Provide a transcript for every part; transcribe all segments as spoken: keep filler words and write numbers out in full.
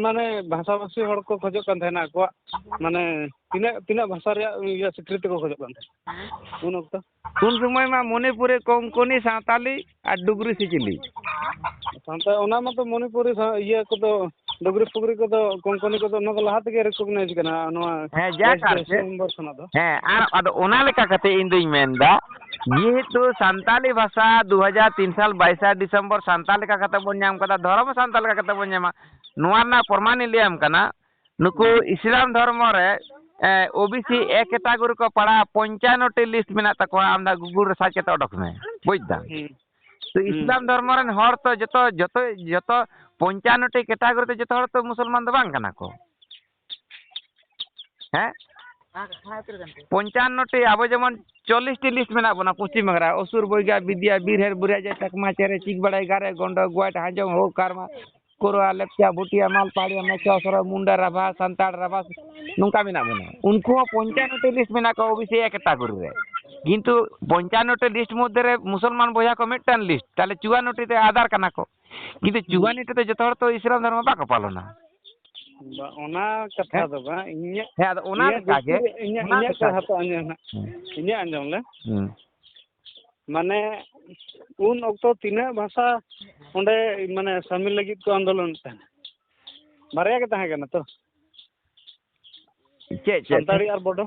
ᱢᱟᱱᱮ ᱵᱷᱟᱥᱟᱵᱷᱟᱥᱤ ᱦᱚᱲ ᱠᱚ ᱠᱷᱚᱡᱚᱜ ᱠᱟᱱ ᱛᱟᱦᱮᱱᱟ ᱟᱠᱚᱣᱟᱜ, ᱢᱟᱱᱮ ᱛᱤᱱᱟᱹᱜ, ᱛᱤᱱᱟᱹᱜ ᱵᱷᱟᱥᱟ ᱨᱮᱭᱟᱜ ᱤᱭᱟᱹ ᱥᱤᱠᱨᱤᱛᱤ ᱠᱚ ᱠᱷᱚᱡᱚᱜ ᱠᱟᱱ ᱛᱟᱦᱮᱱᱟ ᱩᱱ ᱚᱠᱛᱚ? ᱩᱱ ᱥᱚᱢᱚᱭ ᱢᱟ ᱢᱚᱱᱤᱯᱩᱨᱤ, ᱠᱚᱝᱠᱚᱱᱤ, ᱥᱟᱶᱛᱟᱞᱤ ᱟᱨ ᱰᱩᱜᱽᱨᱤ ᱥᱮ ᱪᱤᱞᱤ? ᱥᱟᱶᱛᱟ, ᱚᱱᱟ ᱢᱟᱛᱚ ᱢᱚᱱᱤᱯᱩᱨᱤ ᱥᱟ-, ᱤᱭᱟᱹ ᱠᱚᱫᱚ, ᱰᱩᱜᱽᱨᱤ ᱯᱷᱩᱜᱽᱨᱤ ᱠᱚᱫᱚ, ᱠᱚᱝᱠᱚᱱᱤ ᱠᱚᱫᱚ ᱚᱱᱟ ᱫᱚ ᱞᱟᱦᱟ ᱛᱮᱜᱮ ᱨᱤᱠᱚᱜᱱᱟᱭᱤᱡᱽ ᱠᱟᱱᱟ ᱱᱚᱣᱟ ᱦᱮᱸ, ᱡᱟᱠ ᱵᱟᱭᱤᱥ ᱟᱨ ᱪᱮᱫ? ᱰᱤᱥᱮᱢᱵᱚᱨ ᱠᱷᱚᱱᱟᱜ ᱫᱚ᱾ ᱦᱮᱸ, ᱟᱨ ᱟᱫᱚ ᱚᱱᱟ ᱞᱮᱠᱟ ᱠᱟᱛᱮ ᱤᱧ ᱫᱩᱧ ᱢᱮᱱᱫᱟ, ᱡᱮᱦᱮᱛᱩ ᱥᱟᱱᱛᱟᱞᱤ ᱵᱷᱟᱥᱟ ᱫᱩ ᱦᱟᱡᱟᱨ ᱛᱤᱱ ᱥᱟᱞ ᱵᱟᱭᱤᱥᱟ ᱰᱤᱥᱮᱢᱵᱚᱨ ᱥᱟᱱᱛᱟᱲ ᱞᱮᱠᱟ ᱠᱟᱛᱮ ᱵᱚᱱ ᱧᱟᱢ ᱠᱟᱫᱟ, ᱫᱷᱚᱨᱚᱢ ᱦᱚᱸ ᱥᱟᱱᱛᱟᱲ ᱞᱮᱠᱟ ᱠᱟᱛᱮ ᱵᱚᱱ ᱧᱟᱢᱟ, ᱱᱚᱣᱟ ᱨᱮᱱᱟᱜ ᱯᱨᱚᱢᱟᱱᱤᱧ ᱞᱟᱹᱭᱟᱢ ᱠᱟᱱᱟ᱾ ᱱᱩᱠᱩ ᱦᱩᱸ᱾ ᱤᱥᱞᱟᱢ ᱫᱷᱚᱨᱢᱚ ᱨᱮ, ᱮ, ᱳ ᱵᱤ ᱥᱤ ᱮ ᱠᱮᱴᱟᱜᱚᱨᱤ ᱠᱚ ᱯᱟᱲᱟᱜᱼᱟ, ᱯᱚᱧᱪᱟᱱᱱᱚ ᱴᱤ ᱞᱤᱥᱴ ᱢᱮᱱᱟᱜ ᱛᱟᱠᱚᱣᱟ᱾ ᱟᱢ ᱫᱚ ᱜᱩᱜᱩᱞ ᱨᱮ ᱥᱟᱨᱪ ᱠᱟᱛᱮ ᱚᱰᱚᱠ ᱢᱮ, ᱵᱩᱡᱽ ᱫᱟᱢ? ᱦᱩᱸ᱾ ᱛᱚ ᱦᱩᱸ᱾ ᱤᱥᱞᱟᱢ ᱫᱷᱚᱨᱢᱚ ᱨᱮᱱ ᱦᱚᱲ ᱛᱚ ᱡᱚᱛᱚ, ᱡᱚᱛᱚ, ᱡᱚᱛᱚ ᱯᱚᱧᱪᱟᱱᱱᱚ ᱴᱤ ᱠᱮᱴᱟᱜᱚᱨᱤ ᱛᱮ ᱡᱚᱛᱚ ᱦᱚᱲ ᱛᱚ ᱢᱩᱥᱚᱞᱢᱟᱱ ᱫᱚ ᱵᱟᱝ ᱠᱟᱱᱟ ᱠᱚ᱾ ᱦᱮᱸ? ᱯᱚᱧᱪᱟᱱᱱᱚ ᱴᱤ, ᱟᱵᱚ ᱡᱮᱢᱚᱱ ᱪᱚᱞᱞᱤᱥ ᱴᱤ ᱞᱤᱥᱴ ᱢᱮᱱᱟᱜ ᱵᱚᱱᱟ ᱯᱚᱥᱪᱤᱢ ᱵᱟᱝᱞᱟ ᱨᱮ, ᱚᱥᱩᱨ, ᱵᱚᱭᱜᱟ, ᱵᱤᱫᱤᱭᱟ, ᱵᱤᱨᱦᱮᱲ, ᱵᱩᱨᱤᱭᱟ, ᱡᱮ ᱪᱟᱠᱢᱟ, ᱪᱮᱨᱮ, ᱪᱤᱠ ᱵᱟᱲᱟᱭ, ᱜᱟᱨᱮ, ᱜᱚᱸᱰᱚ, ᱜᱚᱭᱴ, ᱦᱟᱡᱚᱝ, ᱦᱳ, ᱠᱟᱨᱢᱟ, ᱠᱳᱨᱣᱟ, ᱞᱮᱯᱪᱟ, ᱵᱷᱩᱴᱤᱭᱟ, ᱢᱟᱞ, ᱯᱟᱦᱟᱲᱤᱭᱟ, ᱢᱮᱪᱚ, ᱥᱚᱨᱚ, ᱢᱩᱱᱰᱟ, ᱨᱟᱵᱷᱟ, ᱥᱟᱱᱛᱟᱲ, ᱨᱟᱵᱷᱟ, ᱱᱚᱝᱠᱟ ᱢᱮᱱᱟᱜ ᱵᱚᱱᱟ᱾ ᱩᱱᱠᱩ ᱦᱚᱸ ᱯᱚᱧᱪᱟᱱᱱᱚ ᱴᱤ ᱞᱤᱥᱴ ᱢᱮᱱᱟᱜ ᱠᱚᱣᱟ ᱳ ᱵᱤ ᱥᱤ ᱮ ᱠᱮᱴᱟᱜᱚᱨᱤ ᱨᱮ, ᱠᱤᱱᱛᱩ ᱯᱚᱧᱪᱟᱱᱱᱚ ᱴᱤ ᱞᱤᱥᱴ ᱢᱚᱫᱽᱫᱷᱮ ᱨᱮ ᱢᱩᱥᱚᱞᱢᱟᱱ ᱵᱚᱭᱦᱟ ᱠᱚ ᱢᱤᱫᱴᱟᱝ ᱞᱤᱥᱴ, ᱛᱟᱦᱞᱮ ᱪᱩᱣᱟᱱᱱᱚ ᱴᱤ ᱛᱮ ᱟᱫᱟᱨ ᱠᱟᱱᱟ ᱠᱚ, ᱠᱤᱱᱛᱩ ᱦᱩᱸ᱾ ᱪᱩᱣᱟᱱᱱᱚ ᱴᱤ ᱛᱮ ᱡᱚᱛᱚ ᱦᱚᱲ ᱛᱚ ᱤᱥᱞᱟᱢ ᱫᱷᱚᱨᱢᱚ ᱵᱟᱠᱚ ᱯᱟᱞᱚᱱᱟ᱾ ᱵᱟ, ᱚᱱᱟ ᱠᱟᱛᱷᱟ ᱦᱮᱸ? ᱫᱚ ᱵᱟᱝ, ᱤᱧᱟᱹᱜ, ᱦᱮᱸ, ᱟᱫᱚ ᱚᱱᱟ ᱤᱧᱟᱹᱜ ᱞᱮᱠᱟ ᱜᱮ, ᱡᱩᱠᱛᱤ, ᱤᱧᱟᱹᱜ, ᱚᱱᱟ ᱤᱧᱟᱹᱜ ᱞᱮᱠᱟ ᱠᱟᱛᱷᱟ ᱜᱮ᱾ ᱛᱚ ᱟᱸᱡᱚᱢ ᱦᱟᱸᱜ᱾ ᱦᱩᱸ᱾ ᱤᱧᱟᱹᱜ ᱟᱸᱡᱚᱢ ᱞᱮ᱾ ᱦᱩᱸ᱾ ᱢᱟᱱᱮ, ᱩᱱ ᱚᱠᱛᱚ ᱛᱤᱱᱟᱹᱜ ᱵᱷᱟᱥᱟ ᱚᱸᱰᱮ, ᱢᱟᱱᱮ, ᱥᱟᱢᱤᱞ ᱞᱟᱹᱜᱤᱫ ᱠᱚ ᱟᱱᱫᱳᱞᱚᱱ ᱛᱟᱦᱮᱱᱟ? ᱵᱟᱨᱭᱟ ᱜᱮ ᱛᱟᱦᱮᱸ ᱠᱟᱱᱟ ᱛᱚ? ᱪᱮᱫ, ᱪᱮᱫ? ᱥᱟᱱᱛᱟᱲᱤ ᱟᱨ ᱵᱳᱰᱳ?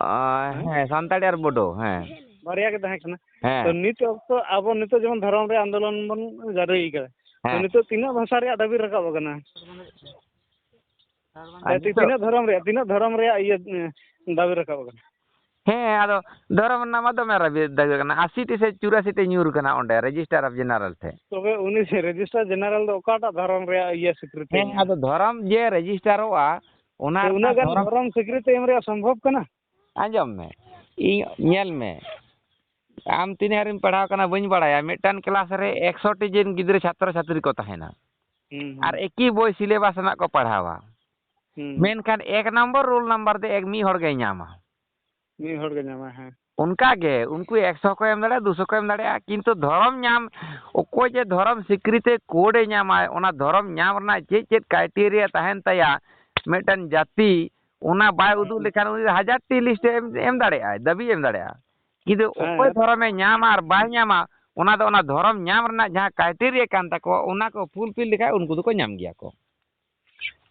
ᱟ, ᱦᱮᱸ? ᱦᱮᱸ, ᱥᱟᱱᱛᱟᱲᱤ ᱟᱨ ᱵᱳᱰᱳ, ᱦᱮᱸ᱾ ᱵᱟᱨᱭᱟ ᱜᱮ ᱛᱟᱦᱮᱸ ᱠᱟᱱᱟ᱾ ᱦᱮᱸ᱾ ᱛᱚ, ᱱᱤᱛ ᱚᱠᱛᱚ ᱟᱵᱚ ᱱᱤᱛᱚᱜ ᱡᱮᱢᱚᱱ ᱫᱷᱚᱨᱚᱢ ᱨᱮ ᱟᱱᱫᱳᱞᱚᱱ ᱵᱚᱱ ᱡᱟᱹᱨᱤᱭ ᱠᱟᱫᱟ, ᱛᱚ, ᱦᱮᱸ᱾ ᱱᱤᱛᱚᱜ ᱛᱤᱱᱟᱹᱜ ᱵᱷᱟᱥᱟ ᱨᱮᱭᱟᱜ ᱫᱟᱹᱵᱤ ᱨᱟᱠᱟᱵ ᱟᱠᱟᱱᱟ? ᱟᱨ ᱦᱮᱸ, ᱱᱤᱛᱚᱜ ᱛᱤᱱᱟᱹᱜ ᱫᱷᱚᱨᱚᱢ ᱨᱮᱭᱟᱜ, ᱛᱤᱱᱟᱹᱜ ᱫᱷᱚᱨᱚᱢ ᱨᱮᱭᱟᱜ ᱤᱭᱟᱹ, ᱮ, ᱫᱟᱹᱵᱤ ᱨᱟᱠᱟᱵ ᱟᱠᱟᱱᱟ? ᱦᱮᱸ, ᱟᱫᱚ ᱫᱷᱚᱨᱚᱢ ᱨᱮᱱᱟᱜ ᱢᱟ ᱫᱚᱢᱮ ᱨᱟᱹᱵᱤ ᱫᱟᱹᱵᱤ ᱠᱟᱱᱟ, ᱟᱥᱤ ᱴᱤ ᱥᱮ ᱪᱩᱨᱟᱥᱤ ᱴᱤ ᱧᱩᱨ ᱠᱟᱱᱟ ᱚᱸᱰᱮ, ᱨᱮᱡᱤᱥᱴᱟᱨ ᱚᱯᱷ ᱡᱮᱱᱟᱨᱮᱞ ᱴᱷᱮᱱ᱾ ᱛᱚᱵᱮ ᱩᱱᱤ ᱨᱮᱡᱤᱥᱴᱟᱨ ᱡᱮᱱᱟᱨᱮᱞ ᱫᱚ ᱚᱠᱟᱴᱟᱜ ᱫᱷᱚᱨᱚᱢ ᱨᱮᱭᱟᱜ ᱤᱭᱟᱹ ᱥᱤᱠᱨᱤᱛᱤ ᱦᱮᱸ, ᱮᱢ ᱟᱫᱚ ᱫᱷᱚᱨᱚᱢ ᱡᱮ ᱨᱮᱡᱤᱥᱴᱟᱨᱚᱜᱼᱟ, ᱚᱱᱟ ᱛᱚ ᱨᱮᱱᱟᱜ ᱩᱱᱟᱹᱜ ᱜᱟᱱ ᱫᱷᱚᱨᱚᱢ ᱫᱷᱚᱨᱚᱢ ᱥᱤᱠᱨᱤᱛᱤ ᱮᱢ ᱨᱮᱭᱟᱜ ᱥᱚᱢᱵᱷᱚᱵ ᱠᱟᱱᱟ? ᱟᱸᱡᱚᱢ ᱢᱮ, ᱤᱧ, ᱧᱮᱞ ᱢᱮ, ᱟᱢ ᱛᱤᱱᱟᱹᱜ ᱦᱟᱹᱨᱤᱢ ᱯᱟᱲᱦᱟᱣ ᱠᱟᱱᱟ ᱵᱟᱹᱧ ᱵᱟᱲᱟᱭᱟ, ᱢᱤᱫᱴᱟᱝ ᱠᱞᱟᱥ ᱨᱮ ᱮᱠᱥᱚ ᱴᱤ ᱡᱮᱱ ᱜᱤᱫᱽᱨᱟᱹ, ᱪᱷᱟᱛᱨᱚ ᱪᱷᱟᱛᱨᱤ ᱠᱚ ᱛᱟᱦᱮᱱᱟ, ᱦᱩᱸ, ᱦᱩᱸ᱾ ᱟᱨ ᱮᱠᱤ ᱵᱳᱭ ᱥᱤᱞᱮᱵᱟᱥ ᱨᱮᱱᱟᱜ ᱠᱚ ᱯᱟᱲᱦᱟᱣᱟ᱾ ᱦᱩᱸ᱾ ᱢᱮᱱᱠᱷᱟᱱ ᱮᱠ ᱱᱚᱢᱵᱚᱨ ᱨᱳᱞ ᱱᱟᱢᱵᱟᱨ ᱫᱚ ᱮᱠ ᱢᱤᱫ ᱦᱚᱲ ᱜᱮᱭ ᱧᱟᱢᱟ᱾ ᱢᱤᱫ ᱦᱚᱲ ᱜᱮ ᱧᱟᱢᱟᱭ, ᱦᱮᱸ᱾ ᱚᱱᱠᱟ ᱜᱮ ᱩᱱᱠᱩ ᱮᱠᱥᱚ ᱠᱚ ᱮᱢ ᱫᱟᱲᱮᱭᱟᱜᱼᱟ, ᱫᱩᱥᱚ ᱠᱚ ᱮᱢ ᱫᱟᱲᱮᱭᱟᱜᱼᱟ, ᱠᱤᱱᱛᱩ ᱫᱷᱚᱨᱚᱢ ᱧᱟᱢ, ᱚᱠᱚᱭ ᱡᱮ ᱫᱷᱚᱨᱚᱢ ᱥᱤᱠᱨᱤᱛᱤ ᱠᱳᱰ ᱮ ᱧᱟᱢᱟᱭ, ᱚᱱᱟ ᱫᱷᱚᱨᱚᱢ ᱧᱟᱢ ᱨᱮᱱᱟᱜ ᱪᱮᱫ ᱪᱮᱫ ᱠᱨᱟᱭᱴᱮᱨᱤᱭᱟ ᱛᱟᱦᱮᱱ ᱛᱟᱭᱟ, ᱢᱤᱫᱴᱟᱝ ᱡᱟᱹᱛᱤ, ᱚᱱᱟ ᱵᱟᱭ ᱩᱫᱩᱜ ᱞᱮᱠᱷᱟᱱ ᱩᱱᱤ ᱫᱚ ᱦᱟᱡᱟᱨ ᱴᱤ ᱞᱤᱥᱴ ᱮ ᱮᱢ, ᱮᱢ ᱫᱟᱲᱮᱭᱟᱜᱼᱟᱭ, ᱫᱟᱹᱵᱤ ᱮᱢ ᱫᱟᱲᱮᱭᱟᱜᱼᱟ, ᱠᱤᱱᱛᱩ ᱦᱮᱸ᱾ ᱚᱠᱚᱭ ᱫᱷᱚᱨᱚᱢᱮ ᱧᱟᱢᱟ ᱟᱨ ᱵᱟᱭ ᱧᱟᱢᱟ, ᱚᱱᱟ ᱫᱚ ᱚᱱᱟ ᱫᱷᱚᱨᱚᱢ ᱧᱟᱢ ᱨᱮᱱᱟᱜ ᱡᱟᱦᱟᱸ ᱠᱨᱟᱭᱴᱮᱨᱤᱭᱟ ᱠᱟᱱ ᱛᱟᱠᱚᱣᱟ, ᱚᱱᱟ ᱠᱚ ᱯᱷᱩᱞᱯᱷᱤᱞ ᱞᱮᱠᱷᱟᱡ ᱩᱱᱠᱩ ᱫᱚᱠᱚ ᱧᱟᱢ ᱜᱮᱭᱟ ᱠᱚ᱾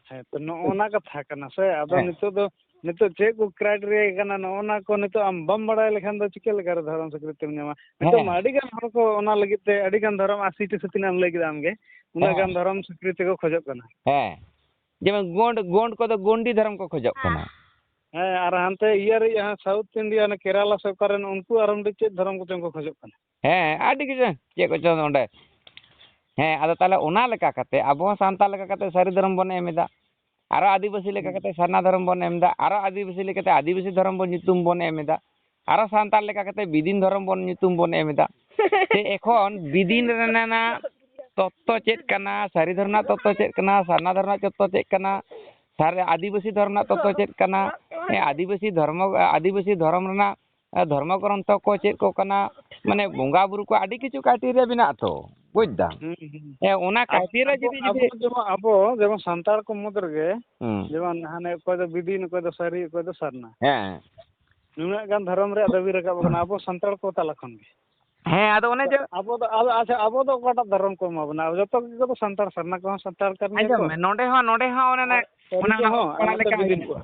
ᱦᱮᱸ, ᱛᱚ ᱱᱚᱜᱼᱚ ᱱᱟ ᱠᱟᱛᱷᱟ ᱠᱟᱱᱟ ᱥᱮ᱾ ᱟᱫᱚ ᱦᱮᱸ᱾ ᱱᱤᱛᱚᱜ ᱫᱚ, ᱱᱤᱛᱚᱜ ᱪᱮᱫ ᱠᱚ ᱠᱨᱟᱭᱴᱮᱨᱤᱭᱟ ᱠᱟᱱᱟ, ᱱᱚᱜᱼᱚ ᱱᱟ ᱠᱚ ᱱᱤᱛᱚᱜ ᱟᱢ ᱵᱟᱢ ᱵᱟᱲᱟᱭ ᱞᱮᱠᱷᱟᱱ ᱫᱚ ᱪᱤᱠᱟᱹ ᱞᱮᱠᱟᱨᱮ ᱫᱷᱚᱨᱚᱢ ᱥᱤᱠᱨᱤᱛᱤᱢ ᱧᱟᱢᱟ? ᱱᱤᱛᱚᱜ ᱦᱮᱸ᱾ ᱢᱟ ᱟᱹᱰᱤ ᱜᱟᱱ ᱦᱚᱲ ᱠᱚ ᱚᱱᱟ ᱞᱟᱹᱜᱤᱫ ᱛᱮ ᱟᱹᱰᱤ ᱜᱟᱱ ᱫᱷᱚᱨᱚᱢ ᱟᱥᱤ ᱴᱤ ᱥᱮ ᱛᱤᱱᱟᱹᱜ ᱮᱢ ᱞᱟᱹᱭ ᱠᱮᱫᱟ ᱟᱢᱜᱮ, ᱩᱱᱟᱹᱜ ᱦᱮᱸ᱾ ᱜᱟᱱ ᱫᱷᱚᱨᱚᱢ ᱥᱤᱠᱨᱤᱛᱤ ᱠᱚ ᱠᱷᱚᱡᱚᱜ ᱠᱟᱱᱟ᱾ ᱦᱮᱸ, ᱡᱮᱢᱚᱱ ᱜᱳᱸᱰ, ᱜᱳᱸᱰ ᱠᱚᱫᱚ ᱜᱳᱸᱰᱤ ᱫᱷᱚᱨᱚᱢ ᱠᱚ ᱠᱷᱚᱡᱚᱜ ᱠᱟᱱᱟ᱾ ᱦᱮᱸ, ᱟᱨ ᱦᱟᱱᱛᱮ ᱤᱭᱟᱹ ᱨᱮ, ᱦᱟᱸ, ᱥᱟᱣᱩᱛᱷ ᱤᱱᱰᱤᱭᱟ, ᱚᱱᱮ ᱠᱮᱨᱟᱞᱟ ᱥᱮ ᱚᱠᱟ ᱨᱮᱱ, ᱩᱱᱠᱩ ᱟᱨᱚ ᱢᱤᱫᱴᱤᱡ ᱪᱮᱫ ᱫᱷᱚᱨᱚᱢ ᱠᱚᱪᱚᱝ ᱠᱚ ᱠᱷᱚᱡᱚᱜ ᱠᱟᱱᱟ᱾ ᱦᱮᱸ, ᱟᱹᱰᱤ ᱠᱤᱪᱷᱩ, ᱪᱮᱫ ᱠᱚᱪᱚᱝ ᱚᱸᱰᱮ᱾ ᱦᱮᱸ, ᱟᱫᱚ ᱛᱟᱦᱚᱞᱮ ᱚᱱᱟ ᱞᱮᱠᱟ ᱠᱟᱛᱮ ᱟᱵᱚ ᱦᱚᱸ ᱥᱟᱱᱛᱟᱲ ᱞᱮᱠᱟ ᱠᱟᱛᱮ ᱥᱟᱹᱨᱤ ᱫᱷᱚᱨᱚᱢ ᱵᱚᱱ ᱮᱢ ᱮᱫᱟ, ᱟᱨᱚ ᱟᱹᱫᱤᱵᱟᱹᱥᱤ ᱞᱮᱠᱟ ᱦᱩᱸ᱾ ᱠᱟᱛᱮ ᱥᱟᱨᱱᱟ ᱫᱷᱚᱨᱚᱢ ᱵᱚᱱ ᱮᱢ ᱮᱫᱟ, ᱟᱨᱚ ᱟᱹᱫᱤᱵᱟᱹᱥᱤ ᱞᱮᱠᱟᱛᱮ ᱟᱹᱫᱤᱵᱟᱹᱥᱤ ᱫᱷᱚᱨᱚᱢ ᱵᱚᱱ ᱧᱩᱛᱩᱢ ᱵᱚᱱ ᱮᱢ ᱮᱫᱟ, ᱟᱨᱚ ᱥᱟᱱᱛᱟᱲ ᱞᱮᱠᱟ ᱠᱟᱛᱮ ᱵᱤᱫᱤᱱ ᱫᱷᱚᱨᱚᱢ ᱵᱚᱱ ᱧᱩᱛᱩᱢ ᱵᱚᱱ ᱮᱢ ᱮᱫᱟ᱾ ᱥᱮ ᱮᱠᱷᱚᱱ ᱵᱤᱫᱤᱱ ᱨᱮᱱᱟᱜ ᱛᱚᱛᱛᱚ ᱪᱮᱫ ᱠᱟᱱᱟ, ᱥᱟᱹᱨᱤ ᱫᱷᱚᱨᱚᱢ ᱨᱮᱱᱟᱜ ᱛᱚᱛᱛᱚ ᱪᱮᱫ ᱠᱟᱱᱟ, ᱥᱟᱨᱱᱟ ᱫᱷᱚᱨᱚᱢ ᱨᱮᱱᱟᱜ ᱛᱚᱛᱛᱚ ᱪᱮᱫ ᱠᱟᱱᱟ, ᱥᱟᱨ-, ᱟᱹᱫᱤᱵᱟᱹᱥᱤ ᱫᱷᱚᱨᱚᱢ ᱨᱮᱱᱟᱜ ᱛᱚᱛᱛᱚ ᱪᱮᱫ ᱠᱟᱱᱟ, ᱦᱮᱸ, ᱟᱹᱫᱤᱵᱟᱹᱥᱤ ᱫᱷᱚᱨᱢᱚ, ᱟᱹᱫᱤᱵᱟᱹᱥᱤ ᱫᱷᱚᱨᱚᱢ ᱨᱮᱱᱟᱜ, ᱮ, ᱫᱷᱚᱨᱢᱚ ᱜᱨᱚᱱᱛᱷᱚ ᱠᱚ ᱪᱮᱫ ᱠᱚ ᱠᱟᱱᱟ, ᱢᱟᱱᱮ ᱵᱚᱸᱜᱟ ᱵᱩᱨᱩ ᱠᱚ ᱟᱹᱰᱤ ᱠᱤᱪᱷᱩ ᱠᱨᱟᱭᱴᱮᱨᱤᱭᱟ ᱢᱮᱱᱟᱜ ᱛᱚ, ᱵᱩᱡᱽ ᱫᱟᱢ? ᱦᱩᱸ, ᱦᱩᱸ᱾ ᱦᱮᱸ, ᱚᱱᱟ ᱟᱵ-, ᱠᱨᱟᱭᱴᱮᱨᱤᱭᱟ ᱟᱵᱚ, ᱡᱩᱫᱤ, ᱟᱵᱚ ᱡᱩᱫᱤ ᱡᱮᱢᱚᱱ, ᱟᱵᱚ ᱡᱮᱢᱚᱱ ᱥᱟᱱᱛᱟᱲ ᱠᱚ ᱢᱩᱫᱽ ᱨᱮᱜᱮ, ᱦᱩᱸ᱾ ᱡᱮᱢᱚᱱ ᱦᱟᱱᱮ ᱚᱠᱚᱭ ᱫᱚ ᱵᱤᱫᱤᱱ, ᱚᱠᱚᱭ ᱫᱚ ᱥᱟᱹᱨᱤ, ᱚᱠᱚᱭ ᱫᱚ ᱥᱟᱨᱱᱟ᱾ ᱦᱮᱸ᱾ ᱱᱩᱱᱟᱹᱜ ᱜᱟᱱ ᱫᱷᱚᱨᱚᱢ ᱨᱮᱭᱟᱜ ᱫᱟᱹᱵᱤ ᱨᱟᱠᱟᱵ ᱟᱠᱟᱱᱟ ᱟᱵᱚ ᱥᱟᱱᱛᱟᱲ ᱠᱚ ᱛᱟᱞᱟ ᱠᱷᱚᱱ ᱜᱮ᱾ ᱦᱮᱸ, ᱟᱫᱚ ᱚᱱᱮ ᱡᱮ ᱟᱵᱚ ᱫᱚ, ᱟᱫᱚ, ᱟᱪᱪᱷᱟ, ᱟᱵᱚ ᱫᱚ ᱚᱠᱟᱴᱟᱜ ᱫᱷᱚᱨᱚᱢ ᱠᱚ ᱮᱢᱟ ᱵᱚᱱᱟ? ᱡᱚᱛᱚ ᱜᱮ ᱫᱚ ᱥᱟᱱᱛᱟᱲ, ᱥᱟᱨᱱᱟ ᱠᱚᱦᱚᱸ ᱥᱟᱱᱛᱟᱲ ᱠᱟᱱ ᱜᱮᱭᱟ ᱟᱸᱡᱚᱢ ᱠᱚ᱾ ᱢᱮ, ᱱᱚᱰᱮ ᱦᱚᱸ, ᱱᱚᱰᱮ ᱦᱚᱸ ᱚᱱᱮ ᱟᱨ ᱚᱱᱮ, ᱥᱟᱹᱨᱤ ᱚᱱᱟ ᱠᱚᱦᱚᱸ ᱚᱱᱟ ᱟᱨ ᱱᱚᱛᱮ ᱞᱮᱠᱟ ᱵᱤᱫᱤᱱ ᱦᱩᱭᱩᱜᱼᱟ᱾ ᱠᱚ᱾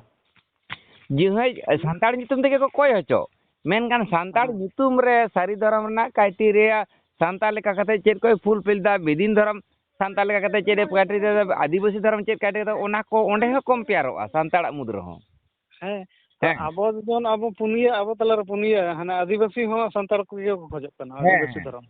ᱡᱮ ᱦᱳᱭ, ᱥᱟᱱᱛᱟᱲ ᱧᱩᱛᱩᱢ ᱛᱮᱜᱮ ᱠᱚ ᱠᱚᱭ ᱦᱚᱪᱚ, ᱢᱮᱱᱠᱷᱟᱱ ᱥᱟᱱᱛᱟᱲ ᱦᱮᱸ᱾ ᱧᱩᱛᱩᱢ ᱨᱮ ᱥᱟᱹᱨᱤ ᱫᱷᱚᱨᱚᱢ ᱨᱮᱱᱟᱜ ᱠᱨᱟᱭᱴᱮᱨᱤᱭᱟ, ᱥᱟᱱᱛᱟᱲ ᱞᱮᱠᱟ ᱠᱟᱛᱮ ᱪᱮᱫ ᱠᱚᱭ ᱯᱷᱩᱞᱯᱷᱤᱞ ᱫᱟ, ᱵᱤᱫᱤᱱ ᱫᱷᱚᱨᱚᱢ ᱥᱟᱱᱛᱟᱲ ᱞᱮᱠᱟ ᱠᱟᱛᱮ ᱪᱮᱫ ᱮ ᱠᱨᱟᱭᱴᱮᱨᱤᱭᱟ ᱫᱟ, ᱟᱹᱫᱤᱵᱟᱹᱥᱤ ᱫᱷᱚᱨᱚᱢ ᱪᱮᱫ ᱠᱨᱟᱭᱴᱮᱨᱤᱭᱟ ᱫᱟ, ᱚᱱᱟ ᱠᱚ ᱚᱸᱰᱮ ᱦᱚᱸ ᱠᱚᱢᱯᱮᱭᱟᱨᱚᱜᱼᱟ ᱥᱟᱱᱛᱟᱲᱟᱜ ᱢᱩᱫᱽ ᱨᱮᱦᱚᱸ᱾ ᱦᱮᱸ, ᱛᱚ ᱦᱮᱸ᱾ ᱟᱵᱚ ᱡᱮᱢᱚᱱ ᱟᱵᱚ ᱯᱩᱱᱭᱟᱹ, ᱟᱵᱚ ᱛᱟᱞᱟᱨᱮ ᱯᱩᱱᱭᱟᱹ, ᱦᱟᱱᱮ ᱟᱹᱫᱤᱵᱟᱹᱥᱤ ᱦᱚᱸ ᱥᱟᱱᱛᱟᱲ ᱠᱚᱜᱮ ᱠᱚ ᱠᱷᱚᱡᱚᱜ ᱠᱟᱱᱟ, ᱦᱮᱸ, ᱟᱹᱫᱤᱵᱟᱹᱥᱤ ᱦᱮᱸ᱾ ᱫᱷᱚᱨᱚᱢ᱾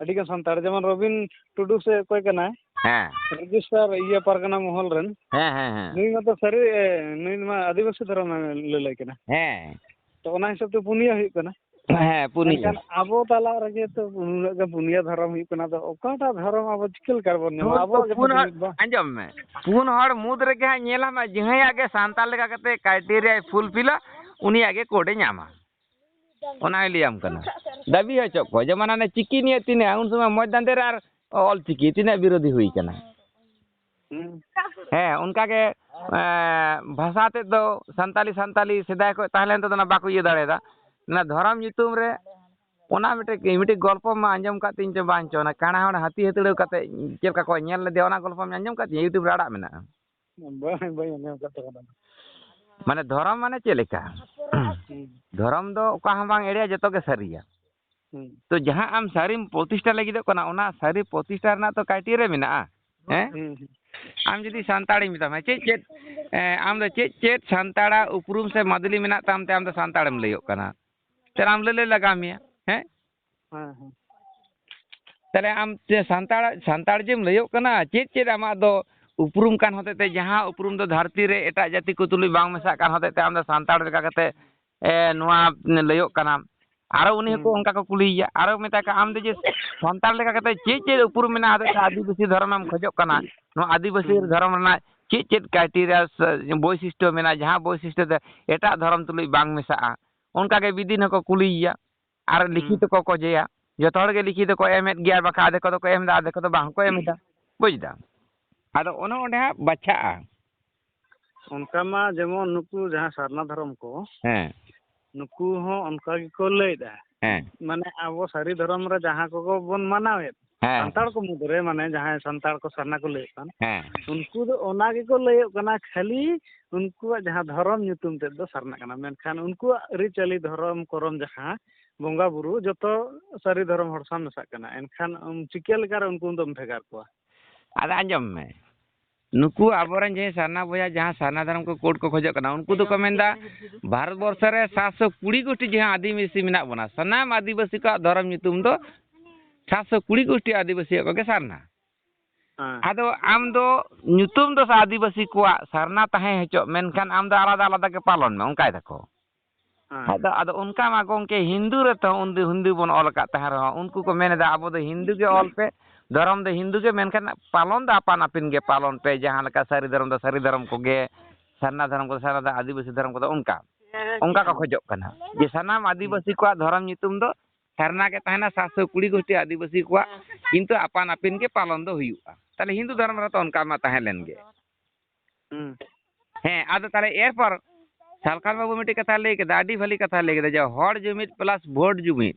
ᱟᱹᱰᱤ ᱜᱟᱱ ᱥᱟᱱᱛᱟᱲ, ᱡᱮᱢᱚᱱ ᱨᱚᱵᱤᱱ ᱴᱩᱰᱩ ᱥᱮ ᱚᱠᱚᱭ ᱠᱟᱱᱟᱭ, ᱦᱮᱸ᱾ ᱨᱮᱡᱤᱥᱴᱟᱨ ᱤᱭᱟᱹ ᱯᱟᱨᱜᱟᱱᱟ ᱢᱚᱦᱚᱞ ᱨᱮᱱ, ᱦᱮᱸ, ᱦᱮᱸ, ᱦᱮᱸ᱾ ᱱᱩᱭ ᱢᱟᱛᱚ ᱥᱟᱹᱨᱤ, ᱮ, ᱱᱩᱭ ᱢᱟ ᱟᱹᱫᱤᱵᱟᱹᱥᱤ ᱫᱷᱚᱨᱚᱢ ᱮ ᱞᱟᱹᱞᱟᱹᱭ ᱠᱟᱱᱟ᱾ ᱦᱮᱸ᱾ ᱛᱚ ᱚᱱᱟ ᱦᱤᱥᱟᱹᱵ ᱛᱮ ᱯᱩᱱᱭᱟᱹ ᱦᱩᱭᱩᱜ ᱠᱟᱱᱟ᱾ ᱦᱮᱸ, ᱯᱩᱱᱭᱟᱹ᱾ ᱢᱮᱱᱠᱷᱟᱱ ᱟᱵᱚ ᱛᱟᱞᱟ ᱨᱮᱜᱮ ᱛᱚ ᱩᱱᱟᱹᱜ ᱜᱟᱱ ᱯᱩᱱᱭᱟᱹ ᱫᱷᱚᱨᱚᱢ ᱦᱩᱭᱩᱜ ᱠᱟᱱᱟ, ᱟᱫᱚ ᱚᱠᱟᱴᱟᱜ ᱫᱷᱚᱨᱚᱢ ᱟᱵᱚ ᱪᱤᱠᱟᱹ ᱞᱮᱠᱟ ᱨᱮᱵᱚᱱ ᱧᱟᱢᱟ? ᱯᱩᱱ, ᱟᱵᱚᱣᱟᱜ ᱜᱮᱛᱚ ᱯᱩᱱ ᱦᱚᱲ, ᱡᱩᱢᱤᱫ ᱵᱟᱝ᱾ ᱟᱸᱡᱚᱢ ᱢᱮ, ᱯᱩᱱ ᱦᱚᱲ ᱢᱩᱫᱽ ᱨᱮᱜᱮ ᱦᱟᱸᱜ ᱧᱮᱞᱟᱢ, ᱡᱟᱦᱟᱸᱭᱟᱜ ᱜᱮ ᱥᱟᱱᱛᱟᱲ ᱞᱮᱠᱟ ᱠᱟᱛᱮ ᱠᱨᱟᱭᱴᱮᱨᱤᱭᱟᱭ ᱯᱷᱩᱞᱯᱷᱤᱞᱟ, ᱩᱱᱤᱭᱟᱜ ᱜᱮ ᱠᱳᱰᱮ ᱧᱟᱢᱟ᱾ ᱚᱱᱟᱭ ᱞᱟᱹᱭᱟᱢ ᱠᱟᱱᱟ᱾ ᱫᱟᱹᱵᱤ ᱦᱚᱪᱚ ᱠᱚ, ᱡᱮᱢᱚᱱ ᱦᱟᱱᱮ ᱪᱤᱠᱤ ᱱᱤᱭᱮ ᱛᱤᱱᱟᱹᱜ, ᱩᱱ ᱥᱚᱢᱚᱭ ᱢᱚᱡᱽ ᱫᱟᱸᱫᱮ ᱨᱮ ᱟᱨ ᱚᱞ ᱪᱤᱠᱤ ᱛᱤᱱᱟᱹᱜ ᱵᱤᱨᱳᱫᱷᱤ ᱦᱩᱭ ᱠᱟᱱᱟ᱾ ᱦᱮᱸ, ᱚᱱᱠᱟ ᱜᱮ, ᱮᱸ, ᱵᱷᱟᱥᱟ ᱛᱮᱫ ᱫᱚ ᱥᱟᱱᱛᱟᱞᱤ, ᱥᱟᱱᱛᱟᱞᱤ ᱥᱮᱫᱟᱭ ᱠᱷᱚᱱ ᱛᱟᱦᱮᱸ ᱞᱮᱱ ᱛᱟᱵᱚᱱᱟ, ᱵᱟᱠᱚ ᱤᱭᱟᱹ ᱫᱟᱲᱮᱭᱟᱫᱟ᱾ ᱚᱱᱟ ᱫᱷᱚᱨᱚᱢ ᱧᱩᱛᱩᱢ ᱨᱮ ᱚᱱᱟ ᱢᱤᱫᱴᱮᱡ, ᱢᱤᱫᱴᱮᱡ ᱜᱚᱞᱯᱚ ᱢᱟ ᱟᱸᱡᱚᱢ ᱠᱟᱫ ᱛᱤᱧ ᱪᱚ ᱵᱟᱝ ᱪᱚ, ᱚᱱᱟ ᱠᱟᱬᱟ ᱦᱚᱲ ᱦᱟᱹᱛᱤ ᱦᱟᱹᱛᱲᱟᱹᱣ ᱠᱟᱛᱮ ᱪᱮᱫ ᱞᱮᱠᱟ ᱠᱚ ᱧᱮᱞ ᱞᱮᱫᱮᱭᱟ, ᱚᱱᱟ ᱜᱚᱞᱯᱚᱢ ᱟᱸᱡᱚᱢ ᱠᱟᱫ ᱛᱤᱧᱟ? YouTube ᱨᱮ ᱟᱲᱟᱜ ᱢᱮᱱᱟᱜᱼᱟ᱾ ᱵᱟᱝ, ᱵᱟᱹᱧ ᱟᱸᱡᱚᱢ ᱠᱟᱫ ᱛᱟᱵᱚᱱᱟ᱾ ᱢᱟᱱᱮ ᱫᱷᱚᱨᱚᱢ ᱢᱟᱱᱮ ᱪᱮᱫ ᱞᱮᱠᱟ? ᱦᱩᱸ᱾ ᱫᱷᱚᱨᱚᱢ ᱫᱚ ᱚᱠᱟ ᱦᱚᱸ ᱵᱟᱝ ᱮᱲᱮᱭᱟ, ᱡᱚᱛᱚ ᱜᱮ ᱥᱟᱹᱨᱤᱭᱟ᱾ ᱦᱩᱸ᱾ ᱛᱚ ᱡᱟᱦᱟᱸ ᱟᱢ ᱥᱟᱹᱨᱤᱢ ᱯᱨᱚᱛᱤᱥᱴᱷᱟ ᱞᱟᱹᱜᱤᱫᱚᱜ ᱠᱟᱱᱟ, ᱚᱱᱟ ᱥᱟᱹᱨᱤ ᱯᱨᱚᱛᱤᱥᱴᱷᱟ ᱨᱮᱱᱟᱜ ᱛᱚ criteria ᱢᱮᱱᱟᱜᱼᱟ, ᱦᱮᱸ? ᱦᱩᱸ, ᱦᱩᱸ᱾ ᱟᱢ ᱡᱩᱫᱤ ᱥᱟᱱᱛᱟᱲᱤᱧ ᱢᱮᱛᱟᱢᱟ, ᱪᱮᱫ ᱪᱮᱫ, ᱮ, ᱟᱢ ᱫᱚ ᱪᱮᱫ ᱪᱮᱫ ᱥᱟᱱᱛᱟᱲᱟᱜ ᱩᱯᱨᱩᱢ ᱥᱮ ᱢᱟᱫᱩᱞᱤ ᱢᱮᱱᱟᱜ ᱛᱟᱢ ᱛᱮ ᱟᱢ ᱫᱚ ᱥᱟᱱᱛᱟᱲᱮᱢ ᱞᱟᱹᱭᱚᱜ ᱠᱟᱱᱟ? ᱛᱟᱦᱞᱮ ᱟᱢ ᱞᱟᱹᱞᱟᱹᱭ ᱞᱟᱜᱟᱣ ᱢᱮᱭᱟ, ᱦᱮᱸ? ᱦᱮᱸ, ᱦᱮᱸ᱾ ᱛᱟᱦᱞᱮ ᱟᱢ ᱛᱮ ᱥᱟᱱᱛᱟᱲ, ᱥᱟᱱᱛᱟᱲ ᱡᱮᱢ ᱞᱟᱹᱭᱚᱜ ᱠᱟᱱᱟ, ᱪᱮᱫ ᱪᱮᱫ ᱟᱢᱟᱜ ᱫᱚ ᱩᱯᱨᱩᱢ ᱠᱟᱱ ᱦᱚᱛᱮ ᱛᱮ, ᱡᱟᱦᱟᱸ ᱩᱯᱨᱩᱢ ᱫᱚ ᱫᱷᱟᱹᱨᱛᱤ ᱨᱮ ᱮᱴᱟᱜ ᱡᱟᱹᱛᱤ ᱠᱚ ᱛᱩᱞᱩᱡ ᱵᱟᱝ ᱢᱮᱥᱟᱜ ᱠᱟᱱ ᱦᱚᱛᱮ ᱛᱮ ᱟᱢ ᱫᱚ ᱥᱟᱱᱛᱟᱲ ᱞᱮᱠᱟ ᱠᱟᱛᱮ, ᱮ, ᱱᱚᱣᱟ ᱞᱟᱹᱭᱚᱜ ᱠᱟᱱᱟ? ᱟᱨᱚ ᱩᱱᱤ ᱦᱚᱸᱠᱚ ᱦᱩᱸ᱾ ᱚᱱᱠᱟ ᱠᱚ ᱠᱩᱞᱤᱭᱮᱭᱟ, ᱟᱨᱚ ᱢᱮᱛᱟᱭ ᱠᱟᱱᱟ, ᱟᱢ ᱫᱚ ᱡᱮ ᱥᱟᱱᱛᱟᱲ ᱞᱮᱠᱟ ᱠᱟᱛᱮ ᱪᱮᱫ ᱪᱮᱫ ᱩᱯᱨᱩᱢ ᱢᱮᱱᱟᱜᱼᱟ ᱦᱚᱛᱮ ᱛᱮ ᱟᱹᱫᱤᱵᱟᱹᱥᱤ ᱫᱷᱚᱨᱚᱢᱮᱢ ᱠᱷᱚᱡᱚᱜ ᱠᱟᱱᱟ? ᱱᱚᱣᱟ ᱟᱹᱫᱤᱵᱟᱹᱥᱤ ᱦᱩᱸ᱾ ᱫᱷᱚᱨᱚᱢ ᱨᱮᱱᱟᱜ ᱪᱮᱫ ᱪᱮᱫ criteria ᱥᱮ ᱵᱳᱭᱥᱤᱥᱴᱚ ᱢᱮᱱᱟᱜᱼᱟ, ᱡᱟᱦᱟᱸ ᱵᱳᱭᱥᱤᱥᱴᱚ ᱫᱚ ᱮᱴᱟᱜ ᱫᱷᱚᱨᱚᱢ ᱛᱩᱞᱩᱡ ᱵᱟᱝ ᱢᱮᱥᱟᱜᱼᱟ? ᱚᱱᱠᱟ ᱜᱮ ᱵᱤᱫᱤᱱ ᱦᱚᱸᱠᱚ ᱠᱩᱞᱤᱭᱮᱭᱟ᱾ ᱟᱨ ᱦᱩᱸ᱾ ᱞᱤᱠᱷᱤᱛ ᱠᱚ ᱠᱚ ᱡᱮᱭᱟ᱾ ᱡᱚᱛᱚ ᱦᱚᱲ ᱜᱮ ᱞᱤᱠᱷᱤᱛ ᱠᱚ ᱮᱢᱮᱫ ᱜᱮᱭᱟ, ᱵᱟᱠᱷᱟᱱ ᱟᱫᱷᱮᱠ ᱠᱚᱫᱚ ᱠᱚ ᱮᱢ ᱮᱫᱟ, ᱟᱫᱷᱮᱠ ᱠᱚᱫᱚ ᱵᱟᱝ ᱠᱚ ᱮᱢ ᱮᱫᱟ᱾ ᱵᱩᱡᱽ ᱫᱟᱢ? ᱟᱫᱚ ᱚᱱᱮ ᱚᱸᱰᱮ ᱦᱟᱸᱜ ᱵᱟᱪᱷᱟᱜᱼᱟ᱾ ᱚᱱᱠᱟ ᱢᱟ ᱡᱮᱢᱚᱱ ᱱᱩᱠᱩ ᱡᱟᱦᱟᱸ ᱥᱟᱨᱱᱟ ᱫᱷᱚᱨᱚᱢ ᱠᱚ, ᱦᱮᱸ᱾ ᱱᱩᱠᱩ ᱦᱚᱸ ᱚᱱᱠᱟ ᱜᱮᱠᱚ ᱞᱟᱹᱭᱫᱟ᱾ ᱦᱮᱸ᱾ ᱢᱟᱱᱮ ᱟᱵᱚ ᱥᱟᱹᱨᱤ ᱫᱷᱚᱨᱚᱢ ᱨᱮ ᱡᱟᱦᱟᱸ ᱠᱚᱠᱚ ᱵᱚᱱ ᱢᱟᱱᱟᱣᱮᱫ, ᱦᱮᱸ᱾ ᱥᱟᱱᱛᱟᱲ ᱠᱚ ᱢᱩᱫᱽᱨᱮ, ᱢᱟᱱᱮ ᱡᱟᱦᱟᱸᱭ ᱥᱟᱱᱛᱟᱲ ᱠᱚ ᱥᱟᱨᱱᱟ ᱠᱚ ᱞᱟᱹᱭᱮᱫ ᱠᱟᱱ, ᱦᱮᱸ᱾ ᱩᱱᱠᱩ ᱫᱚ ᱚᱱᱟ ᱜᱮᱠᱚ ᱞᱟᱹᱭᱚᱜ ᱠᱟᱱᱟ, ᱠᱷᱟᱹᱞᱤ ᱩᱱᱠᱩᱣᱟᱜ ᱡᱟᱦᱟᱸ ᱫᱷᱚᱨᱚᱢ ᱧᱩᱛᱩᱢ ᱛᱮᱫ ᱫᱚ ᱥᱟᱨᱱᱟ ᱠᱟᱱᱟ, ᱢᱮᱱᱠᱷᱟᱱ ᱩᱱᱠᱩᱣᱟᱜ ᱟᱹᱨᱤᱪᱟᱹᱞᱤ, ᱫᱷᱚᱨᱚᱢ ᱠᱚᱨᱚᱢ, ᱡᱟᱦᱟᱸ ᱵᱚᱸᱜᱟ ᱵᱩᱨᱩ, ᱡᱚᱛᱚ ᱥᱟᱹᱨᱤ ᱫᱷᱚᱨᱚᱢ ᱦᱚᱲ ᱥᱟᱶ ᱢᱮᱥᱟᱜ ᱠᱟᱱᱟ᱾ ᱮᱱᱠᱷᱟᱱ, ᱩᱢ, ᱪᱤᱠᱟᱹ ᱞᱮᱠᱟᱨᱮ ᱩᱱᱠᱩ ᱫᱚᱢ ᱵᱷᱮᱜᱟᱨ ᱠᱚᱣᱟ? ᱟᱫᱚ ᱟᱸᱡᱚᱢ ᱢᱮ, ᱱᱩᱠᱩ ᱟᱵᱚᱨᱮᱱ ᱡᱟᱦᱟᱸᱭ ᱥᱟᱨᱱᱟ ᱵᱚᱭᱦᱟ, ᱡᱟᱦᱟᱸ ᱥᱟᱨᱱᱟ ᱫᱷᱚᱨᱚᱢ ᱠᱚ code ᱠᱚ ᱠᱷᱚᱡᱚᱜ ᱠᱟᱱᱟ, ᱩᱱᱠᱩ ᱫᱚᱠᱚ ᱢᱮᱱᱫᱟ ᱵᱷᱟᱨᱚᱛ ᱵᱚᱨᱥᱚ ᱨᱮ ᱥᱟᱛᱥᱚ ᱠᱩᱲᱤ ᱜᱳᱥᱴᱤ ᱡᱟᱦᱟᱸ ᱟᱹᱫᱤᱵᱟᱹᱥᱤ ᱢᱮᱱᱟᱜ ᱵᱚᱱᱟ, ᱥᱟᱱᱟᱢ ᱟᱹᱫᱤᱵᱟᱹᱥᱤ ᱠᱚᱣᱟᱜ ᱫᱷᱚᱨᱚᱢ ᱧᱩᱛᱩᱢ ᱫᱚ ᱥᱟᱛᱥᱚ ᱠᱩᱲᱤ ᱜᱳᱥᱴᱤ ᱟᱹᱫᱤᱵᱟᱹᱥᱤᱭᱟᱜ ᱠᱚᱜᱮ ᱥᱟᱨᱱᱟ᱾ ᱦᱮᱸ᱾ ᱟᱫᱚ ᱟᱢ ᱫᱚ ᱧᱩᱛᱩᱢ ᱫᱚ ᱟᱹᱫᱤᱵᱟᱹᱥᱤ ᱠᱚᱣᱟᱜ ᱥᱟᱨᱱᱟ ᱛᱟᱦᱮᱸ ᱦᱚᱪᱚᱜ, ᱢᱮᱱᱠᱷᱟᱱ ᱟᱢ ᱫᱚ ᱟᱞᱟᱫᱟ ᱟᱞᱟᱫᱟ ᱜᱮ ᱯᱟᱞᱚᱱ ᱢᱮ, ᱚᱱᱠᱟᱭ ᱫᱟᱠᱚ᱾ ᱦᱮᱸ᱾ ᱟᱫᱚ, ᱟᱫᱚ ᱚᱱᱠᱟ ᱢᱟ ᱜᱚᱢᱠᱮ, ᱦᱤᱱᱫᱩ ᱨᱮᱛᱚ ᱩᱱᱫᱤ-, ᱦᱤᱱᱫᱩ ᱵᱚᱱ ᱚᱞ ᱟᱠᱟᱫ ᱛᱟᱦᱮᱸ ᱨᱮᱦᱚᱸ, ᱩᱱᱠᱩ ᱠᱚ ᱢᱮᱱ ᱮᱫᱟ, "ᱟᱵᱚ ᱫᱚ ᱦᱤᱱᱫᱩ ᱜᱮ ᱚᱞ ᱯᱮ, ᱫᱷᱚᱨᱚᱢ ᱫᱚ ᱦᱤᱱᱫᱩ ᱜᱮ, ᱢᱮᱱᱠᱷᱟᱱ ᱯᱟᱞᱚᱱ ᱫᱚ ᱟᱯᱟᱱ ᱟᱹᱯᱤᱱ ᱜᱮ ᱯᱟᱞᱚᱱ ᱯᱮ, ᱡᱟᱦᱟᱸ ᱞᱮᱠᱟ ᱥᱟᱹᱨᱤ ᱫᱷᱚᱨᱚᱢ ᱫᱚ ᱥᱟᱹᱨᱤ ᱫᱷᱚᱨᱚᱢ ᱠᱚᱜᱮ, ᱥᱟᱨᱱᱟ ᱫᱷᱚᱨᱚᱢ ᱠᱚᱫᱚ ᱥᱟᱨᱱᱟ ᱫᱷᱚᱨᱚᱢ, ᱟᱹᱫᱤᱵᱟᱹᱥᱤ ᱫᱷᱚᱨᱚᱢ ᱠᱚᱫᱚ ᱚᱱᱠᱟ᱾" ᱚᱱᱠᱟ ᱠᱚ ᱠᱷᱚᱡᱚᱜ ᱠᱟᱱᱟ ᱡᱮ ᱥᱟᱱᱟᱢ ᱟᱹᱫᱤᱵᱟᱹᱥᱤ ᱠᱚᱣᱟᱜ ᱫᱷᱚᱨᱚᱢ ᱧᱩᱛᱩᱢ ᱫᱚ ᱥᱟᱨᱱᱟ ᱜᱮ ᱛᱟᱦᱮᱱᱟ, ᱥᱟᱛᱥᱚ ᱠᱩᱲᱤ ᱜᱳᱥᱴᱤ ᱟᱹᱫᱤᱵᱟᱹᱥᱤ ᱠᱚᱣᱟᱜ, ᱠᱤᱱᱛᱩ ᱟᱯᱟᱱ ᱟᱹᱯᱤᱱ ᱜᱮ ᱯᱟᱞᱚᱱ ᱫᱚ ᱦᱩᱭᱩᱜᱼᱟ᱾ ᱛᱟᱦᱞᱮ ᱦᱤᱱᱫᱩ ᱫᱷᱚᱨᱚᱢ ᱨᱮᱦᱚᱸ ᱛᱚ ᱚᱱᱠᱟ ᱢᱟ ᱛᱟᱦᱮᱸ ᱞᱮᱱ ᱜᱮ᱾ ᱦᱩᱸ ᱦᱮᱸ, ᱟᱫᱚ ᱛᱟᱦᱞᱮ ᱮᱨᱯᱚᱨ ᱥᱟᱞᱠᱷᱟᱱ ᱵᱟᱹᱵᱩ ᱢᱤᱫᱴᱮᱡ ᱠᱟᱛᱷᱟᱭ ᱞᱟᱹᱭ ᱠᱮᱫᱟ, ᱟᱹᱰᱤ ᱵᱷᱟᱹᱞᱤ ᱠᱟᱛᱷᱟᱭ ᱞᱟᱹᱭ ᱠᱮᱫᱟ ᱡᱮ ᱦᱚᱲ ᱡᱩᱢᱤᱫ ᱯᱞᱟᱥ ᱵᱷᱳᱴ ᱡᱩᱢᱤᱫ,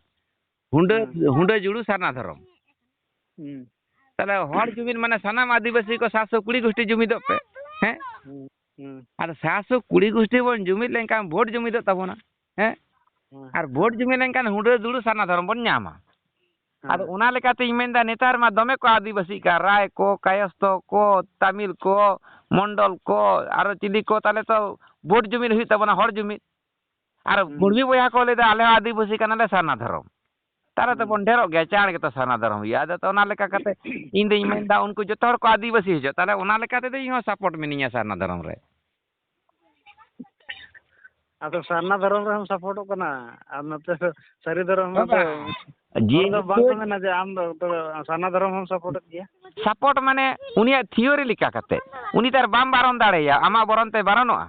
ᱦᱩᱸᱰᱟᱹ ᱦᱩᱸ᱾ ᱦᱩᱸᱰᱟᱹ ᱡᱩᱲᱩ ᱥᱟᱨᱱᱟ ᱫᱷᱚᱨᱚᱢ᱾ ᱦᱩᱸ ᱛᱟᱦᱞᱮ ᱦᱚᱲ ᱡᱩᱢᱤᱫ ᱢᱟᱱᱮ ᱥᱟᱱᱟᱢ ᱟᱹᱫᱤᱵᱟᱹᱥᱤ ᱠᱚ ᱥᱟᱛᱥᱚ ᱠᱩᱲᱤ ᱜᱳᱥᱴᱤ ᱡᱩᱢᱤᱫᱚᱜ ᱯᱮ᱾ ᱦᱮᱸ, ᱦᱩᱸ ᱦᱩᱸ ᱟᱫᱚ ᱥᱟᱛᱥᱚ ᱠᱩᱲᱤ ᱜᱳᱥᱴᱤ ᱵᱚᱱ ᱡᱩᱢᱤᱫ ᱞᱮᱱᱠᱷᱟᱱ ᱵᱷᱳᱴ ᱡᱩᱢᱤᱫᱚᱜ ᱛᱟᱵᱚᱱᱟ᱾ ᱦᱮᱸ, ᱦᱩᱸ ᱟᱨ ᱵᱷᱳᱴ ᱡᱩᱢᱤᱫ ᱞᱮᱱᱠᱷᱟᱱ ᱦᱩᱸᱰᱟᱹ ᱡᱩᱲᱩ ᱥᱟᱨᱱᱟ ᱫᱷᱚᱨᱚᱢ ᱵᱚᱱ ᱧᱟᱢᱟ᱾ ᱦᱮᱸ᱾ ᱟᱫᱚ ᱚᱱᱟ ᱞᱮᱠᱟᱛᱤᱧ ᱢᱮᱱᱫᱟ, ᱱᱮᱛᱟᱨ ᱢᱟ ᱫᱚᱢᱮ ᱠᱚ ᱟᱹᱫᱤᱵᱟᱹᱥᱤᱜ ᱠᱟᱱ, ᱨᱟᱭ ᱠᱚ, ᱠᱟᱭᱚᱥᱛᱷᱚ ᱠᱚ, ᱛᱟᱢᱤᱞ ᱠᱚ, ᱢᱚᱱᱰᱚᱞ ᱠᱚ, ᱟᱨᱚ ᱪᱤᱞᱤ ᱠᱚ, ᱛᱟᱦᱞᱮ ᱛᱚ ᱵᱷᱳᱴ ᱡᱩᱢᱤᱫ ᱦᱩᱭᱩᱜ ᱛᱟᱵᱚᱱᱟ, ᱦᱚᱲ ᱡᱩᱢᱤᱫ᱾ ᱟᱨ ᱦᱩᱸ᱾ ᱠᱩᱲᱢᱤ ᱵᱚᱭᱦᱟ ᱠᱚ ᱞᱟᱹᱭᱫᱟ, ᱟᱞᱮ ᱦᱚᱸ ᱟᱹᱫᱤᱵᱟᱹᱥᱤ ᱠᱟᱱᱟᱞᱮ, ᱥᱟᱨᱱᱟ ᱫᱷᱚᱨᱚᱢ᱾ ᱛᱟᱦᱞᱮ ᱦᱩᱸ᱾ ᱛᱚᱵᱚᱱ ᱰᱷᱮᱨᱚᱜ ᱜᱮᱭᱟ, ᱪᱟᱬ ᱜᱮᱛᱚ ᱥᱟᱨᱱᱟ ᱫᱷᱚᱨᱚᱢ ᱦᱩᱭᱩᱜᱼᱟ᱾ ᱟᱫᱚ ᱛᱚ ᱚᱱᱟ ᱞᱮᱠᱟ ᱠᱟᱛᱮ ᱤᱧ ᱫᱩᱧ ᱢᱮᱱᱫᱟ, ᱩᱱᱠᱩ ᱡᱚᱛᱚ ᱦᱚᱲ ᱠᱚ ᱟᱹᱫᱤᱵᱟᱹᱥᱤ ᱦᱚᱪᱚ, ᱛᱟᱦᱞᱮ ᱚᱱᱟ ᱞᱮᱠᱟ ᱛᱮᱫᱚ ᱤᱧ ᱦᱚᱸ ᱥᱟᱯᱳᱨᱴ ᱢᱤᱱᱟᱹᱧᱟ ᱥᱟᱨᱱᱟ ᱫᱷᱚᱨᱚᱢ ᱨᱮ᱾ ᱟᱫᱚ ᱥᱟᱨᱱᱟ ᱫᱷᱚᱨᱚᱢ ᱨᱮᱦᱚᱸᱢ ᱥᱟᱯᱳᱨᱴᱚᱜ ᱠᱟᱱᱟ, ᱟᱨ ᱱᱚᱛᱮ ᱥᱟᱹᱨᱤ ᱫᱷᱚᱨᱚᱢ ᱵᱟᱵᱟ, ᱫᱚ ᱡᱮ ᱦᱚᱲ ᱫᱚ ᱵᱟᱝ ᱠᱚ ᱱᱤᱛᱚᱜ ᱢᱮᱱᱟ ᱡᱮ ᱟᱢ ᱫᱚ ᱛᱚᱵᱮ ᱥᱟᱨᱱᱟ ᱫᱷᱚᱨᱚᱢ ᱦᱚᱸᱢ ᱥᱟᱯᱳᱨᱴᱮᱫ ᱜᱮᱭᱟ᱾ ᱥᱟᱯᱳᱨᱴ ᱢᱟᱱᱮ ᱩᱱᱤᱭᱟᱜ ᱛᱷᱤᱭᱳᱨᱤ ᱞᱮᱠᱟ ᱠᱟᱛᱮ, ᱩᱱᱤ ᱛᱚ ᱟᱨ ᱵᱟᱢ ᱵᱟᱨᱚᱱ ᱫᱟᱲᱮᱭᱟᱭᱟ, ᱟᱢᱟᱜ ᱵᱚᱨᱚᱱ ᱛᱮ ᱵᱟᱨᱚᱱᱚᱜᱼᱟ᱾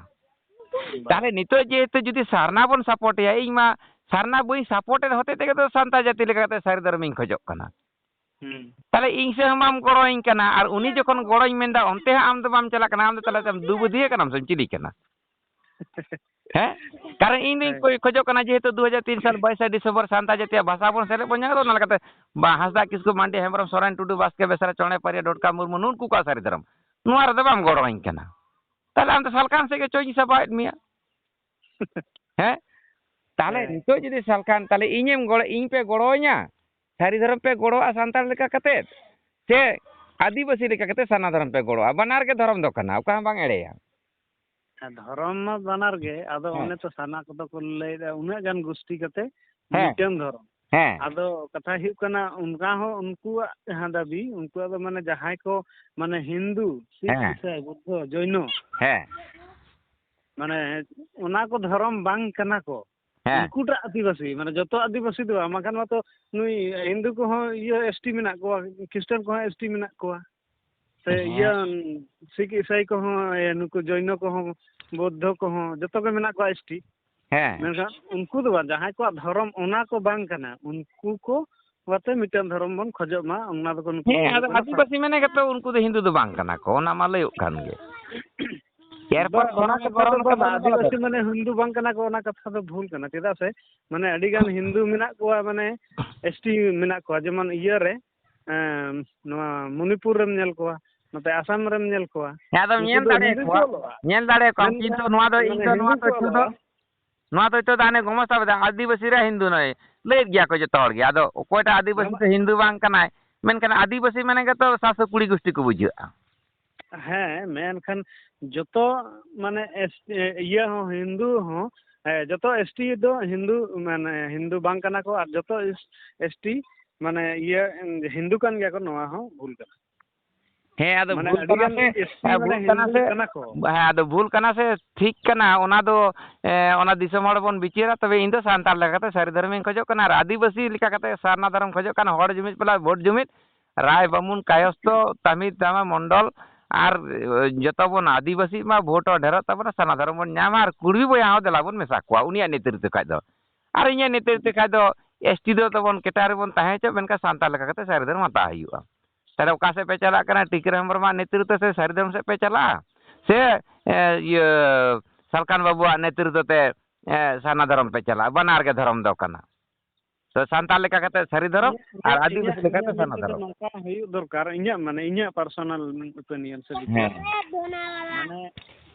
ᱛᱟᱦᱞᱮ ᱱᱤᱛᱚᱜ ᱡᱮᱦᱮᱛᱩ ᱡᱩᱫᱤ ᱥᱟᱨᱱᱟ ᱵᱚᱱ ᱥᱟᱯᱳᱨᱴ ᱮᱭᱟ, ᱤᱧ ᱢᱟ ᱥᱟᱨᱱᱟ ᱵᱟᱹᱧ ᱥᱟᱯᱳᱨᱴ ᱮᱫ ᱦᱚᱛᱮᱡ ᱛᱮᱜᱮ ᱛᱚ ᱥᱟᱱᱛᱟᱲ ᱡᱟᱹᱛᱤ ᱞᱮᱠᱟᱛᱮ ᱥᱟᱹᱨᱤ ᱫᱷᱚᱨᱚᱢᱤᱧ ᱠᱷᱚᱡᱚᱜ ᱠᱟᱱᱟ᱾ ᱦᱩᱸ᱾ ᱛᱟᱦᱞᱮ ᱤᱧ ᱥᱮᱫ ᱦᱚᱸ ᱵᱟᱢ ᱜᱚᱲᱚᱧ ᱠᱟᱱᱟ, ᱟᱨ ᱩᱱᱤ ᱡᱚᱠᱷᱚᱱ ᱜᱚᱲᱚᱧ ᱢᱮᱱᱫᱟ, ᱚᱱᱛᱮ ᱦᱚᱸ ᱟᱢ ᱫᱚ ᱵᱟᱢ ᱪᱟᱞᱟᱜ ᱠᱟᱱᱟ, ᱟᱢ ᱫᱚ ᱛᱟᱦᱞᱮ ᱟᱢ ᱫᱩᱵᱟᱹᱫᱤᱭᱟᱹ ᱠᱟᱱᱟᱢ ᱥᱮᱢ ᱪᱤᱞᱤ ᱠᱟᱱᱟ? ᱦᱮᱸ, ᱠᱟᱨᱚᱱ ᱤᱧ ᱫᱚᱧ ᱦᱮᱸ᱾ ᱠᱷᱚᱡ-, ᱠᱷᱚᱡᱚᱜ ᱠᱟᱱᱟ, ᱡᱮᱦᱮᱛᱩ ᱫᱩ ᱦᱟᱡᱟᱨ ᱛᱤᱱ ᱥᱟᱞ ᱵᱟᱭᱤᱥᱟ ᱰᱤᱥᱮᱢᱵᱚᱨ ᱥᱟᱱᱛᱟᱲ ᱡᱟᱹᱛᱤᱭᱟᱜ ᱵᱷᱟᱥᱟ ᱵᱚᱱ ᱥᱮᱞᱮᱫ ᱵᱚᱱ ᱧᱟᱢ ᱠᱟᱫᱟ, ᱚᱱᱟ ᱞᱮᱠᱟᱛᱮ ᱵᱟ ᱦᱟᱸᱥᱫᱟ, ᱠᱤᱥᱠᱩ, ᱢᱟᱱᱰᱤ, ᱦᱮᱢᱵᱨᱚᱢ, ᱥᱚᱨᱮᱱ, ᱴᱩᱰᱩ, ᱵᱟᱥᱠᱮ, ᱵᱮᱥᱨᱟ, ᱪᱚᱬᱮ, ᱯᱟᱨᱤᱭᱟ, ᱰᱚᱴᱠᱟ, ᱢᱩᱨᱢᱩ, ᱱᱩᱱᱠᱩ ᱠᱚᱣᱟᱜ ᱥᱟᱹᱨᱤ ᱫᱷᱚᱨᱚᱢ, ᱱᱚᱣᱟ ᱨᱮᱫᱚ ᱵᱟᱢ ᱜᱚᱲᱚᱣᱟᱹᱧ ᱠᱟᱱᱟ᱾ ᱛᱟᱦᱞᱮ ᱟᱢ ᱫᱚ ᱥᱟᱞᱠᱷᱟᱱ ᱥᱮᱫ ᱜᱮ ᱪᱚᱧ ᱥᱟᱵᱟᱣᱮᱫ ᱢᱮᱭᱟ᱾ ᱦᱮᱸ, ᱛᱟᱦᱞᱮ ᱦᱮᱸ᱾ ᱱᱤᱛᱚᱜ ᱡᱩᱫᱤ ᱥᱟᱞᱠᱷᱟᱱ, ᱛᱟᱦᱞᱮ ᱤᱧᱮᱢ ᱜᱚᱲᱚ, ᱤᱧ ᱯᱮ ᱜᱚᱲᱚᱣᱟᱹᱧᱟ, ᱥᱟᱹᱨᱤ ᱫᱷᱚᱨᱚᱢ ᱯᱮ ᱜᱚᱲᱚᱣᱟᱜᱼᱟ ᱥᱟᱱᱛᱟᱲ ᱞᱮᱠᱟ ᱠᱟᱛᱮᱫ, ᱥᱮ ᱟᱹᱫᱤᱵᱟᱹᱥᱤ ᱞᱮᱠᱟ ᱠᱟᱛᱮᱫ ᱥᱟᱨᱱᱟ ᱫᱷᱚᱨᱚᱢ ᱯᱮ ᱜᱚᱲᱚᱣᱟᱜᱼᱟ? ᱵᱟᱱᱟᱨ ᱜᱮ ᱫᱷᱚᱨᱚᱢ ᱫᱚ ᱠᱟᱱᱟ, ᱚᱠᱟ ᱦᱚᱸ ᱵᱟᱝ ᱮᱲᱮᱭᱟ᱾ ᱦᱮᱸ, ᱫᱷᱚᱨᱚᱢ ᱢᱟ ᱵᱟᱱᱟᱨ ᱜᱮ, ᱟᱫᱚ ᱦᱮᱸ᱾ ᱚᱱᱮ ᱛᱚ ᱥᱟᱨᱱᱟ ᱠᱚᱫᱚ ᱠᱚ ᱞᱟᱹᱭᱫᱟ ᱩᱱᱟᱹᱜ ᱜᱟᱱ ᱜᱩᱥᱴᱤ ᱠᱟᱛᱮ ᱦᱮᱸ᱾ ᱢᱤᱫᱴᱟᱝ ᱫᱷᱚᱨᱚᱢ᱾ ᱦᱮᱸ᱾ ᱟᱫᱚ ᱠᱟᱛᱷᱟ ᱦᱩᱭᱩᱜ ᱠᱟᱱᱟ, ᱚᱱᱠᱟ ᱦᱚᱸ ᱩᱱᱠᱩᱣᱟᱜ ᱡᱟᱦᱟᱸ ᱫᱟᱹᱵᱤ, ᱩᱱᱠᱩᱣᱟᱜ ᱫᱚ ᱢᱟᱱᱮ ᱡᱟᱦᱟᱸᱭ ᱠᱚ ᱢᱟᱱᱮ ᱦᱤᱱᱫᱩ, ᱥᱤᱠᱷ, ᱦᱮᱸ᱾ ᱤᱥᱟᱹᱭ, ᱵᱩᱫᱽᱫᱷᱚ, ᱡᱚᱭᱱᱚ, ᱦᱮᱸ᱾ ᱢᱟᱱᱮ ᱚᱱᱟ ᱠᱚ ᱫᱷᱚᱨᱚᱢ ᱵᱟᱝ ᱠᱟᱱᱟ ᱠᱚ᱾ ᱦᱮᱸ᱾ ᱩᱱᱠᱩᱴᱟᱜ ᱟᱹᱫᱤᱵᱟᱹᱥᱤ, ᱢᱟᱱᱮ ᱡᱚᱛᱚ ᱟᱹᱫᱤᱵᱟᱹᱥᱤ ᱫᱚ ᱵᱟᱝ, ᱵᱟᱝᱠᱷᱟᱱ ᱢᱟᱛᱚ ᱱᱩᱭ ᱦᱤᱱᱫᱩ ᱠᱚᱦᱚᱸ ᱤᱭᱟᱹ ᱮᱥ ᱴᱤ ᱢᱮᱱᱟᱜ ᱠᱚᱣᱟ, ᱠᱷᱨᱤᱥᱴᱟᱱ ᱠᱚᱦᱚᱸ ᱮᱥ ᱴᱤ ᱢᱮᱱᱟᱜ ᱠᱚᱣᱟ, ᱥᱮ ᱦᱮᱸ᱾ ᱤᱭᱟᱹ ᱥᱤᱠᱷ ᱤᱥᱟᱹᱭ ᱠᱚᱦᱚᱸ, ᱮ, ᱱᱩᱠᱩ ᱡᱚᱭᱱᱚ ᱠᱚᱦᱚᱸ, ᱵᱳᱫᱽᱫᱷᱚ ᱠᱚᱦᱚᱸ, ᱡᱚᱛᱚ ᱜᱮ ᱢᱮᱱᱟᱜ ᱠᱚᱣᱟ ᱮᱥ ᱴᱤ᱾ ᱦᱮᱸ᱾ ᱢᱮᱱᱠᱷᱟᱱ ᱩᱱᱠᱩ ᱫᱚ ᱵᱟᱝ, ᱡᱟᱦᱟᱸᱭ ᱠᱚᱣᱟᱜ ᱫᱷᱚᱨᱚᱢ ᱚᱱᱟ ᱠᱚ ᱵᱟᱝ ᱠᱟᱱᱟ, ᱩᱱᱠᱩ ᱠᱚ ᱟᱛᱮ ᱢᱤᱫᱴᱟᱝ ᱫᱷᱚᱨᱚᱢ ᱵᱚᱱ ᱠᱷᱚᱡᱚᱜ ᱢᱟ, ᱚᱱᱟ ᱫᱚᱠᱚ ᱱᱩᱠᱩ ᱦᱮᱸ, ᱦᱤᱡᱩᱜ ᱟᱫᱚ ᱠᱟᱱᱟ ᱥᱮ? ᱟᱹᱫᱤᱵᱟᱹᱥᱤ ᱢᱟᱱᱮ ᱜᱮᱛᱚ ᱩᱱᱠᱩ ᱫᱚ ᱦᱤᱱᱫᱩ ᱫᱚ ᱵᱟᱝ ᱠᱟᱱᱟ ᱠᱚ, ᱚᱱᱟ ᱢᱟ ᱞᱟᱹᱭᱚᱜ ᱠᱟᱱ ᱜᱮ᱾ ᱮᱨᱯᱚᱨ ᱵᱟᱝ, ᱚᱱᱟ ᱠᱷᱚᱱᱟᱜ ᱠᱟᱛᱷᱟ ᱵᱚᱨᱚᱱ ᱫᱚ ᱠᱟᱛᱮ ᱵᱟᱝ, ᱚᱱᱟ ᱫᱚ ᱟᱹᱫᱤᱵᱟᱹᱥᱤ ᱢᱟᱱᱮ ᱦᱤᱱᱫᱩ ᱵᱟᱝ ᱠᱟᱱᱟ ᱠᱚ, ᱚᱱᱟ ᱠᱟᱛᱷᱟ ᱫᱚ ᱵᱷᱩᱞ ᱠᱟᱱᱟ᱾ ᱪᱮᱫᱟᱜ ᱥᱮ ᱢᱟᱱᱮ ᱟᱹᱰᱤ ᱜᱟᱱ ᱦᱤᱱᱫᱩ ᱢᱮᱱᱟᱜ ᱠᱚᱣᱟ, ᱢᱟᱱᱮ ᱮᱥ ᱴᱤ ᱢᱮᱱᱟᱜ ᱠᱚᱣᱟ, ᱡᱮᱢᱚᱱ ᱤᱭᱟᱹ ᱨᱮ, ᱮᱸ, ᱱᱚᱣᱟ ᱢᱚᱱᱤᱯᱩᱨ ᱨᱮᱢ ᱧᱮᱞ ᱠᱚᱣᱟ, ᱱᱚᱛᱮ ᱟᱥᱟᱢ ᱨᱮᱢ ᱧᱮᱞ ᱠᱚᱣᱟ, ᱧᱮᱞ ᱫᱟᱲᱮ ᱠᱚᱣᱟ, ᱧᱮᱞ ᱫᱟᱲᱮ ᱠᱚᱣᱟ᱾ ᱢᱮᱱᱠᱷᱟᱱ ᱠᱤᱱᱛᱩ ᱱᱚᱣᱟ ᱫᱚ ᱤᱧ ᱢᱟᱱᱮ ᱫᱚ ᱱᱚᱣᱟ ᱦᱤᱱᱫᱩ ᱫᱚ ᱠᱚ ᱤᱧ ᱫᱚ ᱚᱞᱚᱜᱼᱟ᱾ ᱱᱚᱣᱟ ᱫᱚ ᱱᱤᱛᱚᱜ ᱫᱚ ᱦᱟᱱᱮ ᱜᱚᱢᱚᱥᱛᱟ ᱵᱮᱫᱟ, ᱟᱹᱫᱤᱵᱟᱹᱥᱤ ᱨᱮ ᱦᱤᱱᱫᱩ ᱱᱚᱭ ᱞᱟᱹᱭᱮᱫ ᱜᱮᱭᱟ ᱠᱚ ᱡᱚᱛᱚ ᱦᱚᱲ ᱜᱮ᱾ ᱟᱫᱚ ᱚᱠᱚᱭᱴᱟᱜ ᱟᱹᱫᱤᱵᱟᱹᱥᱤ ᱱᱚᱣᱟ ᱥᱮ ᱦᱤᱱᱫᱩ ᱵᱟᱝ ᱠᱟᱱᱟᱭ, ᱢᱮᱱᱠᱷᱟᱱ ᱟᱹᱫᱤᱵᱟᱹᱥᱤ ᱢᱟᱱᱮ ᱜᱮᱛᱚ ᱥᱟᱥᱚ ᱠᱩᱲᱤ ᱜᱩᱥᱴᱤ ᱠᱚ ᱵᱩᱡᱷᱟᱹᱜᱼᱟ᱾ ᱦᱮᱸ, ᱢᱮᱱᱠᱷᱟᱱ ᱡᱚᱛᱚ ᱢᱟᱱᱮ ᱮᱥ-, ᱤᱭᱟᱹ ᱦᱚᱸ ᱦᱤᱱᱫᱩ ᱦᱚᱸ, ᱦᱮᱸ, ᱡᱚᱛᱚ ᱮᱥ ᱴᱤ ᱫᱚ ᱦᱤᱱᱫᱩ, ᱢᱟᱱᱮ ᱦᱤᱱᱫᱩ ᱵᱟᱝ ᱠᱟᱱᱟ ᱠᱚ, ᱟᱨ ᱡᱚᱛᱚ ᱮᱥ-, ᱮᱥ ᱴᱤ ᱢᱟᱱᱮ ᱤᱭᱟᱹ ᱦᱤᱱᱫᱩ ᱠᱟᱱ ᱜᱮᱭᱟ ᱠᱚ, ᱱᱚᱣᱟ ᱦᱚᱸ ᱵᱷᱩᱞ ᱠᱟᱱᱟ᱾ ᱦᱮᱸ, ᱟᱫᱚ ᱢᱟᱱᱮ ᱵᱷᱩᱞ ᱟᱹᱰᱤ ᱠᱟᱱᱟ ᱜᱟᱱ ᱥᱮ, ᱮᱥ ᱴᱤ ᱦᱮᱸ, ᱢᱟᱱᱮ ᱵᱷᱩᱞ ᱠᱟᱱᱟ ᱦᱤᱱᱫᱩ ᱥᱮ, ᱠᱟᱱᱟ ᱠᱚ᱾ ᱦᱮᱸ, ᱟᱫᱚ ᱵᱷᱩᱞ ᱠᱟᱱᱟ ᱥᱮ ᱴᱷᱤᱠ ᱠᱟᱱᱟ, ᱚᱱᱟ ᱫᱚ, ᱮ, ᱚᱱᱟ ᱫᱤᱥᱚᱢ ᱦᱚᱲ ᱵᱚᱱ ᱵᱤᱪᱟᱹᱨᱟ᱾ ᱛᱚᱵᱮ ᱤᱧ ᱫᱚ ᱥᱟᱱᱛᱟᱲ ᱞᱮᱠᱟᱛᱮ ᱥᱟᱹᱨᱤ ᱫᱷᱚᱨᱚᱢᱤᱧ ᱠᱷᱚᱡᱚᱜ ᱠᱟᱱᱟ, ᱟᱨ ᱟᱹᱫᱤᱵᱟᱹᱥᱤ ᱞᱮᱠᱟ ᱠᱟᱛᱮ ᱥᱟᱨᱱᱟ ᱫᱷᱚᱨᱚᱢ ᱠᱷᱚᱡᱚᱜ ᱠᱟᱱᱟ, ᱦᱚᱲ ᱡᱩᱢᱤᱫ ᱯᱟᱞᱟ ᱵᱷᱳᱴ ᱡᱩᱢᱤᱫ, ᱨᱟᱭ ᱵᱟᱢᱩᱱ ᱠᱟᱭᱚᱥᱛᱚ ᱛᱟᱢᱤ ᱛᱟᱢᱟ ᱢᱚᱱᱰᱚᱞ, ᱟᱨ, ᱮ, ᱡᱚᱛᱚ ᱵᱚᱱ ᱟᱹᱫᱤᱵᱟᱹᱥᱤ ᱢᱟ ᱵᱷᱳᱴ ᱦᱚᱸ ᱰᱷᱮᱨᱚᱜ ᱛᱟᱵᱚᱱᱟ, ᱥᱟᱨᱱᱟ ᱫᱷᱚᱨᱚᱢ ᱵᱚᱱ ᱧᱟᱢᱟ, ᱟᱨ ᱠᱩᱲᱢᱤ ᱵᱚᱭᱦᱟ ᱦᱚᱸ ᱫᱮᱞᱟ ᱵᱚᱱ ᱢᱮᱥᱟ ᱠᱚᱣᱟ ᱩᱱᱤᱭᱟᱜ ᱱᱮᱛᱨᱤᱛᱵ ᱠᱷᱟᱡ ᱫᱚ᱾ ᱟᱨ ᱤᱧᱟᱹᱜ ᱱᱮᱛᱨᱤᱛᱵ ᱠᱷᱟᱡ ᱫᱚ ᱮᱥ ᱴᱤ ᱫᱚ ᱛᱟᱵᱚᱱ ᱠᱮᱴᱟᱜ ᱨᱮᱵᱚᱱ ᱛᱟᱦᱮᱸ ᱦᱚᱪᱚᱜ, ᱢᱮᱱᱠᱷᱟᱱ ᱥᱟᱱᱛᱟᱲ ᱞᱮᱠᱟ ᱠᱟᱛᱮ ᱥᱟᱹᱨᱤ ᱫᱷᱚᱨᱚᱢ ᱦᱟᱛᱟᱣ ᱦᱩᱭᱩᱜᱼᱟ᱾ ᱛᱟᱦᱞᱮ ᱚᱠᱟ ᱥᱮᱫ ᱯᱮ ᱪᱟᱞᱟᱜ ᱠᱟᱱᱟ? ᱴᱤᱠᱟᱹᱨᱟᱢ ᱦᱮᱢᱵᱨᱚᱢᱟᱜ ᱱᱮᱛᱨᱤᱛᱵ ᱥᱮ ᱥᱟᱹᱨᱤ ᱫᱷᱚᱨᱚᱢ ᱥᱮᱫ ᱯᱮ ᱪᱟᱞᱟᱜᱼᱟ, ᱥᱮ, ᱮ, ᱤᱭᱟᱹ, ᱥᱟᱞᱠᱷᱟᱱ ᱵᱟᱹᱵᱩᱣᱟᱜ ᱱᱮᱛᱨᱤᱛᱵ ᱛᱮ, ᱮ, ᱥᱟᱨᱱᱟ ᱫᱷᱚᱨᱚᱢ ᱯᱮ ᱪᱟᱞᱟᱜᱼᱟ? ᱵᱟᱱᱟᱨ ᱜᱮ ᱫᱷᱚᱨᱚᱢ ᱫᱚ ᱠᱟᱱᱟ᱾ ᱛᱚ ᱥᱟᱱᱛᱟᱲ ᱞᱮᱠᱟ ᱠᱟᱛᱮ ᱥᱟᱹᱨᱤ ᱫᱷᱚᱨᱚᱢ ᱤᱧᱟᱹᱜ, ᱟᱨ ᱤᱧᱟᱹᱜ, ᱟᱹᱫᱤᱵᱟᱹᱥᱤ ᱤᱧᱟᱹᱜ, ᱞᱮᱠᱟᱛᱮ ᱤᱧᱟᱹᱜ ᱢᱮᱱ ᱥᱟᱨᱱᱟ ᱛᱮᱫᱚ ᱫᱷᱚᱨᱚᱢ᱾ ᱱᱚᱝᱠᱟ ᱦᱩᱭᱩᱜ ᱫᱚᱨᱠᱟᱨ, ᱤᱧᱟᱹᱜ ᱢᱟᱱᱮ, ᱤᱧᱟᱹᱜ personal opinion ᱥᱮ ᱵᱤᱪᱟᱹᱨ᱾ ᱦᱮᱸ᱾ ᱢᱟᱱᱮ,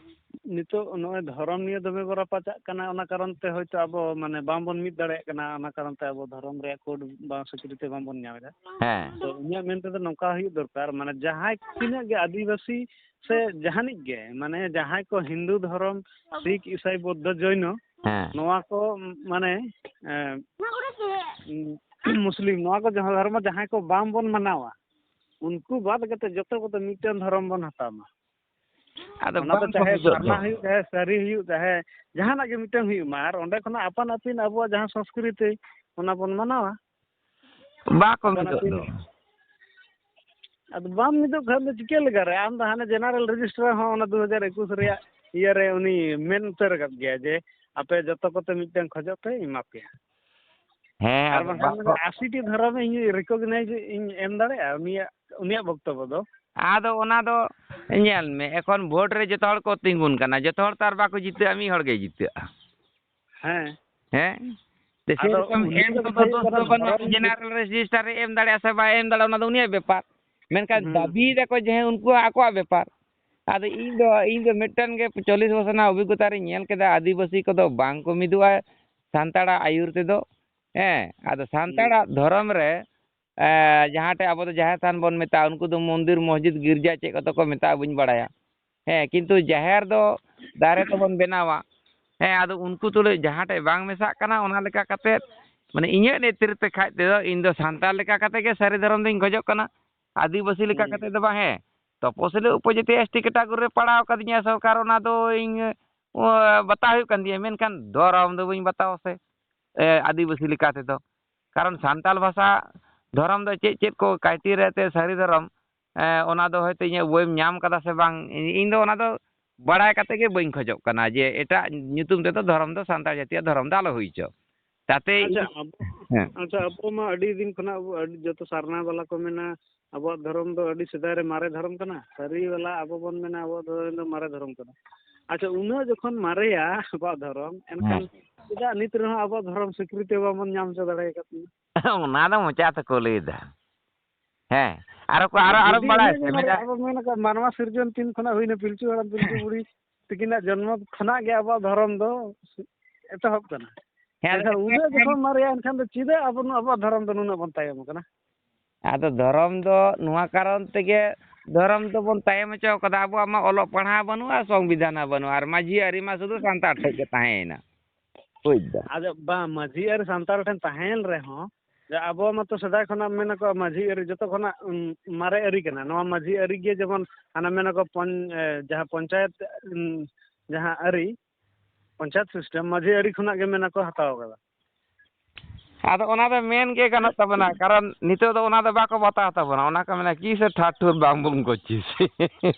ᱱᱤᱛᱚᱜ ᱱᱚᱜᱼᱚᱭ ᱫᱷᱚᱨᱚᱢ ᱱᱤᱭᱮ ᱫᱚᱢᱮ ᱵᱚ ᱨᱟᱯᱟᱪᱟᱜ ᱠᱟᱱᱟ, ᱚᱱᱟ ᱠᱟᱨᱚᱱ ᱛᱮ ᱦᱚᱭᱛᱳ ᱟᱵᱚ, ᱢᱟᱱᱮ, ᱵᱟᱝᱵᱚᱱ ᱢᱤᱫ ᱫᱟᱲᱮᱭᱟᱜ ᱠᱟᱱᱟ, ᱚᱱᱟ ᱠᱟᱨᱚᱱ ᱛᱮ ᱟᱵᱚ ᱫᱷᱚᱨᱚᱢ ᱨᱮᱭᱟᱜ code ᱵᱟᱝ ᱥᱚᱪᱨᱤᱛᱮ ᱵᱟᱝᱵᱚᱱ ᱧᱟᱢ ᱮᱫᱟ᱾ ᱦᱮᱸ᱾ ᱛᱚ ᱤᱧᱟᱹᱜ ᱢᱮᱱ ᱛᱮᱫᱚ ᱱᱚᱝᱠᱟ ᱦᱩᱭᱩᱜ ᱫᱚᱨᱠᱟᱨ, ᱢᱟᱱᱮ, ᱡᱟᱦᱟᱸᱭ ᱛᱤᱱᱟᱹᱜ ᱜᱮ ᱟᱹᱫᱤᱵᱟᱹᱥᱤ ᱥᱮ ᱡᱟᱦᱟᱱᱤᱡ ᱜᱮ, ᱢᱟᱱᱮ, ᱡᱟᱦᱟᱸᱭ ᱠᱚ ᱦᱤᱱᱫᱩ ᱫᱷᱚᱨᱚᱢ, ᱥᱤᱠᱷ, ᱤᱥᱟᱹᱭ, ᱵᱳᱫᱽᱫᱷᱚ, ᱡᱚᱭᱱᱚ, ᱦᱮᱸ᱾ ᱱᱚᱣᱟ ᱠᱚ, ᱢᱟᱱᱮ, ᱮᱸ, ᱩᱸ, ᱢᱩᱥᱞᱤᱢ, ᱱᱚᱣᱟ ᱠᱚ ᱡᱟᱦᱟᱸ ᱫᱷᱚᱨᱢᱚ ᱡᱟᱦᱟᱸᱭ ᱠᱚ ᱵᱟᱝ ᱵᱚᱱ ᱢᱟᱱᱟᱣᱟ, ᱩᱱᱠᱩ ᱵᱟᱫ ᱠᱟᱛᱮ ᱡᱚᱛᱚ ᱠᱚᱛᱮ ᱢᱤᱫᱴᱮᱱ ᱫᱷᱚᱨᱚᱢ ᱵᱚᱱ ᱦᱟᱛᱟᱣ ᱢᱟ᱾ ᱟᱫᱚ ᱚᱱᱟ ᱫᱚ ᱵᱟᱝ ᱠᱚ ᱪᱟᱦᱮ ᱢᱤᱫᱚᱜ ᱫᱚ᱾ ᱥᱟᱨᱱᱟ ᱦᱩᱭᱩᱜ, ᱪᱟᱦᱮ ᱥᱟᱹᱨᱤ ᱦᱩᱭᱩᱜ, ᱪᱟᱦᱮ ᱡᱟᱦᱟᱱᱟᱜ ᱜᱮ ᱢᱤᱫᱴᱟᱝ ᱦᱩᱭᱩᱜ ᱢᱟ, ᱟᱨ ᱚᱸᱰᱮ ᱠᱷᱚᱱᱟᱜ ᱟᱯᱟᱱ ᱟᱹᱯᱤᱱ ᱟᱵᱚᱣᱟᱜ ᱡᱟᱦᱟᱸ ᱥᱚᱝᱥᱠᱨᱤᱛᱤ, ᱚᱱᱟ ᱵᱚᱱ ᱢᱟᱱᱟᱣᱟ᱾ ᱵᱟᱠᱚ ᱟᱯᱟᱱ ᱢᱤᱫᱚᱜ ᱟᱹᱯᱤᱱ᱾ ᱫᱚ᱾ ᱟᱫᱚ ᱵᱟᱢ ᱢᱤᱫᱚᱜ ᱠᱷᱟᱱ ᱫᱚ ᱪᱤᱠᱟᱹ ᱞᱮᱠᱟᱨᱮ? ᱟᱢ ᱫᱚ ᱦᱟᱱᱮ general registrar ᱦᱚᱸ ᱚᱱᱟ ᱫᱩ ᱦᱟᱡᱟᱨ ᱮᱠᱩᱥ ᱨᱮᱭᱟᱜ ᱤᱭᱟᱹ ᱨᱮ ᱩᱱᱤ ᱢᱮᱱ ᱩᱛᱟᱹᱨ ᱟᱠᱟᱫ ᱜᱮᱭᱟ ᱡᱮ ᱟᱯᱮ ᱡᱚᱛᱚ ᱠᱚᱛᱮ ᱢᱤᱫᱴᱟᱝ ᱠᱷᱚᱡᱚᱜ ᱯᱮ, ᱮᱢᱟ ᱯᱮᱭᱟ᱾ ᱦᱮᱸ, ᱟᱨ ᱟᱫᱚ ᱵᱟᱝᱠᱷᱟᱱ ᱵᱟᱠᱚ ᱟᱥᱤ ᱴᱤ ᱫᱷᱚᱨᱚᱢ ᱤᱧ ᱨᱤᱠᱚᱜᱱᱟᱭᱤᱡᱽ ᱤᱧ ᱮᱢ ᱫᱟᱲᱮᱭᱟᱜᱼᱟ ᱩᱱᱤᱭᱟᱜ, ᱩᱱᱤᱭᱟᱜ ᱵᱚᱠᱛᱚᱵᱚ ᱫᱚ? ᱟᱫᱚ ᱚᱱᱟ ᱫᱚ ᱧᱮᱞ ᱢᱮ, ᱮᱠᱷᱚᱱ ᱵᱷᱳᱴ ᱨᱮ ᱡᱚᱛᱚ ᱦᱚᱲ ᱠᱚ ᱛᱤᱸᱜᱩᱱ ᱠᱟᱱᱟ, ᱡᱚᱛᱚ ᱦᱚᱲ ᱛᱚ ᱟᱨ ᱵᱟᱠᱚ ᱡᱤᱛᱟᱹᱜᱼᱟ, ᱢᱤᱫ ᱦᱚᱲ ᱜᱮᱭ ᱡᱤᱛᱟᱹᱜᱼᱟ᱾ ᱦᱮᱸ᱾ ᱦᱮᱸ? ᱛᱮ ᱟᱫᱚ ᱥᱮᱨᱚᱠᱚᱢ ᱩᱱᱤ ᱮᱢ ᱫᱚ ᱠᱚᱫᱚ ᱦᱩᱭᱩᱜ ᱫᱳᱥ ᱠᱟᱱᱟ ᱫᱚ ᱵᱟᱹᱱᱩᱜᱼᱟ᱾ ᱫᱷᱚᱨᱚᱢ᱾ ᱡᱮᱱᱟᱨᱮᱞ ᱨᱮᱡᱤᱥᱴᱟᱨ ᱨᱮ ᱮᱢ ᱫᱟᱲᱮᱭᱟᱜᱼᱟ ᱥᱮ ᱵᱟᱭ ᱮᱢ ᱫᱟᱲᱮᱭᱟᱜᱼᱟ, ᱚᱱᱟ ᱫᱚ ᱩᱱᱤᱭᱟᱜ ᱵᱮᱯᱟᱨ᱾ ᱢᱮᱱᱠᱷᱟᱱ ᱦᱩᱸ᱾ ᱫᱟᱹᱵᱤᱭ ᱫᱟᱠᱚ ᱡᱮ ᱦᱮᱸ ᱩᱱᱠᱩᱣᱟᱜ ᱟᱠᱚᱣᱟᱜ ᱵᱮᱯᱟᱨ᱾ ᱟᱫᱚ ᱤᱧ ᱫᱚ, ᱤᱧ ᱫᱚ ᱢᱤᱫᱴᱮᱱ ᱜᱮ ᱪᱚᱞᱞᱤᱥ ᱵᱚᱪᱷᱚᱨ ᱨᱮᱱᱟᱜ ᱚᱵᱷᱤᱜᱽᱜᱚᱛᱟ ᱨᱤᱧ ᱧᱮᱞ ᱠᱮᱫᱟ, ᱟᱹᱫᱤᱵᱟᱹᱥᱤ ᱠᱚᱫᱚ ᱵᱟᱝ ᱠᱚ ᱢᱤᱫᱚᱜᱼᱟ ᱥᱟᱱᱛᱟᱲᱟᱜ ᱟᱹᱭᱩᱨ ᱛᱮᱫᱚ᱾ ᱦᱮᱸ, ᱟᱫᱚ ᱦᱩᱸ᱾ ᱥᱟᱱᱛᱟᱲᱟᱜ ᱫᱷᱚᱨᱚᱢ ᱨᱮ, ᱮ, ᱡᱟᱦᱟᱸ ᱴᱷᱮᱡ ᱟᱵᱚ ᱫᱚ ᱡᱟᱦᱮᱨ ᱛᱷᱟᱱ ᱵᱚᱱ ᱢᱮᱛᱟᱜᱼᱟ, ᱩᱱᱠᱩ ᱫᱚ ᱢᱚᱱᱫᱤᱨ, ᱢᱚᱥᱡᱤᱫ, ᱜᱤᱨᱡᱟ ᱪᱮᱫ ᱠᱚᱫᱚ ᱠᱚ ᱢᱮᱛᱟᱜᱼᱟ ᱵᱟᱹᱧ ᱵᱟᱲᱟᱭᱟ᱾ ᱦᱮᱸ, ᱠᱤᱱᱛᱩ ᱡᱟᱦᱮᱨ ᱫᱚ ᱫᱟᱨᱮ ᱛᱮᱵᱚᱱ ᱵᱮᱱᱟᱣᱟ᱾ ᱦᱮᱸ, ᱟᱫᱚ ᱩᱱᱠᱩ ᱛᱩᱞᱩᱡ ᱡᱟᱦᱟᱸ ᱴᱷᱮᱡ ᱵᱟᱝ ᱢᱮᱥᱟᱜ ᱠᱟᱱᱟ, ᱚᱱᱟ ᱞᱮᱠᱟ ᱠᱟᱛᱮᱫ, ᱢᱟᱱᱮ, ᱤᱧᱟᱹᱜ ᱱᱮᱛᱨᱤᱛᱵ ᱛᱮ ᱠᱷᱟᱡ ᱛᱮᱫᱚ ᱤᱧ ᱫᱚ ᱥᱟᱱᱛᱟᱲ ᱞᱮᱠᱟ ᱠᱟᱛᱮ ᱜᱮ ᱥᱟᱹᱨᱤ ᱫᱷᱚᱨᱚᱢ ᱫᱚᱧ ᱠᱷᱚᱡᱚᱜ ᱠᱟᱱᱟ᱾ ᱟᱹᱫᱤᱵᱟᱹᱥᱤ ᱞᱮᱠᱟ ᱦᱩᱸ᱾ ᱠᱟᱛᱮ ᱫᱚ ᱵᱟᱝ, ᱦᱮᱸ, ᱛᱚᱯᱚᱥᱤᱞᱤ ᱩᱯᱚᱡᱟᱹᱛᱤ ᱮᱥ ᱴᱤ ᱠᱮᱴᱟᱜᱚᱨᱤ ᱨᱮ ᱯᱟᱲᱟᱣ ᱠᱟᱫᱤᱧᱟ ᱥᱚᱨᱠᱟᱨ, ᱚᱱᱟ ᱫᱚ ᱤᱧ, ᱚ, ᱵᱟᱛᱟᱣ ᱦᱩᱭᱩᱜ ᱠᱟᱱ ᱛᱤᱧᱟᱹ, ᱢᱮᱱᱠᱷᱟᱱ ᱫᱷᱚᱨᱚᱢ ᱫᱚ ᱵᱟᱹᱧ ᱵᱟᱛᱟᱣᱟ ᱥᱮ, ᱮ, ᱟᱹᱫᱤᱵᱟᱹᱥᱤ ᱞᱮᱠᱟ ᱛᱮᱫᱚ᱾ ᱠᱟᱨᱚᱱ ᱥᱟᱱᱛᱟᱲ ᱵᱷᱟᱥᱟ ᱫᱷᱚᱨᱚᱢ ᱫᱚ ᱪᱮᱫ ᱪᱮᱫ ᱠᱚ criteria ᱛᱮ ᱥᱟᱹᱨᱤ ᱫᱷᱚᱨᱚᱢ, ᱮ, ᱚᱱᱟ ᱫᱚ ᱦᱚᱭᱛᱳ ᱤᱧᱟᱹᱜ ᱵᱳᱭᱮᱢ ᱧᱟᱢ ᱠᱟᱫᱟ ᱥᱮ ᱵᱟᱝ, ᱤᱧ, ᱤᱧ ᱫᱚ ᱚᱱᱟ ᱫᱚ ᱵᱟᱲᱟᱭ ᱠᱟᱛᱮ ᱜᱮ ᱵᱟᱹᱧ ᱠᱷᱚᱡᱚᱜ ᱠᱟᱱᱟ ᱡᱮ ᱮᱴᱟᱜ ᱧᱩᱛᱩᱢ ᱛᱮᱫᱚ ᱫᱷᱚᱨᱚᱢ ᱫᱚ ᱥᱟᱱᱛᱟᱲ ᱡᱟᱹᱛᱤᱭᱟᱜ ᱫᱷᱚᱨᱚᱢ ᱫᱚ ᱟᱞᱚ ᱦᱩᱭ ᱦᱚᱪᱚ᱾ ᱛᱟᱛᱮ ᱟᱪᱪᱷᱟ, ᱤᱧ ᱟᱵᱚ, ᱦᱮᱸ᱾ ᱟᱪᱪᱷᱟ, ᱟᱵᱚ ᱢᱟ ᱟᱹᱰᱤ ᱫᱤᱱ ᱠᱷᱚᱱᱟᱜ ᱟᱵᱚ ᱟᱹᱰᱤ ᱡᱚᱛᱚ ᱥᱟᱨᱱᱟ ᱵᱟᱞᱟ ᱠᱚ ᱢᱮᱱᱟ ᱟᱵᱚᱣᱟᱜ ᱫᱷᱚᱨᱚᱢ ᱫᱚ ᱟᱹᱰᱤ ᱥᱮᱫᱟᱭ ᱨᱮ ᱢᱟᱨᱮ ᱫᱷᱚᱨᱚᱢ ᱠᱟᱱᱟ, ᱥᱟᱹᱨᱤ ᱵᱟᱞᱟ ᱟᱵᱚ ᱵᱚᱱ ᱢᱮᱱᱟ ᱟᱵᱚᱣᱟᱜ ᱫᱷᱚᱨᱚᱢ ᱫᱚ ᱢᱟᱨᱮ ᱫᱷᱚᱨᱚᱢ ᱠᱟᱱᱟ᱾ ᱟᱪᱪᱷᱟ, ᱩᱱᱟᱹᱜ ᱡᱚᱠᱷᱚᱱ ᱢᱟᱨᱮᱭᱟ ᱟᱵᱚᱣᱟᱜ ᱫᱷᱚᱨᱚᱢ, ᱮᱱᱠᱷᱟᱱ ᱦᱮᱸ᱾ ᱪᱮᱫᱟᱜ ᱱᱤᱛ ᱨᱮᱦᱚᱸ ᱟᱵᱚᱣᱟᱜ ᱫᱷᱚᱨᱚᱢ ᱥᱤᱠᱨᱤᱛᱤ ᱵᱟᱵᱚᱱ ᱧᱟᱢ ᱦᱚᱪᱚ ᱫᱟᱲᱮ ᱟᱠᱟᱫ ᱵᱚᱱᱟ? ᱚᱱᱟ ᱫᱚ ᱢᱚᱪᱟ ᱛᱮᱠᱚ ᱞᱟᱹᱭᱫᱟ᱾ ᱦᱮᱸ, ᱟᱨᱚ ᱠᱚ, ᱟᱨᱚ, ᱟᱨᱚ ᱡᱩᱫᱤ ᱵᱟᱲᱟᱭ ᱩᱱᱟᱹᱜ ᱜᱮ ᱥᱮ ᱢᱟᱨᱮ ᱢᱮᱱᱟᱜ᱾ ᱟᱵᱚ ᱢᱮᱱ ᱟᱠᱟᱫ ᱢᱟᱱᱣᱟ ᱥᱤᱨᱡᱚᱱ ᱛᱤᱱ ᱠᱷᱚᱱᱟᱜ ᱦᱩᱭᱱᱟ, ᱯᱤᱞᱪᱩ ᱦᱟᱲᱟᱢ ᱯᱤᱞᱪᱩ ᱵᱩᱲᱦᱤ ᱛᱤᱠᱤᱱᱟᱜ ᱡᱚᱱᱢᱚ ᱠᱷᱚᱱᱟᱜ ᱜᱮ ᱟᱵᱚᱣᱟᱜ ᱫᱷᱚᱨᱚᱢ ᱫᱚ ᱮᱛᱚᱦᱚᱵ ᱠᱟᱱᱟ᱾ ᱦᱮᱸ, ᱟᱫᱚ ᱮᱱᱠᱷᱟᱱ ᱩᱱᱟᱹᱜ ᱡᱚᱠᱷᱚᱱ ᱢᱟᱨᱮᱭᱟ, ᱮᱱᱠᱷᱟᱱ ᱫᱚ ᱪᱮᱫᱟᱜ ᱟᱵᱚ ᱱᱚᱣᱟ ᱟᱵᱚᱣᱟᱜ ᱫᱷᱚᱨᱚᱢ ᱫᱚ ᱱᱩᱱᱟᱹᱜ ᱵᱚᱱ ᱛᱟᱭᱚᱢ ᱠᱟᱱᱟ? ᱟᱫᱚ ᱫᱷᱚᱨᱚᱢ ᱫᱚ ᱱᱚᱣᱟ ᱠᱟᱨᱚᱱ ᱛᱮᱜᱮ ᱫᱷᱚᱨᱚᱢ ᱫᱚᱵᱚᱱ ᱛᱟᱭᱚᱢ ᱦᱚᱪᱚ ᱠᱟᱫᱟ, ᱟᱵᱚᱣᱟᱜ ᱢᱟ ᱚᱞᱚᱜ ᱯᱟᱲᱦᱟᱣ ᱵᱟᱹᱱᱩᱜᱼᱟ, ᱥᱚᱝᱵᱤᱫᱷᱟᱱ ᱦᱚᱸ ᱵᱟᱹᱱᱩᱜᱼᱟ, ᱟᱨ ᱢᱟᱹᱡᱷᱤ ᱟᱹᱨᱤ ᱢᱟ ᱥᱩᱫᱷᱩ ᱥᱟᱱᱛᱟᱲ ᱴᱷᱮᱡ ᱜᱮ ᱛᱟᱦᱮᱸᱭᱮᱱᱟ᱾ ᱵᱩᱡᱽ ᱫᱟ? ᱟᱫᱚ ᱵᱟᱝ, ᱢᱟᱹᱡᱷᱤ ᱟᱹᱨᱤ ᱥᱟᱱᱛᱟᱲ ᱴᱷᱮᱱ ᱛᱟᱦᱮᱸᱭᱮᱱ ᱨᱮᱦᱚᱸ, ᱡᱮ ᱟᱵᱚ ᱢᱟᱛᱚ ᱥᱮᱫᱟᱭ ᱠᱷᱚᱱᱟᱜ ᱢᱮᱱᱟᱠᱚ ᱢᱟᱹᱡᱷᱤ ᱟᱹᱨᱤ ᱡᱚᱛᱚ ᱠᱷᱚᱱᱟᱜ, ᱩᱸ, ᱢᱟᱨᱮ ᱟᱹᱨᱤ ᱠᱟᱱᱟ᱾ ᱱᱚᱣᱟ ᱢᱟᱹᱡᱷᱤ ᱟᱹᱨᱤ ᱜᱮ ᱡᱮᱢᱚᱱ ᱦᱟᱱᱟ ᱢᱮᱱᱟᱠᱚ ᱯᱚᱧ-, ᱮ, ᱡᱟᱦᱟᱸ ᱯᱚᱧᱪᱟᱭᱮᱛ, ᱩᱸ, ᱡᱟᱦᱟᱸ ᱟᱹᱨᱤ, ᱯᱚᱧᱪᱟᱭᱮᱛ system, ᱢᱟᱹᱡᱷᱤ ᱟᱹᱨᱤ ᱠᱷᱚᱱᱟᱜ ᱜᱮ ᱢᱮᱱᱟᱠᱚ ᱦᱟᱛᱟᱣ ᱠᱟᱫᱟ᱾ ᱟᱫᱚ ᱚᱱᱟ ᱫᱚ ᱢᱮᱱ ᱜᱮ ᱜᱟᱱᱚᱜ ᱛᱟᱵᱚᱱᱟ, ᱠᱟᱨᱚᱱ ᱱᱤᱛᱚᱜ ᱫᱚ ᱚᱱᱟ ᱫᱚ ᱵᱟᱠᱚ ᱵᱟᱛᱟᱣ ᱛᱟᱵᱚᱱᱟ, ᱚᱱᱟ ᱠᱚ ᱢᱮᱱᱟ ᱠᱤ ᱥᱮ ᱴᱷᱟᱴ ᱴᱷᱩᱨ ᱵᱟᱝ ᱵᱚᱱ ᱜᱚᱡ ᱪᱤ ᱥᱮ᱾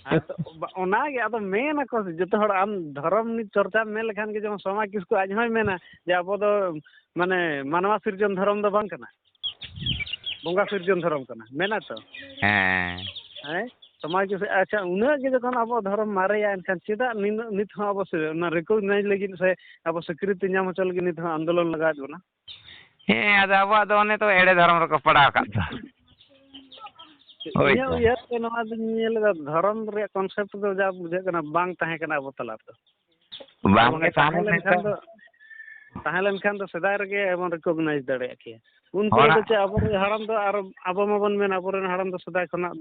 ᱟᱫᱚ ᱵᱟ- ᱚᱱᱟᱜᱮ ᱟᱫᱚ ᱢᱮᱱ ᱟᱠᱚ ᱥᱮ ᱡᱚᱛᱚ ᱦᱚᱲ, ᱟᱢ ᱫᱷᱚᱨᱚᱢ ᱱᱤᱛ ᱪᱚᱨᱪᱟᱢ ᱢᱮᱱ ᱞᱮᱠᱷᱟᱱ ᱜᱮ ᱡᱮᱢᱚᱱ ᱥᱚᱢᱟᱭ ᱠᱤᱥᱠᱩ ᱟᱡ ᱦᱚᱸᱭ ᱢᱮᱱᱟ ᱡᱮ ᱟᱵᱚ ᱫᱚ ᱢᱟᱱᱮ ᱢᱟᱱᱣᱟ ᱥᱤᱨᱡᱚᱱ ᱫᱷᱚᱨᱚᱢ ᱫᱚ ᱵᱟᱝ ᱠᱟᱱᱟ, ᱵᱚᱸᱜᱟ ᱥᱤᱨᱡᱚᱱ ᱫᱷᱚᱨᱚᱢ ᱠᱟᱱᱟ, ᱢᱮᱱᱟ ᱛᱚ? ᱦᱮᱸ᱾ ᱦᱮᱸ, ᱥᱚᱢᱟᱡᱽ ᱜᱮ ᱥᱮ, ᱟᱪᱪᱷᱟ, ᱩᱱᱟᱹᱜ ᱜᱮ ᱡᱚᱠᱷᱚᱱ ᱟᱵᱚᱣᱟᱜ ᱫᱷᱚᱨᱚᱢ ᱢᱟᱨᱮᱭᱟ, ᱮᱱᱠᱷᱟᱱ ᱪᱮᱫᱟᱜ ᱱᱤᱱᱟᱹᱜ ᱱᱤᱛ ᱦᱚᱸ ᱟᱵᱚ ᱥᱮ-, ᱚᱱᱟ ᱨᱤᱠᱚᱜᱱᱟᱭᱤᱡᱽ ᱞᱟᱹᱜᱤᱫ ᱥᱮ ᱟᱵᱚ ᱥᱤᱠᱨᱤᱛᱤ ᱧᱟᱢ ᱦᱚᱪᱚ ᱞᱟᱹᱜᱤᱫ ᱱᱤᱛ ᱦᱚᱸ ᱟᱱᱫᱳᱞᱚᱱ ᱞᱟᱜᱟᱣᱮᱫ ᱵᱚᱱᱟ? ᱦᱮᱸ, ᱟᱫᱚ ᱟᱵᱚᱣᱟᱜ ᱫᱚ ᱚᱱᱮ ᱛᱚ ᱮᱲᱮ ᱫᱷᱚᱨᱚᱢ ᱨᱮᱠᱚ ᱯᱟᱲᱟᱣ ᱟᱠᱟᱫ ᱫᱚ᱾ ᱦᱳᱭ ᱤᱧᱟᱹᱜ ᱛᱚ᱾ ᱩᱭᱦᱟᱹᱨ ᱛᱮ ᱱᱚᱣᱟ ᱫᱚᱧ ᱧᱮᱞ ᱮᱫᱟ, ᱫᱷᱚᱨᱚᱢ ᱨᱮᱭᱟᱜ ᱠᱚᱱᱥᱮᱯᱴ ᱫᱚ ᱡᱟ ᱵᱩᱡᱷᱟᱹᱜ ᱠᱟᱱᱟ ᱵᱟᱝ ᱛᱟᱦᱮᱸ ᱠᱟᱱᱟ ᱟᱵᱚ ᱛᱟᱞᱟ ᱨᱮᱫᱚ᱾ ᱵᱟᱝ ᱵᱟᱝ ᱜᱮ ᱛᱟᱦᱮᱸ ᱛᱟᱦᱮᱸ ᱞᱮᱱᱠᱷᱟᱱ ᱞᱮᱱᱠᱷᱟᱱ ᱫᱚ, ᱛᱟᱦᱮᱸ ᱞᱮᱱᱠᱷᱟᱱ ᱫᱚ ᱥᱮᱫᱟᱭ ᱨᱮᱜᱮ ᱵᱚᱱ ᱨᱤᱠᱚᱜᱱᱟᱭᱤᱡᱽ ᱫᱟᱲᱮᱭᱟᱜ ᱠᱮᱭᱟ᱾ ᱩᱱ ᱠᱚᱨᱮ ᱫᱚ ᱦᱚᱲᱟᱜ ᱪᱮᱫ ᱟᱵᱚᱨᱮᱱ ᱦᱟᱲᱟᱢ ᱫᱚ, ᱟᱨ ᱟᱵᱚ ᱢᱟᱵᱚᱱ ᱢᱮᱱᱟ ᱟᱵᱚᱨᱮᱱ ᱦᱟᱲᱟᱢ ᱫᱚ ᱥᱮᱫᱟᱭ ᱠᱷᱚᱱᱟᱜ,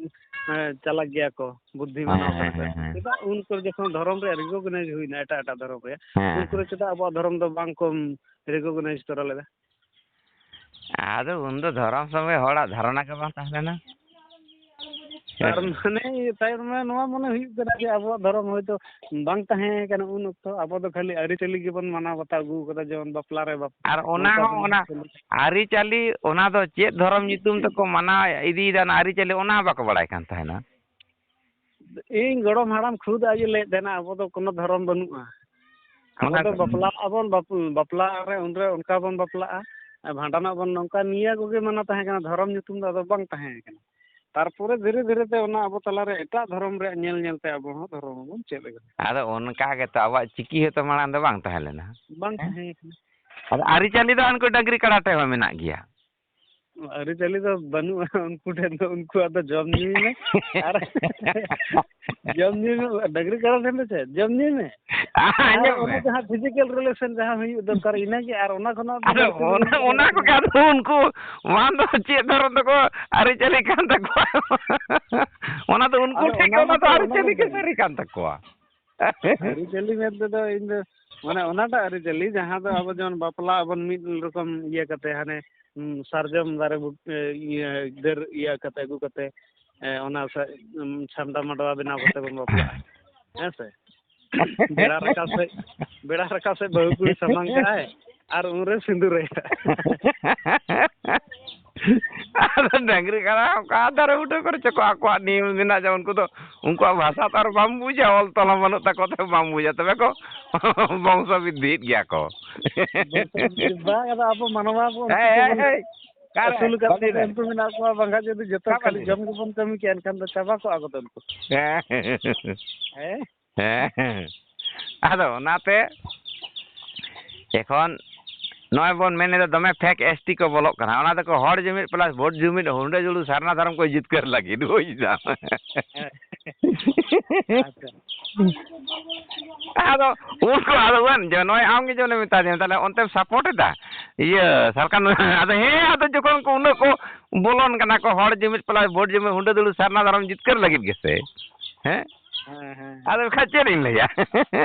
ᱮᱸ, ᱪᱟᱞᱟᱠ ᱜᱮᱭᱟ ᱠᱚ, ᱵᱩᱫᱽᱫᱷᱤᱢᱟᱱ ᱦᱮᱸ, ᱦᱚᱲ ᱠᱟᱱᱟ ᱦᱮᱸ, ᱠᱚ᱾ ᱦᱮᱸ, ᱦᱮᱸ᱾ ᱪᱮᱫᱟᱜ ᱩᱱ ᱠᱚᱨᱮ ᱡᱚᱠᱷᱚᱱ ᱫᱷᱚᱨᱚᱢ ᱨᱮᱭᱟᱜ ᱨᱤᱠᱚᱜᱱᱟᱭᱤᱡᱽ ᱦᱩᱭᱱᱟ ᱮᱴᱟᱜ ᱮᱴᱟᱜ ᱫᱷᱚᱨᱚᱢ ᱨᱮᱭᱟᱜ, ᱦᱮᱸ, ᱩᱱ ᱠᱚᱨᱮ ᱦᱮᱸ᱾ ᱪᱮᱫᱟᱜ ᱟᱵᱚᱣᱟᱜ ᱫᱷᱚᱨᱚᱢ ᱫᱚ ᱵᱟᱝ ᱠᱚ ᱨᱤᱠᱚᱜᱱᱟᱭᱤᱡᱽ ᱛᱚᱨᱟ ᱞᱮᱫᱟ? ᱟᱫᱚ ᱩᱱᱫᱚ ᱫᱷᱚᱨᱚᱢ ᱥᱚᱸᱜᱮ ᱦᱚᱲᱟᱜ ᱫᱷᱟᱨᱚᱱᱟ ᱜᱮ ᱵᱟᱝ ᱛᱟᱦᱮᱸ ᱞᱮᱱᱟ᱾ ᱛᱟᱨ ᱢᱟᱱᱮ, ᱛᱟᱨ ᱢᱟᱱᱮ ᱱᱚᱣᱟ ᱢᱚᱱᱮ ᱦᱩᱭᱩᱜ ᱠᱟᱱᱟ ᱡᱮ ᱟᱵᱚᱣᱟᱜ ᱫᱷᱚᱨᱚᱢ ᱦᱚᱭᱛᱳ ᱵᱟᱝ ᱛᱟᱦᱮᱸ ᱠᱟᱱᱟ ᱩᱱ ᱚᱠᱛᱚ᱾ ᱟᱵᱚ ᱫᱚ ᱠᱷᱟᱹᱞᱤ ᱟᱹᱨᱤᱪᱟᱹᱞᱤ ᱜᱮᱵᱚᱱ ᱢᱟᱱᱟᱣ ᱵᱟᱛᱟᱣ ᱟᱹᱜᱩ ᱠᱟᱫᱟ, ᱡᱮᱢᱚᱱ ᱵᱟᱯᱞᱟ ᱨᱮ ᱵᱟᱯ-, ᱟᱨ ᱚᱱᱟ ᱱᱚᱝᱠᱟ ᱦᱚᱸ, ᱵᱚᱱ ᱚᱱᱟ ᱟᱹᱨᱤᱪᱟᱹᱞᱤ, ᱚᱱᱟ ᱫᱚ ᱪᱮᱫ ᱫᱷᱚᱨᱚᱢ ᱧᱩᱛᱩᱢ ᱛᱮᱠᱚ ᱢᱟᱱᱟᱣ ᱤᱫᱤᱭᱮᱫᱟ, ᱚᱱᱟ ᱟᱹᱨᱤᱪᱟᱹᱞᱤ, ᱚᱱᱟ ᱦᱚᱸ ᱵᱟᱠᱚ ᱵᱟᱲᱟᱭ ᱠᱟᱱ ᱛᱟᱦᱮᱱᱟ᱾ ᱤᱧ ᱜᱚᱲᱚᱢ ᱦᱟᱲᱟᱢ ᱠᱷᱩᱫ ᱟᱡ ᱮ ᱞᱟᱹᱭᱮᱫ ᱛᱟᱦᱮᱱᱟ, ᱟᱵᱚ ᱫᱚ ᱠᱳᱱᱳ ᱫᱷᱚᱨᱚᱢ ᱵᱟᱹᱱᱩᱜᱼᱟ᱾ ᱟᱵᱚ ᱚᱱᱟ ᱫᱚ ᱠᱚ ᱵᱟᱯᱞᱟᱜ ᱟᱵᱚᱱ, ᱵᱟᱯ-, ᱵᱟᱯᱞᱟ ᱨᱮ ᱩᱱᱨᱮ ᱚᱱᱠᱟ ᱵᱚᱱ ᱵᱟᱯᱞᱟᱜᱼᱟ, ᱵᱷᱟᱸᱰᱟᱱᱚᱜ ᱟᱵᱚᱱ, ᱱᱚᱝᱠᱟ ᱱᱤᱭᱟᱹ ᱠᱚᱜᱮ ᱢᱟᱱᱟ ᱛᱟᱦᱮᱸ ᱠᱟᱱᱟ, ᱫᱷᱚᱨᱚᱢ ᱧᱩᱛᱩᱢ ᱫᱚ ᱟᱫᱚ ᱵᱟᱝ ᱛᱟᱦᱮᱸ ᱠᱟᱱᱟ᱾ ᱛᱟᱨᱯᱚᱨᱮ ᱫᱷᱤᱨᱮ ᱫᱷᱤᱨᱮ ᱛᱮ ᱚᱱᱟ ᱟᱵᱚ ᱛᱟᱞᱟᱨᱮ ᱮᱴᱟᱜ ᱫᱷᱚᱨᱚᱢ ᱨᱮᱭᱟᱜ ᱧᱮᱞ ᱧᱮᱞ ᱛᱮ ᱟᱵᱚ ᱦᱚᱸ ᱫᱷᱚᱨᱚᱢ ᱦᱚᱸᱵᱚᱱ ᱪᱮᱫ ᱟᱠᱟᱫᱟ᱾ ᱟᱫᱚ ᱚᱱᱠᱟ ᱜᱮᱛᱚ ᱟᱵᱚᱣᱟᱜ ᱪᱤᱠᱤ ᱦᱚᱸᱛᱚ ᱢᱟᱲᱟᱝ ᱫᱚ ᱵᱟᱝ ᱛᱟᱦᱮᱸ ᱞᱮᱱᱟ᱾ ᱵᱟᱝ ᱦᱮᱸ? ᱛᱟᱦᱮᱸ ᱠᱟᱱᱟ᱾ ᱟᱫᱚ ᱟᱹᱨᱤᱪᱟᱹᱞᱤ ᱫᱚ ᱩᱱᱠᱩ ᱰᱟᱹᱝᱨᱤ ᱠᱟᱰᱟ ᱴᱷᱮᱱ ᱦᱚᱸ ᱢᱮᱱᱟᱜ ᱜᱮᱭᱟ᱾ ᱟᱹᱨᱤᱪᱟᱹᱞᱤ ᱫᱚ ᱵᱟᱹᱱᱩᱜᱼᱟ ᱩᱱᱠᱩ ᱴᱷᱮᱱ ᱫᱚ, ᱩᱱᱠᱩᱣᱟᱜ ᱫᱚ ᱡᱚᱢ ᱧᱩᱭ ᱢᱮ ᱟᱨ ᱡᱚᱢ ᱧᱩᱭ ᱢᱮ, ᱰᱟᱹᱝᱨᱤ ᱠᱟᱰᱟ ᱴᱷᱮᱱ ᱫᱚ ᱪᱮᱫ? ᱡᱚᱢ ᱧᱩᱭ ᱢᱮ᱾ ᱟᱨ ᱟᱸᱡᱚᱢ ᱚᱱᱟ ᱢᱮ᱾ ᱡᱟᱦᱟᱸ ᱯᱷᱤᱡᱤᱠᱮᱞ ᱨᱤᱞᱮᱥᱚᱱ ᱡᱟᱦᱟᱸ ᱦᱩᱭᱩᱜ ᱫᱚᱨᱠᱟᱨ, ᱤᱱᱟᱹᱜᱮ, ᱟᱨ ᱚᱱᱟ ᱠᱷᱚᱱᱟᱜ ᱫᱚ ᱟᱫᱚ ᱵᱟᱹᱲᱛᱤ ᱫᱚ ᱚᱱᱟ, ᱦᱩᱭᱩᱜ ᱚᱱᱟ ᱠᱟᱱᱟ᱾ ᱠᱚᱜᱮ ᱟᱫᱚ ᱩᱱᱠᱩ ᱢᱟ ᱫᱚ ᱪᱮᱫ ᱫᱷᱚᱨᱚᱢ ᱛᱟᱠᱚ ᱟᱹᱨᱤᱪᱟᱹᱞᱤ ᱠᱟᱱ ᱛᱟᱠᱚᱣᱟ? ᱚᱱᱟ ᱫᱚ ᱩᱱᱠᱩ ᱟᱫᱚ ᱴᱷᱮᱱ ᱚᱱᱟ ᱜᱮ ᱚᱱᱟ ᱫᱚ ᱢᱟᱛᱚ, ᱚᱱᱟ ᱟᱹᱨᱤᱪᱟᱹᱞᱤ ᱜᱮ ᱢᱟᱛᱚ᱾ ᱥᱟᱹᱨᱤ ᱠᱟᱱ ᱛᱟᱠᱚᱣᱟ᱾ ᱟᱹᱨᱤᱪᱟᱹᱞᱤ ᱢᱮᱱ ᱛᱮᱫᱚ ᱤᱧ ᱫᱚ ᱢᱟᱱᱮ ᱚᱱᱟᱴᱟᱜ ᱟᱹᱨᱤᱪᱟᱹᱞᱤ ᱡᱟᱦᱟᱸ ᱫᱚ ᱟᱵᱚ ᱡᱮᱢᱚᱱ ᱵᱟᱯᱞᱟ ᱟᱵᱚᱱ ᱢᱤᱫ ᱨᱚᱠᱚᱢ ᱤᱭᱟᱹ ᱠᱟᱛᱮ, ᱦᱟᱱᱮ, ᱩᱸ, ᱥᱟᱨᱡᱚᱢ ᱫᱟᱨᱮ ᱵᱩᱴ-, ᱮ, ᱤᱭᱟᱹ, ᱰᱟᱹᱨ ᱤᱭᱟᱹ ᱠᱟᱛᱮ ᱟᱹᱜᱩ ᱠᱟᱛᱮ, ᱮ, ᱚᱱᱟ ᱥᱟ-, ᱩᱸ, ᱪᱷᱟᱢᱰᱟ ᱢᱟᱰᱣᱟ ᱵᱮᱱᱟᱣ ᱠᱟᱛᱮ ᱵᱚᱱ ᱵᱟᱯᱞᱟᱜᱼᱟ, ᱦᱮᱸ ᱥᱮ? ᱵᱮᱲᱟ ᱨᱟᱠᱟᱵ ᱥᱮᱫ, ᱵᱮᱲᱟ ᱨᱟᱠᱟᱵ ᱥᱮᱫ ᱵᱟᱹᱦᱩ ᱠᱩᱲᱤ ᱥᱟᱢᱟᱝ ᱠᱟᱜᱼᱟᱭ, ᱟᱨ ᱩᱱᱨᱮ ᱥᱤᱸᱫᱩᱨᱟᱭᱟ᱾ ᱟᱫᱚ ᱰᱟᱹᱝᱨᱤ ᱠᱟᱰᱟ ᱚᱠᱟ ᱫᱟᱨᱮ ᱵᱩᱴᱟᱹ ᱠᱚᱨᱮ ᱪᱚ ᱠᱚ ᱟᱠᱚᱣᱟᱜ ᱱᱤᱭᱚᱢ ᱢᱮᱱᱟᱜ, ᱡᱮ ᱩᱱᱠᱩ ᱫᱚ ᱩᱱᱠᱩᱣᱟᱜ ᱵᱷᱟᱥᱟ ᱛᱚ ᱟᱨ ᱵᱟᱢ ᱵᱩᱡᱟ, ᱚᱞ ᱛᱚᱞ ᱦᱚᱸ ᱵᱟᱹᱱᱩᱜ ᱛᱟᱠᱚ ᱛᱮ ᱵᱟᱢ ᱵᱩᱡᱟ, ᱛᱚᱵᱮ ᱠᱚ ᱵᱚᱝᱥᱚ ᱵᱤᱫᱽᱫᱷᱤᱭᱮᱫ ᱜᱮᱭᱟ ᱠᱚ᱾ ᱵᱟᱝ, ᱟᱫᱚ ᱟᱵᱚ ᱢᱟᱱᱣᱟ ᱵᱚᱱ ᱦᱮᱸ, ᱦᱮᱸ, ᱦᱮᱸ᱾ ᱚᱠᱟᱨᱮ? ᱟᱹᱥᱩᱞ ᱟᱠᱟᱫ ᱵᱟᱹᱞᱤ ᱠᱚᱛᱮ ᱨᱮ᱾ ᱩᱱᱠᱩ ᱢᱮᱱᱟᱜ ᱠᱚᱣᱟ, ᱵᱟᱝᱠᱷᱟᱱ ᱡᱩᱫᱤ ᱡᱚᱛᱚ ᱚᱠᱟ ᱠᱷᱟᱹᱞᱤ ᱵᱟᱹᱞᱤ ᱨᱮ? ᱡᱚᱢ ᱜᱮᱵᱚᱱ ᱠᱟᱹᱢᱤ ᱠᱮᱭᱟ, ᱮᱱᱠᱷᱟᱱ ᱫᱚ ᱪᱟᱵᱟ ᱠᱚᱜᱼᱟ ᱠᱚ ᱛᱚ ᱩᱱᱠᱩ᱾ ᱦᱮᱸ᱾ ᱦᱮᱸ᱾ ᱦᱮᱸ᱾ ᱟᱫᱚ ᱚᱱᱟᱛᱮ ᱮᱠᱷᱚᱱ ᱱᱚᱜᱼᱚᱭ ᱵᱚᱱ ᱢᱮᱱ ᱮᱫᱟ ᱫᱚᱢᱮ fake S T ᱠᱚ ᱵᱚᱞᱚᱜ ᱠᱟᱱᱟ, ᱚᱱᱟ ᱫᱚᱠᱚ ᱦᱚᱲ ᱡᱩᱢᱤᱫ plus vote ᱡᱩᱢᱤᱫ ᱦᱩᱰᱟᱹ ᱡᱩᱲᱩ ᱥᱟᱨᱱᱟ ᱫᱷᱚᱨᱚᱢ ᱠᱚ ᱡᱤᱛᱠᱟᱹᱨ ᱞᱟᱹᱜᱤᱫ, ᱵᱩᱡᱽ ᱫᱟᱢ᱾ ᱦᱮᱸ᱾ ᱟᱪᱪᱷᱟ᱾ ᱟᱫᱚ ᱩᱱᱠᱩ ᱟᱫᱚ ᱵᱟᱝ, ᱡᱮ ᱱᱚᱜᱼᱚᱭ ᱟᱢ ᱜᱮ ᱡᱮ ᱚᱱᱮ ᱢᱮᱛᱟ ᱫᱤᱧᱟ, ᱛᱟᱦᱞᱮ ᱚᱱᱛᱮᱢ support ᱮᱫᱟ? ᱤᱭᱟᱹ, ᱥᱟᱨᱠᱟᱨ ᱱᱚᱣᱟ, ᱟᱫᱚ ᱦᱮᱸ, ᱟᱫᱚ ᱡᱚᱠᱷᱚᱱ ᱠᱚ ᱩᱱᱟᱹᱜ ᱠᱚ ᱵᱚᱞᱚᱱ ᱠᱟᱱᱟ ᱠᱚ, ᱦᱚᱲ ᱡᱩᱢᱤᱫ plus vote ᱡᱩᱢᱤᱫ, ᱦᱩᱰᱟᱹ ᱫᱩᱲᱩ ᱥᱟᱨᱱᱟ ᱫᱷᱚᱨᱚᱢ ᱡᱤᱛᱠᱟᱹᱨ ᱞᱟᱹᱜᱤᱫ ᱜᱮᱥᱮ, ᱦᱮᱸ? ᱦᱮᱸ, ᱦᱮᱸ᱾ ᱟᱫᱚ ᱵᱟᱠᱷᱟᱡ ᱪᱮᱫ ᱤᱧ ᱞᱟᱹᱭᱟ?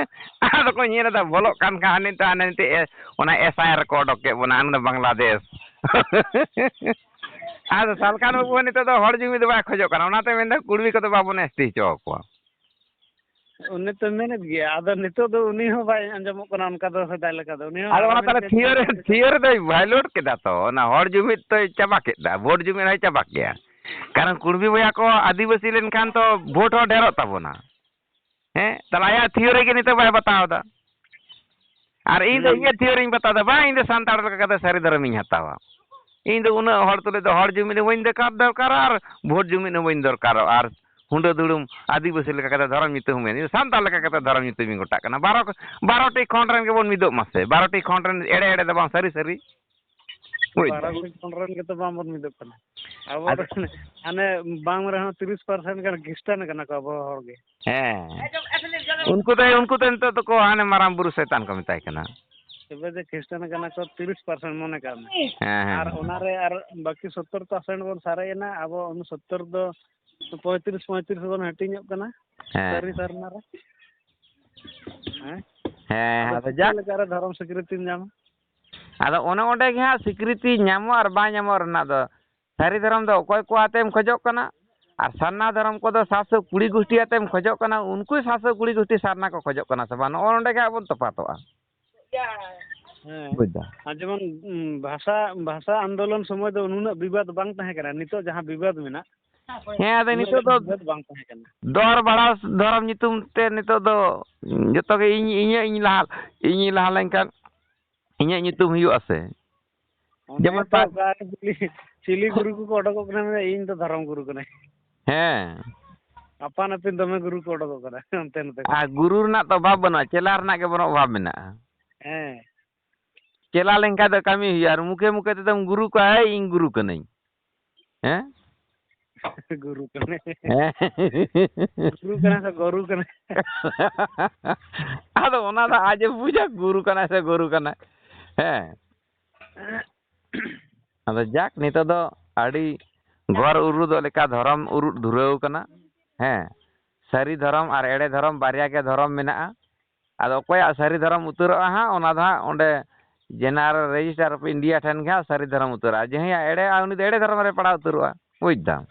ᱟᱫᱚ ᱠᱚ ᱧᱮᱞ ᱮᱫᱟ, ᱵᱚᱞᱚᱜ ᱠᱟᱱ ᱠᱷᱟᱱ ᱦᱟᱱᱮ ᱛᱚ, ᱦᱟᱱᱮ ᱢᱤᱫᱴᱮᱡ ᱮ-, ᱚᱱᱟ S I R ᱨᱮᱠᱚ ᱚᱰᱚᱠ ᱠᱮᱫ ᱵᱚᱱᱟ, ᱦᱟᱱᱮ ᱵᱟᱝᱞᱟᱫᱮᱥ᱾ ᱟᱫᱚ ᱥᱟᱞᱠᱷᱟᱱ ᱵᱟᱹᱵᱩ ᱦᱚᱸ ᱱᱤᱛᱚᱜ ᱫᱚ ᱦᱚᱲ ᱡᱩᱢᱤᱫ ᱫᱚ ᱵᱟᱭ ᱠᱷᱚᱡᱚᱜ ᱠᱟᱱᱟ, ᱚᱱᱟᱛᱮ ᱢᱮᱱᱫᱟ, "ᱠᱩᱲᱢᱤ ᱠᱚᱫᱚ ᱵᱟᱵᱚᱱ S T ᱦᱚᱪᱚ ᱟᱠᱚᱣᱟ᱾" ᱩᱱᱤ ᱛᱚ ᱢᱮᱱᱮᱫ ᱜᱮᱭᱟ, ᱟᱫᱚ ᱱᱤᱛᱚᱜ ᱫᱚ ᱩᱱᱤ ᱦᱚᱸ ᱵᱟᱭ ᱟᱸᱡᱚᱢᱚᱜ ᱠᱟᱱᱟ ᱚᱱᱠᱟ ᱫᱚ ᱥᱮᱫᱟᱭ ᱞᱮᱠᱟ ᱫᱚ᱾ ᱩᱱᱤ ᱦᱚᱸ ᱟᱫᱚ ᱚᱱᱟ ᱦᱟᱲᱟᱢ ᱛᱟᱦᱞᱮ ᱮᱱ ᱠᱷᱟᱱ theory, ᱪᱤᱠᱟᱹ theory ᱫᱚᱭ violate ᱠᱮᱫᱟ ᱛᱚ, ᱚᱱᱟ ᱦᱚᱲ ᱡᱩᱢᱤᱫ ᱛᱚᱭ ᱪᱟᱵᱟ ᱠᱮᱫᱟ, vote ᱡᱩᱢᱤᱫ ᱦᱚᱸᱭ ᱪᱟᱵᱟ ᱠᱮᱫᱟ᱾ ᱠᱟᱨᱚᱱ ᱠᱩᱲᱢᱤ ᱵᱚᱭᱦᱟ ᱠᱚ ᱟᱹᱫᱤᱵᱟᱹᱥᱤ ᱞᱮᱱᱠᱷᱟᱱ ᱛᱚ vote ᱦᱚᱸ ᱰᱷᱮᱨᱚᱜ ᱛᱟᱵᱚᱱᱟ᱾ ᱦᱮᱸ, ᱛᱟᱦᱞᱮ ᱟᱭᱟᱜ theory ᱜᱮ ᱱᱤᱛᱚᱜ ᱵᱟᱭ ᱵᱟᱛᱟᱣ ᱮᱫᱟ᱾ ᱟᱨ ᱤᱧ ᱫᱚ ᱦᱩᱸ᱾ ᱤᱧᱟᱹᱜ theoryᱧ ᱵᱟᱛᱟᱣ ᱮᱫᱟ, ᱵᱟᱝ, ᱤᱧ ᱫᱚ ᱥᱟᱱᱛᱟᱲ ᱞᱮᱠᱟ ᱠᱟᱛᱮ ᱥᱟᱹᱨᱤ ᱫᱷᱚᱨᱚᱢᱤᱧ ᱦᱟᱛᱟᱣᱟ᱾ ᱤᱧ ᱫᱚ ᱩᱱᱟᱹᱜ ᱦᱚᱲ ᱛᱩᱞᱩᱡ ᱫᱚ ᱦᱚᱲ ᱡᱩᱢᱤᱫ ᱦᱚᱸ ᱵᱟᱹᱧ ᱫᱚᱨᱠᱟᱨ, ᱫᱚᱨᱠᱟᱨᱚᱜᱼᱟ ᱟᱨ vote ᱡᱩᱢᱤᱫ ᱦᱚᱸ ᱵᱟᱹᱧ ᱫᱚᱨᱠᱟᱨᱚᱜᱼᱟ᱾ ᱟᱨ ᱦᱩᱰᱟᱹ ᱫᱩᱲᱩᱢ ᱟᱹᱫᱤᱵᱟᱹᱥᱤ ᱞᱮᱠᱟ ᱠᱟᱛᱮ ᱫᱷᱚᱨᱚᱢ ᱧᱩᱛᱩᱢ ᱦᱚᱸ ᱵᱟᱹᱧ, ᱥᱟᱱᱛᱟᱲ ᱞᱮᱠᱟ ᱠᱟᱛᱮ ᱫᱷᱚᱨᱚᱢ ᱧᱩᱛᱩᱢᱤᱧ ᱜᱚᱴᱟᱜ ᱠᱟᱱᱟ᱾ ᱵᱟᱨᱚ, ᱵᱟᱨᱚᱴᱤ ᱠᱷᱚᱸᱰ ᱨᱮᱱ ᱜᱮᱵᱚᱱ ᱢᱤᱫᱚᱜ ᱢᱟᱥᱮ, ᱵᱟᱨᱚᱴᱤ ᱠᱷᱚᱸᱰ ᱨᱮᱱ ᱮᱲᱮ ᱮᱲᱮ ᱫᱚ ᱵᱟᱝ, ᱥᱟᱹᱨᱤ ᱥᱟᱹᱨᱤ᱾ ᱵᱩᱡᱽ ᱫᱟᱢ? ᱵᱟᱨᱚᱴᱤ ᱠᱷᱚᱸᱰ ᱨᱮᱱ ᱜᱮᱛᱚ ᱵᱟᱝᱵᱚᱱ ᱢᱤᱫᱚᱜ ᱠᱟᱱᱟ᱾ ᱟᱵᱚ ᱟᱫᱚ ᱨᱮᱱ ᱦᱟᱱᱮ ᱵᱟᱝ ᱨᱮᱦᱚᱸ ᱛᱤᱨᱤᱥ percent ᱜᱟᱱ ᱠᱷᱨᱤᱥᱴᱟᱱ ᱠᱟᱱᱟ ᱠᱚ ᱟᱵᱚ ᱦᱚᱲ ᱜᱮ᱾ ᱦᱮᱸ᱾ ᱩᱱᱠᱩ ᱫᱚ, ᱩᱱᱠᱩ ᱫᱚ ᱱᱤᱛᱚᱜ ᱫᱚᱠᱚ ᱦᱟᱱᱮ ᱢᱟᱨᱟᱝ ᱵᱩᱨᱩ ᱥᱚᱭᱛᱟᱱ ᱠᱚ ᱢᱮᱛᱟᱭ ᱠᱟᱱᱟ᱾ ᱛᱚᱵᱮ ᱡᱮ ᱠᱷᱨᱤᱥᱴᱟᱱ ᱠᱟᱱᱟ ᱠᱚ ᱛᱤᱨᱤᱥ percent ᱢᱚᱱᱮ ᱠᱟᱜ ᱢᱮ᱾ ᱦᱮᱸ, ᱦᱮᱸ, ᱟᱨ ᱦᱮᱸ᱾ ᱚᱱᱟᱨᱮ ᱟᱨ ᱵᱟᱹᱠᱤ ᱥᱚᱛᱛᱚᱨ percent ᱵᱚᱱ ᱥᱟᱨᱮᱡ ᱮᱱᱟ, ᱟᱵᱚ ᱩᱱ ᱥᱚᱛᱛᱚᱨ ᱫᱚ ᱯᱚᱸᱭᱛᱨᱤᱥ ᱯᱚᱸᱭᱛᱨᱤᱥ ᱵᱚᱱ ᱦᱟᱹᱴᱤᱧᱚᱜ ᱠᱟᱱᱟ᱾ ᱦᱮᱸ᱾ ᱥᱟᱹᱨᱤ ᱥᱟᱨᱱᱟ ᱨᱮ᱾ ᱦᱮᱸ? ᱦᱮᱸ, ᱟᱫᱚ ᱟᱫᱚ ᱪᱤᱠᱟᱹ ᱡᱟᱠ᱾ ᱞᱮᱠᱟᱨᱮ ᱫᱷᱚᱨᱚᱢ ᱥᱤᱠᱨᱤᱛᱤᱢ ᱧᱟᱢᱟ? ᱟᱫᱚ ᱚᱱᱮ ᱚᱸᱰᱮ ᱜᱮ ᱦᱟᱸᱜ ᱥᱤᱠᱨᱤᱛᱤ ᱧᱟᱢᱚᱜ ᱟᱨ ᱵᱟᱭ ᱧᱟᱢᱚᱜ ᱨᱮᱱᱟᱜ ᱫᱚ᱾ ᱥᱟᱹᱨᱤ ᱫᱷᱚᱨᱚᱢ ᱫᱚ ᱚᱠᱚᱭ ᱠᱚ ᱟᱛᱮᱢ ᱠᱷᱚᱡᱚᱜ ᱠᱟᱱᱟ? ᱟᱨ ᱥᱟᱨᱱᱟ ᱫᱷᱚᱨᱚᱢ ᱠᱚᱫᱚ ᱥᱟᱛ ᱥᱚ ᱠᱩᱲᱤ ᱜᱩᱥᱴᱤ ᱟᱛᱮᱢ ᱠᱷᱚᱡᱚᱜ ᱠᱟᱱᱟ, ᱩᱱᱠᱩ ᱥᱟᱛ ᱥᱚ ᱠᱩᱲᱤ ᱜᱩᱥᱴᱤ ᱥᱟᱨᱱᱟ ᱠᱚ ᱠᱷᱚᱡᱚᱜ ᱠᱟᱱᱟ ᱥᱮ ᱵᱟᱝ? ᱱᱚᱜᱼᱚ ᱱᱚᱸᱰᱮ ᱜᱮ ᱦᱟᱸᱜ ᱵᱚᱱ ᱛᱚᱯᱟᱛᱚᱜᱼᱟ᱾ ᱦᱮᱸ᱾ ᱵᱩᱡᱽ ᱫᱟ? ᱟᱨ ᱡᱮᱢᱚᱱ, ᱩᱸ, ᱵᱷᱟᱥᱟ, ᱵᱷᱟᱥᱟ ᱟᱱᱫᱳᱞᱚᱱ ᱥᱚᱢᱚᱭ ᱫᱚ ᱱᱩᱱᱟᱹᱜ ᱵᱤᱵᱟᱫ ᱵᱟᱝ ᱛᱟᱦᱮᱸ ᱠᱟᱱᱟ, ᱱᱤᱛᱚᱜ ᱡᱟᱦᱟᱸ ᱵᱤᱵᱟᱫ ᱢᱮᱱᱟᱜ, ᱦᱮᱸ, ᱟᱫᱚ ᱩᱱᱟᱹᱜ ᱱᱤᱛᱚᱜ ᱫᱚ ᱵᱤᱵᱟᱫ ᱵᱟᱝ ᱛᱟᱦᱮᱸ ᱠᱟᱱᱟ᱾ ᱫᱚᱨ ᱵᱟᱲᱟ ᱫᱷᱚᱨᱚᱢ ᱧᱩᱛᱩᱢ ᱛᱮ ᱱᱤᱛᱚᱜ ᱫᱚ ᱡᱚᱛᱚ ᱜᱮ ᱤᱧ, ᱤᱧᱟᱹᱜ ᱤᱧ ᱞᱟᱦᱟ, ᱤᱧᱤᱧ ᱞᱟᱦᱟ ᱞᱮᱱᱠᱷᱟᱱ ᱤᱧᱟᱹᱜ ᱧᱩᱛᱩᱢ ᱦᱩᱭᱩᱜᱼᱟ ᱥᱮ? ᱚᱱᱮ ᱡᱮᱢᱚᱱ ᱛᱚ ᱯᱟ- ᱚᱠᱟ ᱨᱮ ᱪᱤᱞᱤ, ᱪᱤᱞᱤ ᱜᱩᱨᱩ ᱠᱚᱠᱚ ᱚᱰᱚᱠᱚᱜ ᱠᱟᱱᱟ, ᱢᱮᱱᱫᱟ, "ᱤᱧ ᱫᱚ ᱫᱷᱚᱨᱚᱢ ᱜᱩᱨᱩ ᱠᱟᱹᱱᱟᱹᱧ᱾" ᱦᱮᱸ᱾ ᱟᱯᱟᱱ ᱟᱹᱯᱤᱱ ᱫᱚᱢᱮ ᱜᱩᱨᱩ ᱠᱚ ᱚᱰᱚᱠᱚᱜ ᱠᱟᱱᱟ ᱚᱱᱛᱮ ᱱᱚᱛᱮ ᱠᱷᱚᱱ᱾ ᱟᱨ ᱜᱩᱨᱩ ᱨᱮᱱᱟᱜ ᱫᱚ ᱚᱵᱷᱟᱵᱽ ᱵᱟᱹᱱᱩᱜᱼᱟ, ᱪᱮᱞᱟ ᱨᱮᱱᱟᱜ ᱜᱮ ᱵᱚᱨᱚᱝ ᱚᱵᱷᱟᱵᱽ ᱢᱮᱱᱟᱜᱼᱟ᱾ ᱦᱮᱸ᱾ ᱪᱮᱞᱟ ᱞᱮᱱᱠᱷᱟᱱ ᱫᱚ ᱠᱟᱹᱢᱤ ᱦᱩᱭᱩᱜᱼᱟ, ᱟᱨ ᱢᱩᱠᱷᱮ ᱢᱩᱠᱷᱮ ᱛᱮᱫᱚᱢ ᱜᱩᱨᱩ ᱠᱚᱣᱟ, "ᱦᱮᱭ, ᱤᱧ ᱜᱩᱨᱩ ᱠᱟᱹᱱᱟᱹᱧ᱾" ᱦᱮᱸ? ᱜᱩᱨᱩ ᱠᱟᱱᱟᱭ᱾ ᱦᱮᱸ᱾ ᱜᱩᱨᱩ ᱠᱟᱱᱟᱭ ᱥᱮ ᱜᱩᱨᱩ ᱠᱟᱱᱟᱭ? ᱟᱫᱚ ᱚᱱᱟ ᱫᱚ ᱟᱡ ᱮ ᱵᱩᱡᱟ, ᱜᱩᱨᱩ ᱠᱟᱱᱟᱭ ᱥᱮ ᱜᱩᱨᱩ ᱠᱟᱱᱟᱭ᱾ ᱦᱮᱸ᱾ ᱟᱫᱚ ᱡᱟᱠ, ᱱᱤᱛᱚᱜ ᱫᱚ ᱟᱹᱰᱤ ᱜᱚᱨ ᱩᱨᱩᱫᱚᱜ ᱞᱮᱠᱟ ᱫᱷᱚᱨᱚᱢ ᱩᱨᱩᱫ ᱫᱷᱩᱨᱟᱹᱣ ᱠᱟᱱᱟ᱾ ᱦᱮᱸ, ᱥᱟᱹᱨᱤ ᱫᱷᱚᱨᱚᱢ ᱟᱨ ᱮᱲᱮ ᱫᱷᱚᱨᱚᱢ ᱵᱟᱨᱭᱟ ᱜᱮ ᱫᱷᱚᱨᱚᱢ ᱢᱮᱱᱟᱜᱼᱟ᱾ ᱟᱫᱚ ᱚᱠᱚᱭᱟᱜ ᱥᱟᱹᱨᱤ ᱫᱷᱚᱨᱚᱢ ᱩᱛᱟᱹᱨᱚᱜᱼᱟ ᱦᱟᱸᱜ, ᱚᱱᱟ ᱫᱚ ᱦᱟᱸᱜ ᱚᱸᱰᱮ General Registrar of India ᱴᱷᱮᱱ ᱜᱮ ᱦᱟᱸᱜ ᱥᱟᱹᱨᱤ ᱫᱷᱚᱨᱚᱢ ᱩᱛᱟᱹᱨᱚᱜᱼᱟ᱾ ᱡᱟᱦᱟᱸᱭᱟᱜ ᱮᱲᱮᱜᱼᱟ, ᱩᱱᱤ ᱫᱚ ᱮᱲᱮ ᱫᱷᱚᱨᱚᱢ ᱨᱮ ᱯᱟᱲᱟᱣ ᱩᱛᱟᱹᱨᱚᱜᱼᱟ᱾ ᱵᱩᱡᱽ ᱫᱟᱢ?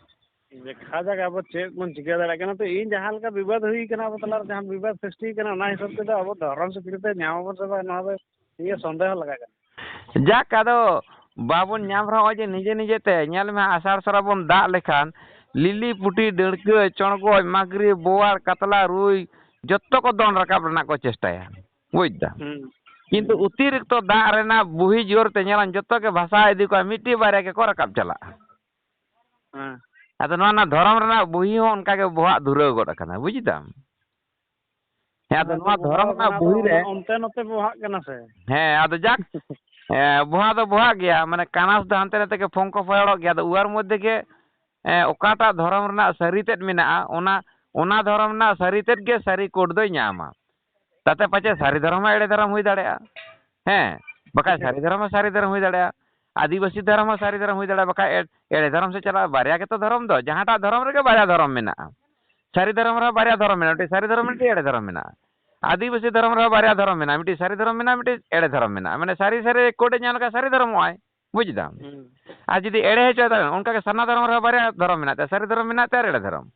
ᱫᱮᱠᱷᱟ ᱡᱟᱠ ᱟᱵᱚ ᱪᱮᱫ ᱵᱚᱱ ᱪᱤᱠᱟᱹ ᱫᱟᱲᱮᱭᱟᱜ ᱠᱟᱱᱟ᱾ ᱛᱚ, ᱤᱧ ᱡᱟᱦᱟᱸ ᱞᱮᱠᱟ ᱵᱤᱵᱟᱫ ᱦᱩᱭ ᱠᱟᱱᱟ, ᱟᱵᱚ ᱛᱟᱞᱟᱨᱮ ᱡᱟᱦᱟᱸ ᱵᱤᱵᱟᱫ ᱥᱨᱤᱥᱴᱤ ᱠᱟᱱᱟ, ᱚᱱᱟ ᱦᱤᱥᱟᱹᱵ ᱛᱮᱫᱚ ᱟᱵᱚ ᱫᱷᱚᱨᱚᱢ ᱥᱤᱠᱲᱤ ᱛᱮ ᱧᱟᱢ ᱟᱵᱚᱱ ᱥᱮ ᱵᱟᱝ, ᱱᱚᱣᱟ ᱫᱚ ᱤᱧᱟᱹᱜ ᱥᱚᱱᱫᱮᱦᱚ ᱞᱟᱜᱟᱜ ᱠᱟᱱᱟ᱾ ᱡᱟᱠ, ᱟᱫᱚ ᱵᱟᱵᱚᱱ ᱧᱟᱢ ᱨᱮᱦᱚᱸ, ᱱᱚᱜᱼᱚᱭ ᱡᱮ ᱱᱤᱡᱮ ᱱᱤᱡᱮ ᱛᱮ ᱧᱮᱞ ᱢᱮ, ᱟᱥᱟᱲ ᱥᱟᱨᱟ ᱵᱚᱱ ᱫᱟᱜ ᱞᱮᱠᱷᱟᱱ ᱞᱤᱞᱤ, ᱯᱩᱴᱤ, ᱰᱟᱹᱲᱠᱟᱹ, ᱪᱚᱲᱜᱚᱡ, ᱢᱟᱹᱜᱽᱨᱤ, ᱵᱳᱣᱟᱲ, ᱠᱟᱛᱞᱟ, ᱨᱩᱭ ᱡᱚᱛᱚ ᱠᱚ ᱫᱚᱱ ᱨᱟᱠᱟᱵ ᱨᱮᱱᱟᱜ ᱠᱚ ᱪᱮᱥᱴᱟᱭᱟ᱾ ᱵᱩᱡᱽ ᱫᱟᱢ? ᱦᱩᱸ᱾ ᱠᱤᱱᱛᱩ ᱦᱩᱸ᱾ ᱚᱛᱤᱨᱤᱠᱛᱚ ᱫᱟᱜ ᱨᱮᱱᱟᱜ ᱵᱩᱦᱤ ᱡᱳᱨ ᱛᱮ ᱧᱮᱞᱟᱢ ᱡᱚᱛᱚ ᱜᱮ ᱵᱷᱟᱥᱟᱣ ᱤᱫᱤ ᱠᱚᱣᱟ, ᱢᱤᱫᱴᱤᱡ ᱵᱟᱨᱭᱟ ᱜᱮᱠᱚ ᱨᱟᱠᱟᱵ ᱪᱟᱞᱟᱜᱼᱟ᱾ ᱦᱮᱸ᱾ ᱟᱫᱚ ᱱᱚᱣᱟ ᱨᱮᱱᱟᱜ ᱫᱷᱚᱨᱚᱢ ᱨᱮᱱᱟᱜ ᱵᱩᱦᱤ ᱦᱚᱸ ᱚᱱᱠᱟ ᱜᱮ ᱵᱚᱦᱟᱜ ᱫᱷᱩᱨᱟᱹᱣ ᱜᱚᱫ ᱟᱠᱟᱱᱟ, ᱵᱩᱡᱽ ᱫᱟᱢ? ᱦᱮᱸ, ᱟᱫᱚ ᱚᱱᱟ ᱫᱚ ᱱᱚᱣᱟ ᱵᱚᱦᱟᱣ ᱫᱷᱚᱨᱚᱢ ᱨᱮᱱᱟᱜ ᱠᱟᱱᱟ, ᱟᱫᱚ ᱵᱩᱦᱤ ᱨᱮ ᱚᱱᱟ ᱚᱱᱛᱮ ᱱᱚᱛᱮ ᱵᱚᱦᱟᱜ ᱠᱟᱱᱟ ᱥᱮ᱾ ᱦᱮᱸ, ᱟᱫᱚ ᱡᱟᱠ, ᱦᱮᱸ, ᱵᱚᱦᱟ ᱫᱚ ᱵᱚᱦᱟᱜ ᱜᱮᱭᱟ, ᱢᱟᱱᱮ ᱠᱟᱱᱟᱥ ᱫᱚ ᱦᱟᱱᱛᱮ ᱱᱟᱛᱮ ᱜᱮ ᱯᱷᱚᱝᱠᱚ ᱯᱷᱚᱭᱚᱲᱚᱜ ᱜᱮᱭᱟ᱾ ᱟᱫᱚ ᱩᱣᱟᱨ ᱢᱚᱫᱽᱫᱷᱮ ᱜᱮ, ᱮᱸ, ᱚᱠᱟᱴᱟᱜ ᱫᱷᱚᱨᱚᱢ ᱨᱮᱱᱟᱜ ᱥᱟᱹᱨᱤ ᱛᱮᱫ ᱢᱮᱱᱟᱜᱼᱟ, ᱚᱱᱟ, ᱚᱱᱟ ᱫᱷᱚᱨᱚᱢ ᱨᱮᱱᱟᱜ ᱥᱟᱹᱨᱤ ᱛᱮᱫ ᱜᱮ ᱥᱟᱹᱨᱤ ᱠᱳᱰ ᱫᱚᱭ ᱧᱟᱢᱟ᱾ ᱛᱟᱛᱮ ᱯᱟᱪᱮ ᱥᱟᱹᱨᱤ ᱫᱷᱚᱨᱚᱢ ᱦᱚᱸ ᱮᱲᱮ ᱫᱷᱚᱨᱚᱢ ᱦᱩᱭ ᱫᱟᱲᱮᱭᱟᱜᱼᱟ᱾ ᱦᱮᱸ, ᱵᱟᱠᱷᱟᱡ ᱥᱟᱹᱨᱤ ᱫᱷᱚᱨᱚᱢ ᱦᱚᱸ ᱥᱟᱹᱨᱤ ᱫᱷᱚᱨᱚᱢ ᱦᱩᱭ ᱫᱟᱲᱮᱭᱟᱜᱼᱟ᱾ ᱟᱹᱫᱤᱵᱟᱹᱥᱤ ᱫᱷᱚᱨᱚᱢ ᱦᱚᱸ ᱥᱟᱹᱨᱤ ᱫᱷᱚᱨᱚᱢ ᱦᱩᱭ ᱫᱟᱲᱮᱭᱟᱜᱼᱟ, ᱵᱟᱠᱷᱟᱡ ᱮᱲ-, ᱮᱲᱮ ᱫᱷᱚᱨᱚᱢ ᱥᱮᱫ ᱪᱟᱞᱟᱜᱼᱟ᱾ ᱵᱟᱨᱭᱟ ᱜᱮᱛᱚ ᱫᱷᱚᱨᱚᱢ ᱫᱚ, ᱡᱟᱦᱟᱸᱴᱟᱜ ᱫᱷᱚᱨᱚᱢ ᱨᱮᱜᱮ ᱵᱟᱨᱭᱟ ᱫᱷᱚᱨᱚᱢ ᱢᱮᱱᱟᱜᱼᱟ᱾ ᱥᱟᱹᱨᱤ ᱫᱷᱚᱨᱚᱢ ᱨᱮᱦᱚᱸ ᱵᱟᱨᱭᱟ ᱫᱷᱚᱨᱚᱢ ᱢᱮᱱᱟᱜᱼᱟ, ᱢᱤᱫᱴᱤᱡ ᱥᱟᱹᱨᱤ ᱫᱷᱚᱨᱚᱢ ᱢᱮᱱᱟᱜᱼᱟ, ᱢᱤᱫᱴᱤᱡ ᱮᱲᱮ ᱫᱷᱚᱨᱚᱢ ᱢᱮᱱᱟᱜᱼᱟ᱾ ᱟᱹᱫᱤᱵᱟᱹᱥᱤ ᱫᱷᱚᱨᱚᱢ ᱨᱮᱦᱚᱸ ᱵᱟᱨᱭᱟ ᱫᱷᱚᱨᱚᱢ ᱢᱮᱱᱟᱜᱼᱟ, ᱢᱤᱫᱴᱤᱡ ᱥᱟᱹᱨᱤ ᱫᱷᱚᱨᱚᱢ ᱢᱮᱱᱟᱜᱼᱟ, ᱢᱤᱫᱴᱤᱡ ᱮᱲᱮ ᱫᱷᱚᱨᱚᱢ ᱢᱮᱱᱟᱜᱼᱟ᱾ ᱢᱟᱱᱮ ᱥᱟᱹᱨᱤ ᱥᱟᱹᱨᱤ ᱠᱳᱰᱮ ᱧᱟᱢ ᱞᱮᱠᱷᱟᱱ ᱥᱟᱹᱨᱤ ᱫᱷᱚᱨᱚᱢᱚᱜᱼᱟᱭ, ᱵᱩᱡᱽ ᱫᱟᱢ? ᱦᱩᱸ᱾ ᱟᱨ ᱡᱩᱫᱤ ᱮᱲᱮ ᱦᱚᱪᱚᱭ ᱛᱟᱵᱮᱱ, ᱚᱱᱠᱟ ᱜᱮ ᱥᱟᱨᱱᱟ ᱫᱷᱚᱨᱚᱢ ᱨᱮᱦᱚᱸ ᱵᱟᱨᱭᱟ ᱫᱷᱚᱨᱚᱢ ᱢᱮᱱᱟᱜ ᱛᱟᱭᱟ, ᱥᱟᱹᱨᱤ ᱫᱷᱚᱨᱚᱢ ᱢᱮᱱᱟᱜ ᱛᱟᱭᱟ ᱟᱨ ᱮᱲᱮ ᱫᱷᱚᱨᱚᱢ᱾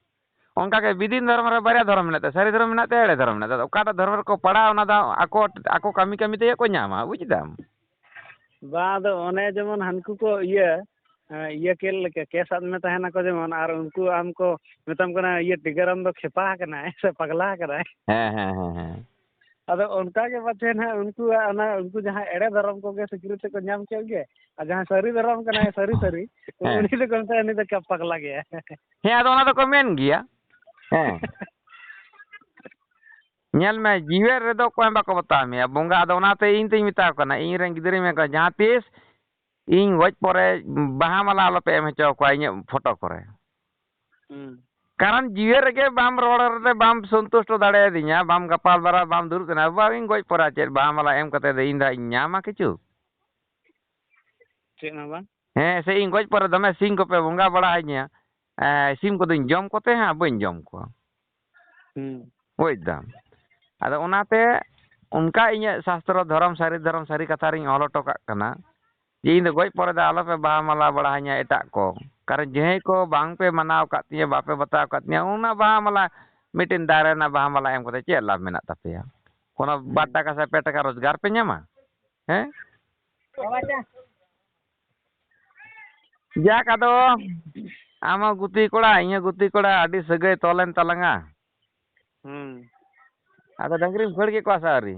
ᱚᱱᱠᱟ ᱜᱮ ᱵᱤᱫᱤᱱ ᱫᱷᱚᱨᱚᱢ ᱨᱮ ᱵᱟᱨᱭᱟ ᱫᱷᱚᱨᱚᱢ ᱢᱮᱱᱟᱜ ᱛᱟᱭᱟ, ᱥᱟᱹᱨᱤ ᱫᱷᱚᱨᱚᱢ ᱢᱮᱱᱟᱜ ᱛᱟᱭᱟ, ᱮᱲᱮ ᱫᱷᱚᱨᱚᱢ ᱢᱮᱱᱟᱜ ᱛᱟᱭᱟ᱾ ᱚᱠᱟᱴᱟᱜ ᱫᱷᱚᱨᱚᱢ ᱨᱮᱠᱚ ᱯᱟᱲᱟᱜᱼᱟ, ᱚᱱᱟ ᱫᱚ ᱟᱠᱚ, ᱟᱠᱚ ᱠᱟᱹᱢᱤ ᱠᱟᱹᱢᱤ ᱛᱮᱜᱮ ᱠᱚ ᱧᱟᱢᱟ, ᱵᱩᱡᱽ ᱫᱟᱢ? ᱵᱟᱝ, ᱟᱫᱚ ᱚᱱᱮ ᱡᱮᱢᱚᱱ ᱦᱟᱱᱠᱩ ᱠᱚ ᱤᱭᱟᱹ, ᱮᱸ, ᱤᱭᱟᱹ ᱠᱮᱫ ᱞᱮᱠᱟ, ᱠᱮᱥ ᱟᱫ ᱢᱮ ᱛᱟᱦᱮᱱᱟᱠᱚ ᱡᱮᱢᱚᱱ, ᱟᱨ ᱩᱱᱠᱩ ᱟᱢ ᱠᱚ ᱢᱮᱛᱟᱢ ᱠᱟᱱᱟ, "ᱤᱭᱟᱹ ᱴᱤᱜᱟᱨᱟᱢ ᱫᱚ ᱠᱷᱮᱯᱟ ᱟᱠᱟᱱᱟᱭ ᱥᱮ ᱯᱟᱜᱽᱞᱟ ᱟᱠᱟᱱᱟᱭ?" ᱦᱮᱸ, ᱦᱮᱸ, ᱦᱮᱸ, ᱦᱮᱸ᱾ ᱟᱫᱚ ᱚᱱᱠᱟ ᱜᱮ ᱯᱟᱪᱮ ᱱᱟᱦᱟᱜ ᱩᱱᱠᱩᱣᱟᱜ ᱚᱱᱟ, ᱩᱱᱠᱩ ᱡᱟᱦᱟᱸ ᱮᱲᱮ ᱫᱷᱚᱨᱚᱢ ᱠᱚᱜᱮ ᱥᱤᱠᱨᱤᱛᱤ ᱠᱚ ᱧᱟᱢ ᱠᱮᱫ ᱜᱮ, ᱟᱨ ᱡᱟᱦᱟᱸᱭ ᱥᱟᱹᱨᱤ ᱫᱷᱚᱨᱚᱢ ᱠᱟᱱᱟᱭ, ᱥᱟᱹᱨᱤ ᱥᱟᱹᱨᱤ, ᱦᱮᱸ᱾ ᱩᱱᱤ ᱫᱚᱠᱚ ᱢᱮᱛᱟᱭᱟ, "ᱩᱱᱤ ᱫᱚ ᱯᱟᱜᱽᱞᱟ ᱜᱮᱭᱟ᱾" ᱦᱮᱸ, ᱟᱫᱚ ᱚᱱᱟ ᱫᱚᱠᱚ ᱢᱮᱱ ᱜᱮᱭᱟ᱾ ᱦᱮᱸ᱾ ᱧᱮᱞ ᱢᱮ, ᱡᱤᱣᱮᱫ ᱨᱮᱫᱚ ᱚᱠᱚᱭ ᱦᱚᱸ ᱵᱟᱠᱚ ᱵᱟᱛᱟᱣ ᱢᱮᱭᱟ ᱵᱚᱸᱜᱟ᱾ ᱟᱫᱚ ᱚᱱᱟᱛᱮ ᱤᱧ ᱛᱚᱧ ᱢᱮᱛᱟ ᱠᱚ ᱠᱟᱱᱟ, ᱤᱧ ᱨᱮᱱ ᱜᱤᱫᱽᱨᱟᱹᱧ ᱢᱮᱱ ᱠᱚᱣᱟ, ᱡᱟᱦᱟᱸ ᱛᱤᱥ ᱤᱧ ᱜᱚᱡ ᱯᱚᱨᱮ ᱵᱟᱦᱟ ᱢᱟᱞᱟ ᱟᱞᱚᱯᱮ ᱮᱢ ᱦᱚᱪᱚ ᱟᱠᱚᱣᱟ ᱤᱧᱟᱹᱜ ᱯᱷᱳᱴᱳ ᱠᱚᱨᱮ᱾ ᱦᱩᱸ᱾ ᱠᱟᱨᱚᱱ ᱡᱤᱣᱮᱫ ᱨᱮᱜᱮ ᱵᱟᱢ ᱨᱚᱲ ᱨᱮ, ᱵᱟᱢ ᱥᱚᱱᱛᱩᱥᱴᱚ ᱫᱟᱲᱮᱭᱟᱫᱤᱧᱟ, ᱵᱟᱢ ᱜᱟᱯᱟᱞ ᱢᱟᱨᱟᱣ, ᱵᱟᱢ ᱫᱩᱲᱩᱵ ᱠᱟᱱᱟ, ᱵᱟᱝ, ᱤᱧ ᱜᱚᱡ ᱯᱚᱨᱮ ᱪᱮᱫ ᱵᱟᱦᱟ ᱢᱟᱞᱟ ᱮᱢ ᱠᱟᱛᱮ ᱫᱚ ᱤᱧ ᱫᱚ ᱦᱟᱸᱜ ᱤᱧ ᱧᱟᱢᱟ ᱠᱤᱪᱷᱩ? ᱪᱮᱫ ᱦᱚᱸ ᱵᱟᱝ᱾ ᱦᱮᱸ, ᱥᱮ ᱤᱧ ᱜᱚᱡ ᱯᱚᱨᱮ ᱫᱚᱢᱮ ᱥᱤᱢ ᱠᱚᱯᱮ ᱵᱚᱸᱜᱟ ᱵᱟᱲᱟ ᱟᱹᱧᱟ, ᱮᱸ, ᱥᱤᱢ ᱠᱚᱫᱚᱧ ᱡᱚᱢ ᱠᱚᱛᱮ ᱦᱟᱸᱜ ᱵᱟᱹᱧ ᱡᱚᱢ ᱠᱚᱣᱟ᱾ ᱦᱩᱸ᱾ ᱵᱩᱡᱽ ᱫᱟᱢ? ᱟᱫᱚ ᱚᱱᱟᱛᱮ ᱚᱱᱠᱟ ᱤᱧᱟᱹᱜ ᱥᱟᱥᱛᱨᱚ ᱫᱷᱚᱨᱚᱢ, ᱥᱟᱹᱨᱤ ᱫᱷᱚᱨᱚᱢ, ᱥᱟᱹᱨᱤ ᱠᱟᱛᱷᱟ ᱨᱤᱧ ᱚᱞ ᱦᱚᱴᱚ ᱠᱟᱜ ᱠᱟᱱᱟ ᱡᱮ ᱤᱧ ᱫᱚ ᱜᱚᱡ ᱯᱚᱨᱮ ᱫᱚ ᱟᱞᱚᱯᱮ ᱵᱟᱦᱟ ᱢᱟᱞᱟ ᱵᱟᱲᱟ ᱟᱹᱧᱟ ᱮᱴᱟᱜ ᱠᱚ᱾ ᱠᱟᱨᱚᱱ ᱡᱟᱦᱟᱸᱭ ᱠᱚ ᱵᱟᱝ ᱯᱮ ᱢᱟᱱᱟᱣ ᱟᱠᱟᱫ ᱛᱤᱧᱟᱹ, ᱵᱟᱯᱮ ᱵᱟᱛᱟᱣ ᱟᱠᱟᱫ ᱛᱤᱧᱟᱹ, ᱚᱱᱟ ᱵᱟᱦᱟ ᱢᱟᱞᱟ, ᱢᱤᱫᱴᱮᱱ ᱫᱟᱨᱮ ᱨᱮᱱᱟᱜ ᱵᱟᱦᱟ ᱢᱟᱞᱟ ᱮᱢ ᱠᱟᱛᱮ ᱪᱮᱫ ᱞᱟᱵᱷ ᱢᱮᱱᱟᱜ ᱛᱟᱯᱮᱭᱟ? ᱚᱱᱟ ᱦᱩᱸ᱾ ᱵᱟᱨ ᱴᱟᱠᱟ ᱥᱮ ᱯᱮ ᱴᱟᱠᱟ ᱨᱳᱡᱽᱜᱟᱨ ᱯᱮ ᱧᱟᱢᱟ? ᱦᱮᱸ? ᱡᱟᱠ, ᱟᱫᱚ ᱟᱢ ᱦᱚᱸ ᱜᱩᱛᱤ ᱠᱚᱲᱟ, ᱤᱧ ᱦᱚᱸ ᱜᱩᱛᱤ ᱠᱚᱲᱟ, ᱟᱹᱰᱤ ᱥᱟᱹᱜᱟᱹᱭ ᱛᱚᱞᱮᱱ ᱛᱟᱞᱟᱝᱟ᱾ ᱦᱩᱸ᱾ ᱟᱫᱚ ᱰᱟᱹᱝᱨᱤᱢ ᱠᱷᱟᱹᱲ ᱠᱮᱫ ᱠᱚᱣᱟ ᱥᱮ ᱟᱹᱣᱨᱤ?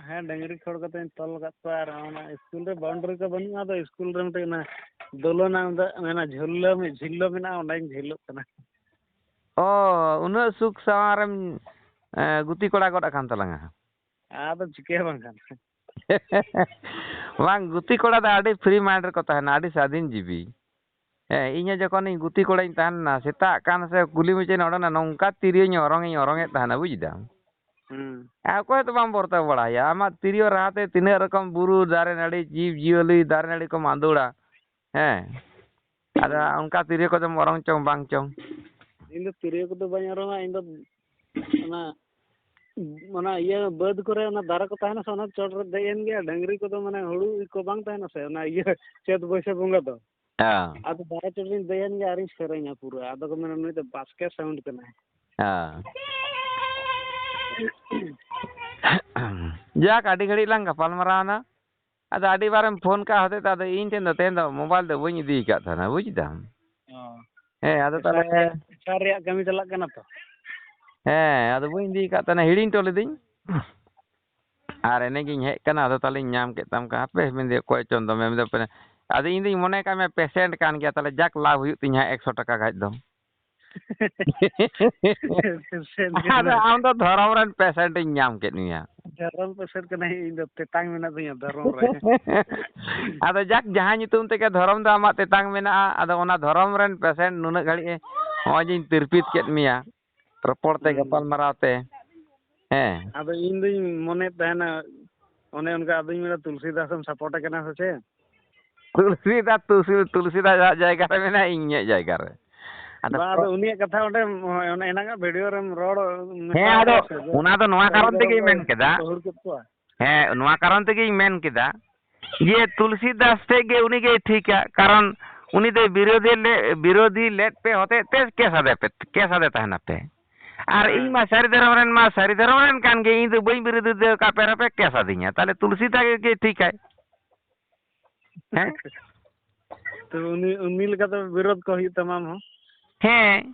ᱦᱮᱸ, ᱰᱟᱹᱝᱨᱤ ᱠᱷᱟᱹᱲ ᱠᱟᱛᱮᱧ ᱛᱚᱞ ᱟᱠᱟᱫ ᱠᱚᱣᱟ᱾ ᱟᱨ ᱚᱱᱟ ᱤᱥᱠᱩᱞ ᱨᱮ ᱵᱟᱣᱩᱱᱰᱟᱨᱤ ᱠᱚ ᱵᱟᱹᱱᱩᱜᱼᱟ, ᱟᱫᱚ ᱤᱥᱠᱩᱞ ᱨᱮ ᱢᱤᱫᱴᱮᱡ ᱚᱱᱟ ᱫᱚᱞᱚᱱᱟ ᱢᱮᱱᱟᱜᱼᱟ, ᱡᱷᱟᱹᱞᱟᱹ, ᱡᱷᱤᱞᱞᱟᱹ ᱢᱮᱱᱟᱜᱼᱟ, ᱚᱸᱰᱮᱧ ᱡᱷᱤᱞᱞᱟᱹᱜ ᱠᱟᱱᱟ᱾ ᱚ, ᱩᱱᱟᱹᱜ ᱥᱩᱠ ᱥᱟᱶᱟᱨᱮᱢ, ᱮ, ᱜᱩᱛᱤ ᱠᱚᱲᱟ ᱜᱚᱫ ᱟᱠᱟᱱ ᱛᱟᱞᱟᱝᱟ᱾ ᱟᱫᱚ ᱪᱤᱠᱟᱹ ᱦᱚᱸ ᱵᱟᱝ ᱠᱟᱱᱟ᱾ ᱵᱟᱝ, ᱜᱩᱛᱤ ᱠᱚᱲᱟ ᱫᱚ ᱟᱹᱰᱤ free mind ᱨᱮᱠᱚ ᱛᱟᱦᱮᱱᱟ, ᱟᱹᱰᱤ ᱥᱟᱫᱷᱤᱱ ᱡᱤᱵᱤ᱾ ᱦᱮᱸ, ᱤᱧ ᱦᱚᱸ ᱡᱚᱠᱷᱚᱱᱤᱧ ᱜᱩᱛᱤ ᱠᱚᱲᱟᱧ ᱛᱟᱦᱮᱸ ᱞᱮᱱᱟ, ᱥᱮᱛᱟᱜ ᱠᱟᱱ ᱥᱮ ᱠᱩᱞᱦᱤ ᱢᱩᱪᱟᱹᱫ ᱚᱸᱰᱮ ᱱᱚᱝᱠᱟ ᱛᱤᱨᱭᱳᱧ ᱚᱨᱚᱝ ᱤᱧ ᱚᱨᱚᱝ ᱮᱫ ᱛᱟᱦᱮᱱᱟ, ᱵᱩᱡᱽ ᱫᱟᱢ? ᱦᱩᱸ᱾ ᱟᱨ ᱚᱠᱚᱭ ᱦᱚᱸᱛᱚ ᱵᱟᱢ ᱵᱚᱨᱛᱟ ᱵᱟᱲᱟᱭᱟ, ᱟᱢᱟᱜ ᱛᱤᱨᱭᱳ ᱨᱟᱦᱟ ᱛᱮ ᱛᱤᱱᱟᱹᱜ ᱨᱚᱠᱚᱢ ᱵᱩᱨᱩ, ᱫᱟᱨᱮ ᱱᱟᱹᱲᱤ, ᱡᱤᱵᱽ ᱡᱤᱭᱟᱹᱞᱤ, ᱫᱟᱨᱮ ᱱᱟᱹᱲᱤ ᱠᱚᱢ ᱟᱸᱫᱳᱲᱟ᱾ ᱦᱮᱸ, ᱟᱫᱚ ᱦᱩᱸ᱾ ᱚᱱᱠᱟ ᱛᱤᱨᱭᱳ ᱠᱚᱫᱚᱢ ᱚᱨᱚᱝ ᱪᱚᱝ ᱵᱟᱝ ᱪᱚᱝ? ᱤᱧ ᱫᱚ ᱛᱤᱨᱭᱳ ᱠᱚᱫᱚ ᱵᱟᱹᱧ ᱚᱨᱚᱝᱟ, ᱤᱧ ᱫᱚ ᱚᱱᱟ, ᱚᱱᱟ ᱤᱭᱟᱹ ᱵᱟᱹᱫᱽ ᱠᱚᱨᱮ ᱚᱱᱟ ᱫᱟᱨᱮ ᱠᱚ ᱛᱟᱦᱮᱱᱟ ᱥᱮ, ᱚᱱᱟ ᱪᱚᱴ ᱨᱮ ᱫᱮᱡ ᱮᱱ ᱜᱮ, ᱰᱟᱹᱝᱨᱤ ᱠᱚᱫᱚ ᱢᱟᱱᱮ ᱦᱩᱲᱩ ᱠᱚ ᱵᱟᱝ ᱛᱟᱦᱮᱱᱟ ᱥᱮ, ᱚᱱᱟ ᱤᱭᱟᱹ ᱪᱟᱹᱛ ᱵᱟᱹᱭᱥᱟᱹᱠᱷ ᱵᱚᱸᱜᱟ ᱫᱚ᱾ ᱦᱮᱸ᱾ ᱟᱫᱚ ᱫᱟᱨᱮ ᱪᱚᱴ ᱨᱤᱧ ᱫᱮᱡ ᱮᱱ ᱜᱮ, ᱟᱨᱤᱧ ᱥᱮᱨᱮᱧᱟ ᱯᱩᱨᱟᱹ᱾ ᱟᱫᱚ ᱠᱚ ᱢᱮᱱᱟ, "ᱱᱩᱭ ᱫᱚ ᱵᱟᱥᱠᱮ sound ᱠᱟᱱᱟᱭ᱾" ᱦᱮᱸ᱾ ᱡᱟᱠ, ᱟᱹᱰᱤ ᱜᱷᱟᱹᱲᱤᱡ ᱞᱟᱝ ᱜᱟᱯᱟᱞ ᱢᱟᱨᱟᱣ ᱮᱱᱟ᱾ ᱟᱫᱚ ᱟᱹᱰᱤ ᱵᱟᱨᱮᱢ ᱯᱷᱳᱱ ᱠᱟᱜ ᱦᱚᱛᱮᱡ ᱛᱮ ᱟᱫᱚ ᱤᱧ ᱴᱷᱮᱱ ᱫᱚ ᱛᱮᱦᱮᱧ ᱫᱚ ᱢᱳᱵᱟᱭᱤᱞ ᱫᱚ ᱵᱟᱹᱧ ᱤᱫᱤ ᱟᱠᱟᱫ ᱛᱟᱦᱮᱱᱟ, ᱵᱩᱡᱽ ᱫᱟᱢ? ᱚ᱾ ᱦᱮᱸ, ᱟᱫᱚ ᱛᱟᱦᱞᱮ ᱮᱥᱟᱨ ᱨᱮᱭᱟᱜ, ᱮᱥᱟᱨ ᱨᱮᱭᱟᱜ ᱠᱟᱹᱢᱤ ᱪᱟᱞᱟᱜ ᱠᱟᱱᱟ ᱛᱚ? ᱦᱮᱸ, ᱟᱫᱚ ᱵᱟᱹᱧ ᱤᱫᱤ ᱟᱠᱟᱫ ᱛᱟᱦᱮᱱᱟ, ᱦᱤᱲᱤᱧ ᱦᱚᱴᱚ ᱞᱤᱫᱟᱹᱧ᱾ ᱟᱨ ᱮᱱᱮ ᱜᱤᱧ ᱦᱮᱡ ᱠᱟᱱᱟ, ᱟᱫᱚ ᱛᱟᱦᱞᱮᱧ ᱧᱟᱢ ᱠᱮᱫ ᱛᱟᱢ ᱠᱷᱟᱱ, ᱦᱟᱯᱮ ᱢᱮᱱᱫᱟᱹᱧ ᱚᱠᱚᱭ ᱪᱚᱝ ᱫᱚᱢᱮ ᱢᱮᱱᱫᱟ ᱯᱮ-, ᱟᱫᱚ ᱤᱧ ᱫᱩᱧ ᱢᱚᱱᱮ ᱠᱟᱜ ᱢᱮ patient ᱠᱟᱱ ᱜᱮᱭᱟ, ᱛᱟᱦᱞᱮ ᱡᱟᱠ ᱞᱟᱵᱷ ᱦᱩᱭᱩᱜ ᱛᱤᱧᱟ ᱮᱠᱥᱚ ᱴᱟᱠᱟ ᱠᱷᱟᱡ ᱫᱚ᱾ Patient ᱠᱟᱱᱟ᱾ ᱟᱫᱚ ᱟᱢ ᱫᱚ ᱫᱷᱚᱨᱚᱢ ᱨᱮᱱ patient ᱤᱧ ᱧᱟᱢ ᱠᱮᱫ ᱢᱮᱭᱟ᱾ ᱫᱷᱚᱨᱚᱢ patient ᱠᱟᱱᱟᱭ, ᱤᱧ ᱫᱚ ᱛᱮᱛᱟᱝ ᱢᱮᱱᱟᱜ ᱛᱤᱧᱟ ᱫᱷᱚᱨᱚᱢ ᱨᱮ᱾ ᱟᱫᱚ ᱡᱟᱠ, ᱡᱟᱦᱟᱸ ᱧᱩᱛᱩᱢ ᱛᱮᱜᱮ ᱫᱷᱚᱨᱚᱢ ᱫᱚ ᱟᱢᱟᱜ ᱛᱮᱛᱟᱝ ᱢᱮᱱᱟᱜᱼᱟ, ᱟᱫᱚ ᱚᱱᱟ ᱫᱷᱚᱨᱚᱢ ᱨᱮᱱ patient ᱱᱩᱱᱟᱹᱜ ᱜᱷᱟᱹᱲᱤᱡ ᱮ, ᱱᱚᱜᱼᱚᱭ ᱡᱮᱧ ᱛᱤᱨᱯᱤᱛ ᱠᱮᱫ ᱢᱮᱭᱟ, ᱨᱚᱯᱚᱲ ᱛᱮ, ᱦᱩᱸ᱾ ᱜᱟᱯᱟᱞ ᱢᱟᱨᱟᱣ ᱛᱮ, ᱦᱮᱸ᱾ ᱟᱫᱚ ᱤᱧ ᱫᱩᱧ ᱢᱚᱱᱮᱭᱮᱫ ᱛᱟᱦᱮᱱᱟ, ᱚᱱᱮ ᱚᱱᱠᱟ ᱟᱫᱚᱧ ᱢᱮᱱᱟ, ᱛᱩᱞᱥᱤᱫᱟᱥ ᱮᱢ support ᱮ ᱠᱟᱱᱟ ᱥᱮ ᱪᱮᱫ? ᱛᱩᱞᱥᱤᱫᱟᱥ, ᱛᱩᱞᱥᱤ-, ᱛᱩᱞᱥᱤᱫᱟᱥ ᱟᱡ ᱡᱟᱭᱜᱟ ᱨᱮ ᱢᱮᱱᱟᱭᱟ, ᱤᱧ ᱤᱧᱟᱹᱜ ᱡᱟᱭᱜᱟ ᱨᱮ᱾ ᱟᱫᱚ ᱵᱟᱝ, ᱟᱫᱚ ᱯᱨᱚ- ᱩᱱᱤᱭᱟᱜ ᱠᱟᱛᱷᱟ ᱚᱸᱰᱮ, ᱚᱱᱮ ᱮᱱᱟᱝᱟᱜ video ᱨᱮᱢ ᱨᱚᱲ ᱦᱮᱸ, ᱢᱮᱥᱟ ᱟᱫᱚ ᱟᱠᱟᱫᱟ ᱥᱮ, ᱡᱮ ᱚᱱᱟ ᱫᱚ ᱱᱚᱣᱟ ᱠᱟᱨᱚᱱ ᱥᱟᱹᱨᱤ ᱛᱮᱜᱮᱧ ᱫᱷᱚᱨᱚᱢ ᱢᱮᱱ ᱠᱮᱫᱟ᱾ ᱠᱚ ᱦᱩᱲ ᱠᱮᱫ ᱠᱚᱣᱟ᱾ ᱦᱮᱸ, ᱱᱚᱣᱟ ᱠᱟᱨᱚᱱ ᱛᱮᱜᱮᱧ ᱢᱮᱱ ᱠᱮᱫᱟ ᱡᱮ ᱛᱩᱞᱥᱤᱫᱟᱥ ᱴᱷᱮᱡ ᱜᱮ ᱩᱱᱤ ᱜᱮᱭ ᱴᱷᱤᱠᱟ, ᱠᱟᱨᱚᱱ ᱩᱱᱤ ᱫᱚᱭ ᱵᱤᱨᱳᱫᱷᱤ ᱞᱮ-, ᱵᱤᱨᱳᱫᱷᱤ ᱞᱮᱫ ᱯᱮ ᱦᱚᱛᱮᱡ ᱛᱮ ᱠᱮᱥ ᱟᱫᱮ ᱯᱮ, ᱠᱮᱥ ᱟᱫᱮ ᱛᱟᱦᱮᱱᱟ ᱯᱮ᱾ ᱟᱨ ᱦᱮᱸ᱾ ᱤᱧ ᱢᱟ ᱥᱟᱹᱨᱤ ᱫᱷᱚᱨᱚᱢ ᱨᱮᱱ ᱢᱟ ᱥᱟᱹᱨᱤ ᱫᱷᱚᱨᱚᱢ ᱨᱮᱱ ᱠᱟᱱ ᱜᱮ, ᱤᱧ ᱫᱚ ᱵᱟᱹᱧ ᱵᱤᱨᱳᱫᱷᱤ ᱟᱠᱟᱫ ᱯᱮ ᱨᱮᱦᱚᱸ ᱯᱮ ᱠᱮᱥ ᱟᱫᱤᱧᱟ, ᱛᱟᱦᱞᱮ ᱛᱩᱞᱥᱤᱫᱟᱥ ᱜᱮ ᱴᱷᱤᱠᱟᱭ᱾ ᱦᱮᱸ? ᱛᱚ ᱩᱱᱤ, ᱩᱱᱤ ᱞᱮᱠᱟᱛᱮ ᱵᱤᱨᱳᱫᱷ ᱠᱚ ᱦᱩᱭᱩᱜ ᱛᱟᱢᱟ ᱟᱢ ᱦᱚᱸ᱾ ᱦᱮᱸ,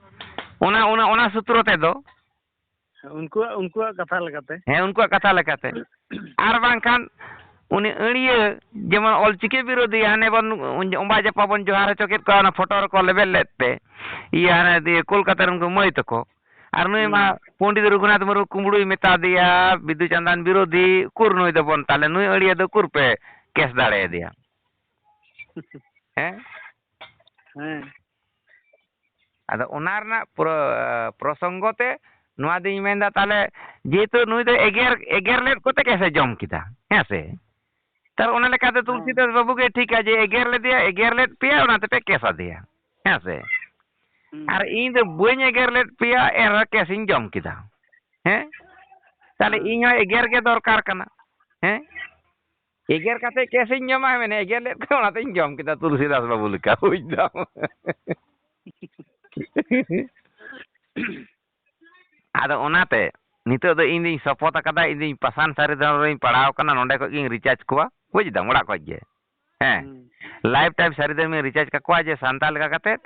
ᱚᱱᱟ, ᱚᱱᱟ, ᱚᱱᱟ ᱥᱩᱛᱨᱚ ᱛᱮᱫᱚ᱾ ᱩᱱᱠᱩᱣᱟᱜ, ᱩᱱᱠᱩᱣᱟᱜ ᱠᱟᱛᱷᱟ ᱞᱮᱠᱟᱛᱮ᱾ ᱦᱮᱸ, ᱩᱱᱠᱩᱣᱟᱜ ᱠᱟᱛᱷᱟ ᱞᱮᱠᱟᱛᱮ᱾ ᱟᱨ ᱵᱟᱝᱠᱷᱟᱱ ᱩᱱᱤ ᱟᱹᱲᱭᱟᱹ, ᱡᱮᱢᱚᱱ ᱚᱞᱪᱤᱠᱤ ᱵᱤᱨᱳᱫᱷᱤ, ᱦᱟᱱᱮ ᱵᱚᱱ ᱚᱸᱵᱟ ᱡᱟᱯᱟ ᱵᱚᱱ ᱡᱚᱦᱟᱨ ᱦᱚᱪᱚ ᱠᱮᱫ ᱠᱚᱣᱟ, ᱚᱱᱟ ᱯᱷᱳᱴᱳ ᱨᱮᱠᱚ ᱞᱮᱵᱮᱫ ᱞᱮᱫ ᱛᱮ᱾ ᱤᱭᱟᱹ, ᱦᱟᱱᱮ ᱫᱤᱭᱮ ᱠᱳᱞᱠᱟᱛᱟ ᱨᱮᱱ ᱩᱱᱠᱩ ᱢᱟᱹᱭ ᱛᱟᱠᱚ᱾ ᱟᱨ ᱱᱩᱭ ᱢᱟ ᱦᱩᱸ᱾ ᱯᱚᱱᱰᱤᱛ ᱨᱚᱜᱷᱩᱱᱟᱛᱷ ᱢᱩᱨᱢᱩ ᱠᱩᱢᱵᱽᱲᱩᱭ ᱢᱮᱛᱟ ᱫᱮᱭᱟ, ᱵᱤᱫᱩ ᱪᱟᱸᱫᱟᱱ ᱵᱤᱨᱳᱫᱷᱤ, ᱩᱠᱩᱨ ᱱᱩᱭ ᱫᱚᱵᱚᱱ ᱛᱟᱦᱞᱮ, ᱱᱩᱭ ᱟᱹᱲᱭᱟᱹ ᱫᱚ ᱩᱠᱩᱨ ᱯᱮ ᱠᱮᱥ ᱫᱟᱲᱮᱭᱟᱫᱮᱭᱟ? ᱦᱮᱸ? ᱦᱮᱸ᱾ ᱟᱫᱚ ᱚᱱᱟ ᱨᱮᱱᱟᱜ ᱯᱨᱚ-, ᱯᱨᱚᱥᱚᱝᱜᱚ ᱛᱮ ᱱᱚᱣᱟ ᱫᱚᱧ ᱢᱮᱱᱫᱟ, ᱛᱟᱦᱞᱮ ᱡᱮᱦᱮᱛᱩ ᱱᱩᱭ ᱫᱚ ᱮᱜᱮᱨ, ᱮᱜᱮᱨ ᱞᱮᱫ ᱠᱚᱛᱮ ᱠᱮᱥᱮ ᱡᱚᱢ ᱠᱮᱫᱟ, ᱦᱮᱸ ᱥᱮ? ᱛᱟᱦᱞᱮ ᱚᱱᱟ ᱞᱮᱠᱟᱛᱮ ᱦᱮᱸ᱾ ᱛᱩᱞᱥᱤᱫᱟᱥ ᱵᱟᱹᱵᱩ ᱜᱮ ᱴᱷᱤᱠᱟ ᱡᱮ ᱮᱜᱮᱨ ᱞᱮᱫᱮᱭᱟ, ᱮᱜᱮᱨ ᱞᱮᱫ ᱯᱮᱭᱟ, ᱚᱱᱟ ᱛᱮᱯᱮ ᱠᱮᱥ ᱟᱫᱮᱭᱟ, ᱦᱮᱸ ᱥᱮ? ᱦᱩᱸ᱾ ᱟᱨ ᱤᱧ ᱫᱚ ᱵᱟᱹᱧ ᱮᱜᱮᱨ ᱞᱮᱫ ᱯᱮᱭᱟ, ᱮᱱᱨᱮᱦᱚᱸ ᱠᱮᱥᱤᱧ ᱡᱚᱢ ᱠᱮᱫᱟ, ᱦᱮᱸ? ᱛᱟᱦᱞᱮ ᱦᱮᱸ᱾ ᱤᱧ ᱦᱚᱸ ᱮᱜᱮᱨ ᱜᱮ ᱫᱚᱨᱠᱟᱨ ᱠᱟᱱᱟ, ᱦᱮᱸ? ᱮᱜᱮᱨ ᱠᱟᱛᱮ ᱠᱮᱥ ᱤᱧ ᱡᱚᱢᱟ ᱢᱮᱱᱮ, ᱮᱜᱮᱨ ᱞᱮᱫ ᱠᱚᱣᱟ, ᱚᱱᱟᱛᱤᱧ ᱡᱚᱢ ᱠᱮᱫᱟ ᱛᱩᱞᱥᱤᱫᱟᱥ ᱵᱟᱹᱵᱩ ᱞᱮᱠᱟ, ᱵᱩᱡᱽ ᱫᱟᱢ᱾ ᱟᱫᱚ ᱚᱱᱟᱛᱮ ᱱᱤᱛᱚᱜ ᱫᱚ ᱤᱧ ᱫᱩᱧ ᱥᱚᱯᱚᱛ ᱟᱠᱟᱫᱟ, ᱤᱧ ᱫᱩᱧ ᱯᱟᱥᱟᱱ ᱥᱟᱹᱨᱤ ᱫᱷᱚᱨᱚᱢ ᱨᱮᱧ ᱯᱟᱲᱟᱣ ᱟᱠᱟᱱᱟ, ᱱᱚᱸᱰᱮ ᱠᱷᱚᱡ ᱜᱤᱧ ᱨᱤᱪᱟᱨᱡᱽ ᱠᱚᱣᱟ, ᱵᱩᱡᱽ ᱫᱟᱢ, ᱚᱲᱟᱜ ᱠᱷᱚᱡ ᱜᱮ᱾ ᱦᱮᱸ, ᱦᱩᱸ᱾ ᱞᱟᱭᱤᱯᱷ ᱴᱟᱭᱤᱢ ᱥᱟᱹᱨᱤ ᱫᱷᱚᱨᱚᱢᱤᱧ ᱨᱤᱪᱟᱨᱡᱽ ᱠᱟᱠᱚᱣᱟ ᱡᱮ ᱥᱟᱱᱛᱟᱲ ᱞᱮᱠᱟ ᱠᱟᱛᱮ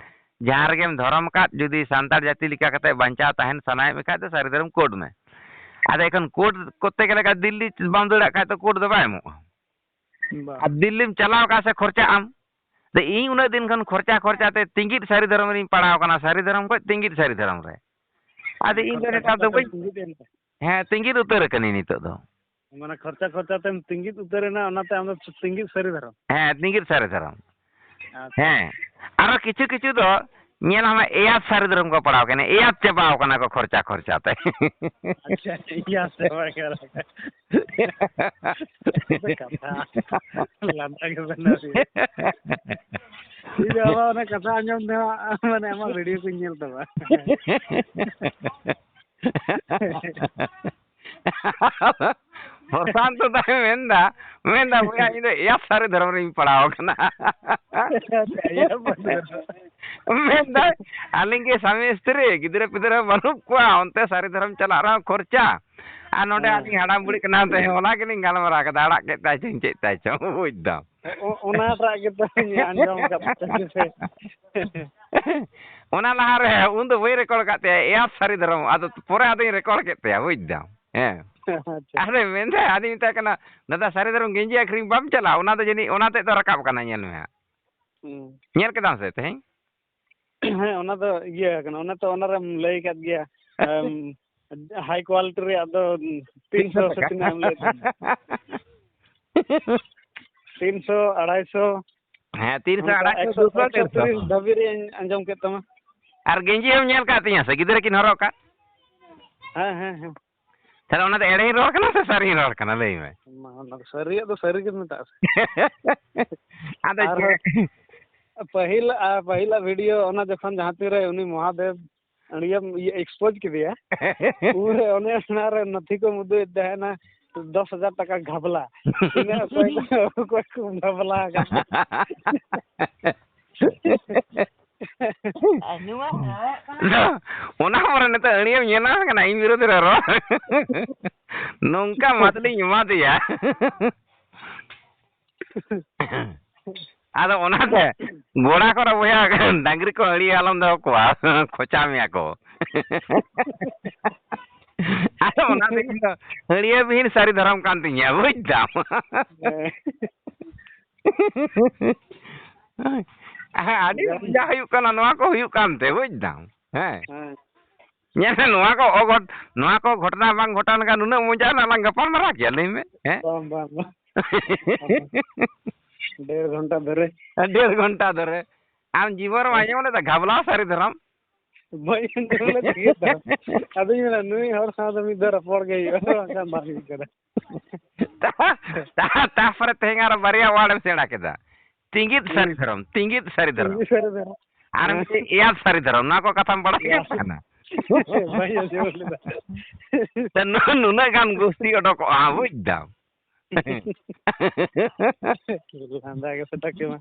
ᱡᱟᱦᱟᱸ ᱨᱮᱜᱮᱢ ᱫᱷᱚᱨᱚᱢ ᱟᱠᱟᱫ, ᱡᱩᱫᱤ ᱥᱟᱱᱛᱟᱲ ᱡᱟᱹᱛᱤ ᱞᱮᱠᱟ ᱠᱟᱛᱮ ᱵᱟᱧᱪᱟᱣ ᱛᱟᱦᱮᱱ ᱥᱟᱱᱟᱭᱮᱫ ᱢᱮ ᱠᱷᱟᱡ ᱫᱚ ᱥᱟᱹᱨᱤ ᱫᱷᱚᱨᱚᱢ ᱠᱳᱰ ᱢᱮ᱾ ᱟᱫᱚ ᱮᱠᱷᱚᱱ ᱠᱳᱰ ᱠᱚᱨᱛᱮ ᱜᱮᱞᱮ ᱠᱷᱟᱡ ᱫᱤᱞᱞᱤ ᱵᱟᱢ ᱫᱟᱹᱲᱟᱜ ᱠᱷᱟᱡ ᱫᱚ ᱠᱳᱰ ᱫᱚ ᱵᱟᱭ ᱮᱢᱚᱜᱼᱟ᱾ ᱵᱟ᱾ ᱟᱨ ᱫᱤᱞᱞᱤᱢ ᱪᱟᱞᱟᱣ ᱠᱟᱜ ᱥᱮ ᱠᱷᱚᱨᱪᱟᱜ ᱟᱢ᱾ ᱟᱫᱚ ᱤᱧ ᱩᱱᱟᱹᱜ ᱫᱤᱱ ᱠᱷᱚᱱ ᱠᱷᱚᱨᱪᱟ ᱠᱷᱚᱨᱪᱟ ᱛᱮ ᱛᱤᱸᱜᱤᱫ ᱥᱟᱹᱨᱤ ᱫᱷᱚᱨᱚᱢ ᱨᱤᱧ ᱯᱟᱲᱟᱣ ᱠᱟᱱᱟ, ᱥᱟᱹᱨᱤ ᱫᱷᱚᱨᱚᱢ ᱠᱷᱚᱡ ᱛᱤᱸᱜᱤᱫ ᱥᱟᱹᱨᱤ ᱫᱷᱚᱨᱚᱢ ᱨᱮ᱾ ᱟᱫᱚ ᱤᱧ ᱫᱚ ᱠᱷᱚᱨᱪᱟ ᱱᱮᱛᱟᱨ ᱫᱚ ᱠᱷᱚᱨᱪᱟ ᱵᱟᱹᱧ, ᱛᱮᱢ ᱛᱤᱸᱜᱤᱫ ᱮᱱ ᱛᱟᱦᱮᱸ᱾ ᱦᱮᱸ, ᱛᱤᱸᱜᱤᱫ ᱩᱛᱟᱹᱨ ᱟᱠᱟᱹᱱᱟᱹᱧ ᱱᱤᱛᱚᱜ ᱫᱚ᱾ ᱢᱟᱱᱮ ᱠᱷᱚᱨᱪᱟ ᱠᱷᱚᱨᱪᱟ ᱛᱮᱢ ᱛᱤᱸᱜᱤᱫ ᱩᱛᱟᱹᱨ ᱮᱱᱟ, ᱚᱱᱟᱛᱮ ᱟᱢ ᱫᱚ ᱛᱤᱸᱜᱤᱫ ᱥᱟᱹᱨᱤ ᱫᱷᱚᱨᱚᱢ᱾ ᱦᱮᱸ, ᱛᱤᱸᱜᱤᱫ ᱥᱟᱹᱨᱤ ᱫᱷᱚᱨᱚᱢ᱾ ᱟᱪᱪᱷᱟ᱾ ᱦᱮᱸ, ᱟᱨᱚ ᱠᱤᱪᱷᱩ ᱠᱤᱪᱷᱩ ᱫᱚ ᱧᱮᱞ ᱢᱮ, ᱮᱭᱟᱛ ᱥᱟᱹᱨᱤ ᱫᱷᱚᱨᱚᱢ ᱠᱚ ᱯᱟᱲᱟᱣ ᱠᱟᱱᱟ, ᱮᱭᱟᱛ ᱪᱟᱵᱟᱣ ᱠᱟᱱᱟ ᱠᱚ ᱠᱷᱚᱨᱪᱟ ᱠᱷᱚᱨᱪᱟ ᱛᱮ᱾ ᱟᱪᱪᱷᱟ, ᱮᱭᱟᱛ ᱪᱟᱵᱟ ᱠᱟᱱᱟ᱾ ᱠᱟᱛᱷᱟ ᱞᱟᱸᱫᱟ ᱜᱮ ᱵᱮᱱᱟᱣ ᱦᱩᱭᱩᱜᱼᱟ᱾ ᱤᱧ ᱫᱚ ᱟᱵᱟᱨ ᱚᱱᱟ ᱠᱟᱛᱷᱟ ᱟᱸᱡᱚᱢ ᱛᱮ ᱦᱟᱸᱜ, ᱢᱟᱱᱮ, ᱟᱢᱟᱜ ᱵᱷᱤᱰᱤᱭᱳ ᱠᱚᱧ ᱧᱮᱞ ᱛᱟᱢᱟ᱾ ᱯᱨᱚᱥᱟᱱᱛᱚ ᱫᱟᱭ ᱢᱮᱱᱫᱟ, ᱢᱮᱱᱫᱟ, "ᱵᱚᱭᱦᱟ, ᱤᱧ ᱫᱚ ᱮᱭᱟᱯ ᱥᱟᱹᱨᱤ ᱫᱷᱚᱨᱚᱢ ᱨᱤᱧ ᱯᱟᱲᱟᱣ ᱟᱠᱟᱱᱟ᱾" ᱮᱭᱟᱯ ᱥᱟᱹᱨᱤ ᱫᱷᱚᱨᱚᱢ᱾ ᱢᱮᱱᱫᱟ, "ᱟᱹᱞᱤᱧ ᱜᱮ ᱥᱟᱢᱤ ᱥᱛᱨᱤ, ᱜᱤᱫᱽᱨᱟᱹ ᱯᱤᱫᱽᱨᱟᱹ ᱵᱟᱹᱱᱩᱜ ᱠᱚᱣᱟ, ᱚᱱᱛᱮ ᱥᱟᱹᱨᱤ ᱫᱷᱚᱨᱚᱢ ᱪᱟᱞᱟᱜ ᱨᱮᱦᱚᱸ ᱠᱷᱚᱨᱪᱟ, ᱟᱨ ᱱᱚᱰᱮ ᱦᱮᱸ᱾ ᱟᱹᱞᱤᱧ ᱦᱟᱲᱟᱢ ᱵᱩᱲᱦᱤ ᱠᱟᱱᱟ, ᱛᱮ ᱦᱚᱞᱟ ᱜᱮᱞᱤᱧ ᱜᱟᱞᱢᱟᱨᱟᱣ ᱠᱮᱫᱟ, ᱟᱲᱟᱜ ᱠᱮᱫ ᱛᱟᱭ ᱪᱚᱝ, ᱪᱮᱫ ᱛᱟᱭ ᱪᱚᱝ", ᱵᱩᱡᱽ ᱫᱟᱢ᱾ ᱚ-, ᱚᱱᱟᱴᱟᱜ ᱜᱮᱛᱚᱧ ᱟᱸᱡᱚᱢ ᱟᱠᱟᱫ ᱛᱟᱦᱮᱸ᱾ ᱚᱱᱟ ᱞᱟᱦᱟᱨᱮ ᱩᱱ ᱫᱚ ᱵᱟᱹᱧ ᱨᱮᱠᱚᱨᱰ ᱟᱠᱟᱫ ᱛᱟᱭᱟ, ᱮᱭᱟᱯ ᱥᱟᱹᱨᱤ ᱫᱷᱚᱨᱚᱢ, ᱟᱫᱚ ᱯᱚᱨᱮ ᱟᱫᱚᱧ ᱨᱮᱠᱚᱨᱰ ᱠᱮᱫ ᱛᱟᱭᱟ, ᱵᱩᱡᱽ ᱫᱟᱢ᱾ ᱦᱮᱸ᱾ ᱟᱪᱪᱷᱟ᱾ ᱟᱨᱮ ᱢᱮᱱᱫᱟ, ᱟᱫᱚᱧ ᱢᱮᱛᱟᱭ ᱠᱟᱱᱟ, "ᱫᱟᱫᱟ, ᱥᱟᱹᱨᱤ ᱫᱷᱚᱨᱚᱢ ᱜᱮᱧᱡᱤ ᱟᱹᱠᱷᱨᱤᱧ ᱵᱟᱢ ᱪᱟᱞᱟᱜᱼᱟ?" ᱚᱱᱟ ᱫᱚ ᱡᱟᱹᱱᱤᱡ ᱚᱱᱟ ᱛᱮᱫ ᱫᱚ ᱨᱟᱠᱟᱵ ᱠᱟᱱᱟ, ᱧᱮᱞ ᱢᱮ ᱦᱟᱸᱜ᱾ ᱦᱩᱸ᱾ ᱧᱮᱞ ᱠᱮᱫᱟᱢ ᱥᱮ ᱛᱮᱦᱮᱧ? ᱦᱮᱸ, ᱚᱱᱟ ᱫᱚ ᱤᱭᱟᱹ ᱠᱟᱱᱟ, ᱚᱱᱟ ᱛᱚ ᱚᱱᱟᱨᱮᱢ ᱞᱟᱹᱭ ᱠᱟᱫ ᱜᱮᱭᱟ᱾ ᱮᱢ, high quality ᱨᱮᱭᱟᱜ ᱫᱚ ᱛᱤᱱᱥᱚ ᱥᱮ ᱛᱤᱱᱟᱹᱜ ᱮᱢ ᱞᱟᱹᱭ ᱛᱟᱦᱮᱸᱫ? ᱛᱤᱱᱥᱚ, ᱟᱲᱟᱭᱥᱚ, ᱦᱮᱸ, ᱛᱤᱱᱥᱚ, ᱚᱱᱠᱟ ᱟᱲᱟᱭᱥᱚ, ᱮᱠᱥᱚ, ᱫᱩᱥᱚ, ᱮᱠᱥᱚ ᱛᱤᱨᱤᱥ ᱰᱷᱟᱹᱵᱤᱡ ᱨᱮᱭᱟᱜ ᱤᱧ ᱟᱸᱡᱚᱢ ᱠᱮᱫ ᱛᱟᱢᱟ᱾ ᱟᱨ ᱜᱮᱧᱡᱤ ᱦᱚᱸᱢ ᱧᱮᱞ ᱠᱟᱜ ᱛᱤᱧᱟ ᱥᱮ, ᱜᱤᱫᱽᱨᱟᱹ ᱠᱤᱱ ᱦᱚᱨᱚᱜ ᱠᱟᱜ? ᱦᱮᱸ, ᱦᱮᱸ, ᱦᱮᱸ᱾ ᱛᱟᱦᱞᱮ ᱚᱱᱟ ᱫᱚ ᱮᱲᱮᱧ ᱨᱚᱲ ᱠᱟᱱᱟ ᱥᱮ ᱥᱟᱹᱨᱤᱧ ᱨᱚᱲ ᱠᱟᱱᱟ, ᱞᱟᱹᱭ ᱢᱮ? ᱢᱟ, ᱚᱱᱟ ᱫᱚ ᱥᱟᱹᱨᱤᱭᱟᱜ ᱫᱚ ᱥᱟᱹᱨᱤ ᱜᱮ ᱢᱮᱛᱟᱜᱼᱟ ᱥᱮ᱾ ᱟᱫᱚ ᱟᱨ ᱪᱮᱫ? ᱯᱟᱹᱦᱤᱞ, ᱟᱨ ᱯᱟᱹᱦᱤᱞᱟᱜ ᱵᱷᱤᱰᱤᱭᱳ, ᱚᱱᱟ ᱡᱚᱠᱷᱚᱱ ᱡᱟᱦᱟᱸ ᱛᱤᱱᱨᱮ ᱩᱱᱤ ᱢᱚᱦᱟᱫᱮᱵ ᱟᱹᱰᱤᱭᱮᱢ ᱤᱭᱟᱹ expose ᱠᱮᱫᱮᱭᱟ, ᱩᱱᱨᱮ ᱚᱱᱮ ᱚᱱᱟᱨᱮ ᱱᱟᱹᱛᱷᱤ ᱠᱚᱢ ᱩᱫᱩᱜ ᱮᱫ ᱛᱟᱦᱮᱱᱟ, ᱫᱚᱥ ᱦᱟᱡᱟᱨ ᱴᱟᱠᱟ ᱜᱷᱟᱵᱽᱞᱟ᱾ ᱛᱤᱱᱟᱹᱜ ᱚᱠᱚᱭ ᱠᱚ, ᱚᱠᱚᱭ ᱠᱚ ᱜᱷᱟᱵᱽᱞᱟ ᱟᱠᱟᱱᱟ? ᱟᱨ ᱱᱚᱣᱟ ᱚᱱᱟ ᱯᱚᱨᱮ ᱱᱤᱛᱚᱜ ᱟᱹᱲᱤᱭᱟᱹᱢ ᱧᱮᱞ ᱧᱟᱢ ᱠᱟᱱᱟ ᱤᱧ ᱵᱤᱨᱩᱫᱷ ᱨᱮ ᱨᱚᱲ᱾ ᱱᱚᱝᱠᱟ ᱢᱟᱛᱞᱤᱧ ᱮᱢᱟ ᱫᱮᱭᱟ᱾ ᱟᱫᱚ ᱚᱱᱟᱛᱮ ᱜᱚᱲᱟ ᱠᱚᱨᱮ ᱵᱚᱭᱦᱟ ᱰᱟᱝᱨᱤ ᱠᱚ ᱟᱹᱲᱤᱭᱟᱹ ᱟᱞᱚᱢ ᱫᱚᱦᱚ ᱠᱚᱣᱟ, ᱠᱷᱚᱪᱟ ᱢᱮᱭᱟ ᱠᱚ᱾ ᱟᱫᱚ ᱚᱱᱟᱛᱮ ᱤᱧ ᱫᱚ ᱟᱹᱲᱤᱭᱟᱹ ᱵᱤᱦᱤᱱ ᱥᱟᱹᱨᱤ ᱫᱷᱚᱨᱚᱢ ᱠᱟᱱ ᱛᱤᱧᱟ, ᱵᱩᱡᱽ ᱫᱟᱢ᱾ ᱦᱮᱸ᱾ ᱟᱹᱰᱤ ᱢᱚᱡᱟ ᱦᱩᱭᱩᱜ ᱠᱟᱱᱟ ᱱᱚᱣᱟ ᱠᱚ ᱦᱩᱭᱩᱜ ᱠᱟᱱᱛᱮ, ᱵᱩᱡᱽ ᱫᱟᱢ᱾ ᱦᱮᱸ᱾ ᱦᱮᱸ᱾ ᱧᱮᱞ ᱢᱮ, ᱱᱚᱣᱟ ᱠᱚ ᱚᱜᱷᱚᱴ-, ᱱᱚᱣᱟ ᱠᱚ ᱜᱷᱚᱴᱚᱱᱟ ᱵᱟᱝ ᱜᱷᱚᱴᱟᱣ ᱞᱮᱱᱠᱷᱟᱱ ᱱᱩᱱᱟᱹᱜ ᱢᱚᱡᱟ ᱨᱮᱱᱟᱜ ᱞᱟᱝ ᱜᱟᱯᱟᱞ ᱢᱟᱨᱟᱣ ᱠᱮᱭᱟ, ᱞᱟᱹᱭ ᱢᱮ᱾ ᱦᱮᱸ? ᱵᱟᱝ, ᱵᱟᱝ, ᱵᱟᱝ᱾ ᱰᱮᱲ ᱜᱷᱚᱱᱴᱟ ᱫᱷᱚᱨᱮ᱾ ᱰᱮᱲ ᱜᱷᱚᱱᱴᱟ ᱫᱷᱚᱨᱮ᱾ ᱟᱢ ᱡᱤᱵᱚᱱ ᱨᱮᱢ ᱟᱸᱡᱚᱢ ᱞᱮᱫᱟ ᱜᱷᱟᱵᱽᱞᱟ ᱥᱟᱹᱨᱤ ᱫᱷᱚᱨᱚᱢ? ᱵᱟᱹᱧ ᱟᱸᱡᱚᱢ ᱞᱮᱫ ᱜᱮ ᱛᱚ᱾ ᱟᱫᱚᱧ ᱢᱮᱱᱟ, ᱱᱩᱭ ᱦᱚᱲ ᱥᱟᱶ ᱫᱚ ᱢᱤᱫ ᱫᱷᱟᱣ ᱨᱚᱯᱚᱲ ᱜᱮ ᱦᱩᱭᱩᱜᱼᱟ, ᱵᱟᱝᱠᱷᱟᱱ ᱵᱟᱝ ᱦᱩᱭᱩᱜ ᱠᱟᱱᱟ᱾ ᱛᱟ-, ᱛᱟ-, ᱛᱟᱨᱯᱚᱨᱮ ᱛᱮᱦᱮᱧ ᱟᱨᱚ ᱵᱟᱨᱭᱟ word ᱮᱢ ᱥᱮᱬᱟ ᱠᱮᱫᱟ᱾ ᱛᱤᱸᱜᱤᱛ ᱥᱟᱹᱨᱤ ᱦᱩᱸ᱾ ᱫᱷᱚᱨᱚᱢ, ᱛᱤᱸᱜᱤᱛ ᱥᱟᱹᱨᱤ ᱫᱷᱚᱨᱚᱢ᱾ ᱛᱤᱸᱜᱤᱛ ᱥᱟᱹᱨᱤ ᱫᱷᱚᱨᱚᱢ᱾ ᱟᱨ ᱦᱮᱸ᱾ ᱢᱤᱫᱴᱤᱡ ᱮᱭᱟᱛ ᱥᱟᱹᱨᱤ ᱫᱷᱚᱨᱚᱢ, ᱱᱚᱣᱟ ᱠᱚ ᱠᱟᱛᱷᱟᱢ ᱵᱟᱲᱟᱭ ᱮᱭᱟᱛ᱾ ᱠᱟᱱᱟ? ᱵᱟᱹᱧ ᱟᱸᱡᱚᱢ ᱞᱮᱫᱟ᱾ ᱛᱚ, ᱱᱩ-, ᱱᱩᱱᱟᱹᱜ ᱜᱟᱱ ᱜᱩᱥᱴᱤ ᱚᱰᱚᱠᱚᱜᱼᱟ, ᱵᱩᱡᱽ ᱫᱟᱢ᱾ ᱞᱟᱸᱫᱟ ᱜᱮ ᱥᱮᱴᱟ ᱠᱮᱢᱟ᱾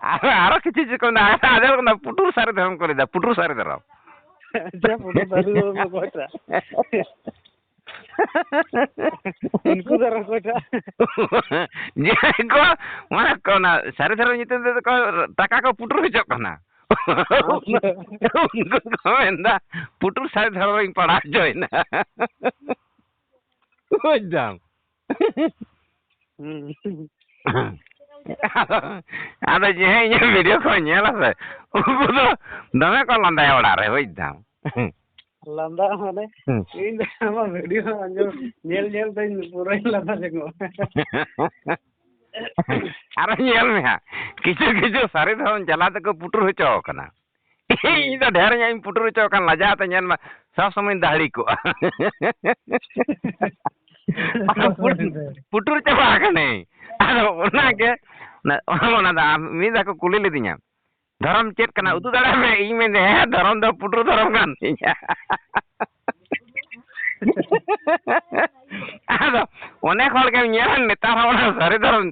ᱟᱨ, ᱟᱨᱚ ᱠᱤᱪᱷᱩ ᱪᱮᱫ ᱠᱚ ᱢᱮᱱᱟ, ᱟᱸᱡᱚᱢ ᱠᱟᱱᱟ, ᱯᱩᱴᱩᱨ ᱥᱟᱹᱨᱤ ᱫᱷᱚᱨᱚᱢ ᱠᱚ ᱞᱟᱹᱭᱫᱟ, ᱯᱩᱴᱩᱨ ᱥᱟᱹᱨᱤ ᱫᱷᱚᱨᱚᱢ᱾ ᱟᱪᱪᱷᱟ, ᱯᱩᱴᱩᱨ ᱥᱟᱹᱨᱤ ᱫᱷᱚᱨᱚᱢ ᱫᱚ ᱚᱠᱚᱭᱴᱟᱜ? ᱩᱱᱠᱩ ᱫᱚ ᱟᱨᱚ ᱚᱠᱚᱭᱴᱟᱜ? ᱡᱟᱦᱟᱸᱭ ᱠᱚ, ᱢᱟᱱᱮ ᱠᱚ ᱚᱱᱟ ᱥᱟᱹᱨᱤ ᱫᱷᱚᱨᱚᱢ ᱧᱩᱛᱩᱢ ᱛᱮᱫᱚ ᱠᱚ ᱴᱟᱠᱟ ᱠᱚ ᱯᱩᱴᱩᱨ ᱦᱚᱪᱚᱜ ᱠᱟᱱᱟ᱾ ᱟᱪᱪᱷᱟ᱾ ᱩᱱᱠᱩ ᱠᱚ ᱢᱮᱱᱫᱟ, "ᱯᱩᱴᱩᱨ ᱥᱟᱹᱨᱤ ᱫᱷᱚᱨᱚᱢ ᱨᱤᱧ ᱯᱟᱲᱦᱟᱣ ᱦᱚᱪᱚᱭᱮᱱᱟ᱾" ᱵᱩᱡᱽ ᱫᱟᱢ? ᱦᱩᱸ᱾ ᱟᱫᱚ, ᱟᱫᱚ ᱡᱟᱦᱟᱸᱭ ᱤᱧᱟᱹᱜ video ᱠᱚ ᱧᱮᱞᱟ ᱥᱮ, ᱩᱱᱠᱩ ᱫᱚ ᱫᱚᱢᱮ ᱠᱚ ᱞᱟᱸᱫᱟᱭᱟ ᱚᱲᱟᱜ ᱨᱮ, ᱵᱩᱡᱽ ᱫᱟᱢ? ᱞᱟᱸᱫᱟ ᱢᱟᱱᱮ, ᱦᱩᱸ᱾ ᱤᱧ ᱫᱚ ᱟᱢᱟᱜ video ᱟᱸᱡᱚᱢ, ᱧᱮᱞ ᱧᱮᱞ ᱛᱮᱧ ᱯᱩᱨᱟᱹᱧ ᱞᱟᱸᱫᱟ ᱡᱚᱝᱚᱜᱼᱟ᱾ ᱟᱨᱚ ᱧᱮᱞ ᱢᱮ ᱦᱟᱸᱜ, ᱠᱤᱪᱷᱩ ᱠᱤᱪᱷᱩ ᱥᱟᱹᱨᱤ ᱫᱷᱚᱨᱚᱢ ᱪᱟᱞᱟᱣ ᱛᱮᱠᱚ ᱯᱩᱴᱩᱨ ᱦᱚᱪᱚ ᱟᱠᱟᱱᱟ᱾ ᱤᱧ ᱫᱚ ᱰᱷᱮᱨ ᱧᱚᱜ ᱤᱧ ᱯᱩᱴᱩᱨ ᱦᱚᱪᱚ ᱟᱠᱟᱱ, ᱞᱟᱡᱟᱣ ᱛᱮ ᱧᱮᱞ ᱢᱮ, ᱥᱚᱵ ᱥᱚᱢᱚᱭ ᱫᱟᱦᱲᱤ ᱠᱚᱜᱼᱟ᱾ ᱯᱩᱴ-, ᱯᱩᱴᱩᱨ ᱪᱟᱵᱟ ᱟᱠᱟᱱᱟᱹᱧ᱾ ᱟᱫᱚ ᱚᱱᱟᱜᱮ, ᱚᱱᱟ, ᱚᱱᱟ ᱫᱚ ᱟᱢ ᱢᱤᱫ ᱫᱷᱟᱣ ᱠᱚ ᱠᱩᱞᱤ ᱞᱤᱫᱤᱧᱟ, "ᱫᱷᱚᱨᱚᱢ ᱪᱮᱫ ᱠᱟᱱᱟ? ᱩᱫᱩᱜ ᱫᱟᱲᱮᱭᱟᱜ ᱢᱮ?" ᱤᱧ ᱢᱮᱱᱫᱟ, "ᱦᱮᱸ, ᱫᱷᱚᱨᱚᱢ ᱫᱚ ᱯᱩᱴᱩᱨ ᱫᱷᱚᱨᱚᱢ ᱠᱟᱱ ᱛᱤᱧᱟ᱾" ᱟᱫᱚ ᱚᱱᱮᱠ ᱦᱚᱲ ᱜᱮᱢ ᱧᱮᱞᱟ ᱱᱮᱛᱟᱨ ᱦᱚᱸ ᱚᱱᱟ ᱥᱟᱹᱨᱤ ᱫᱷᱚᱨᱚᱢ,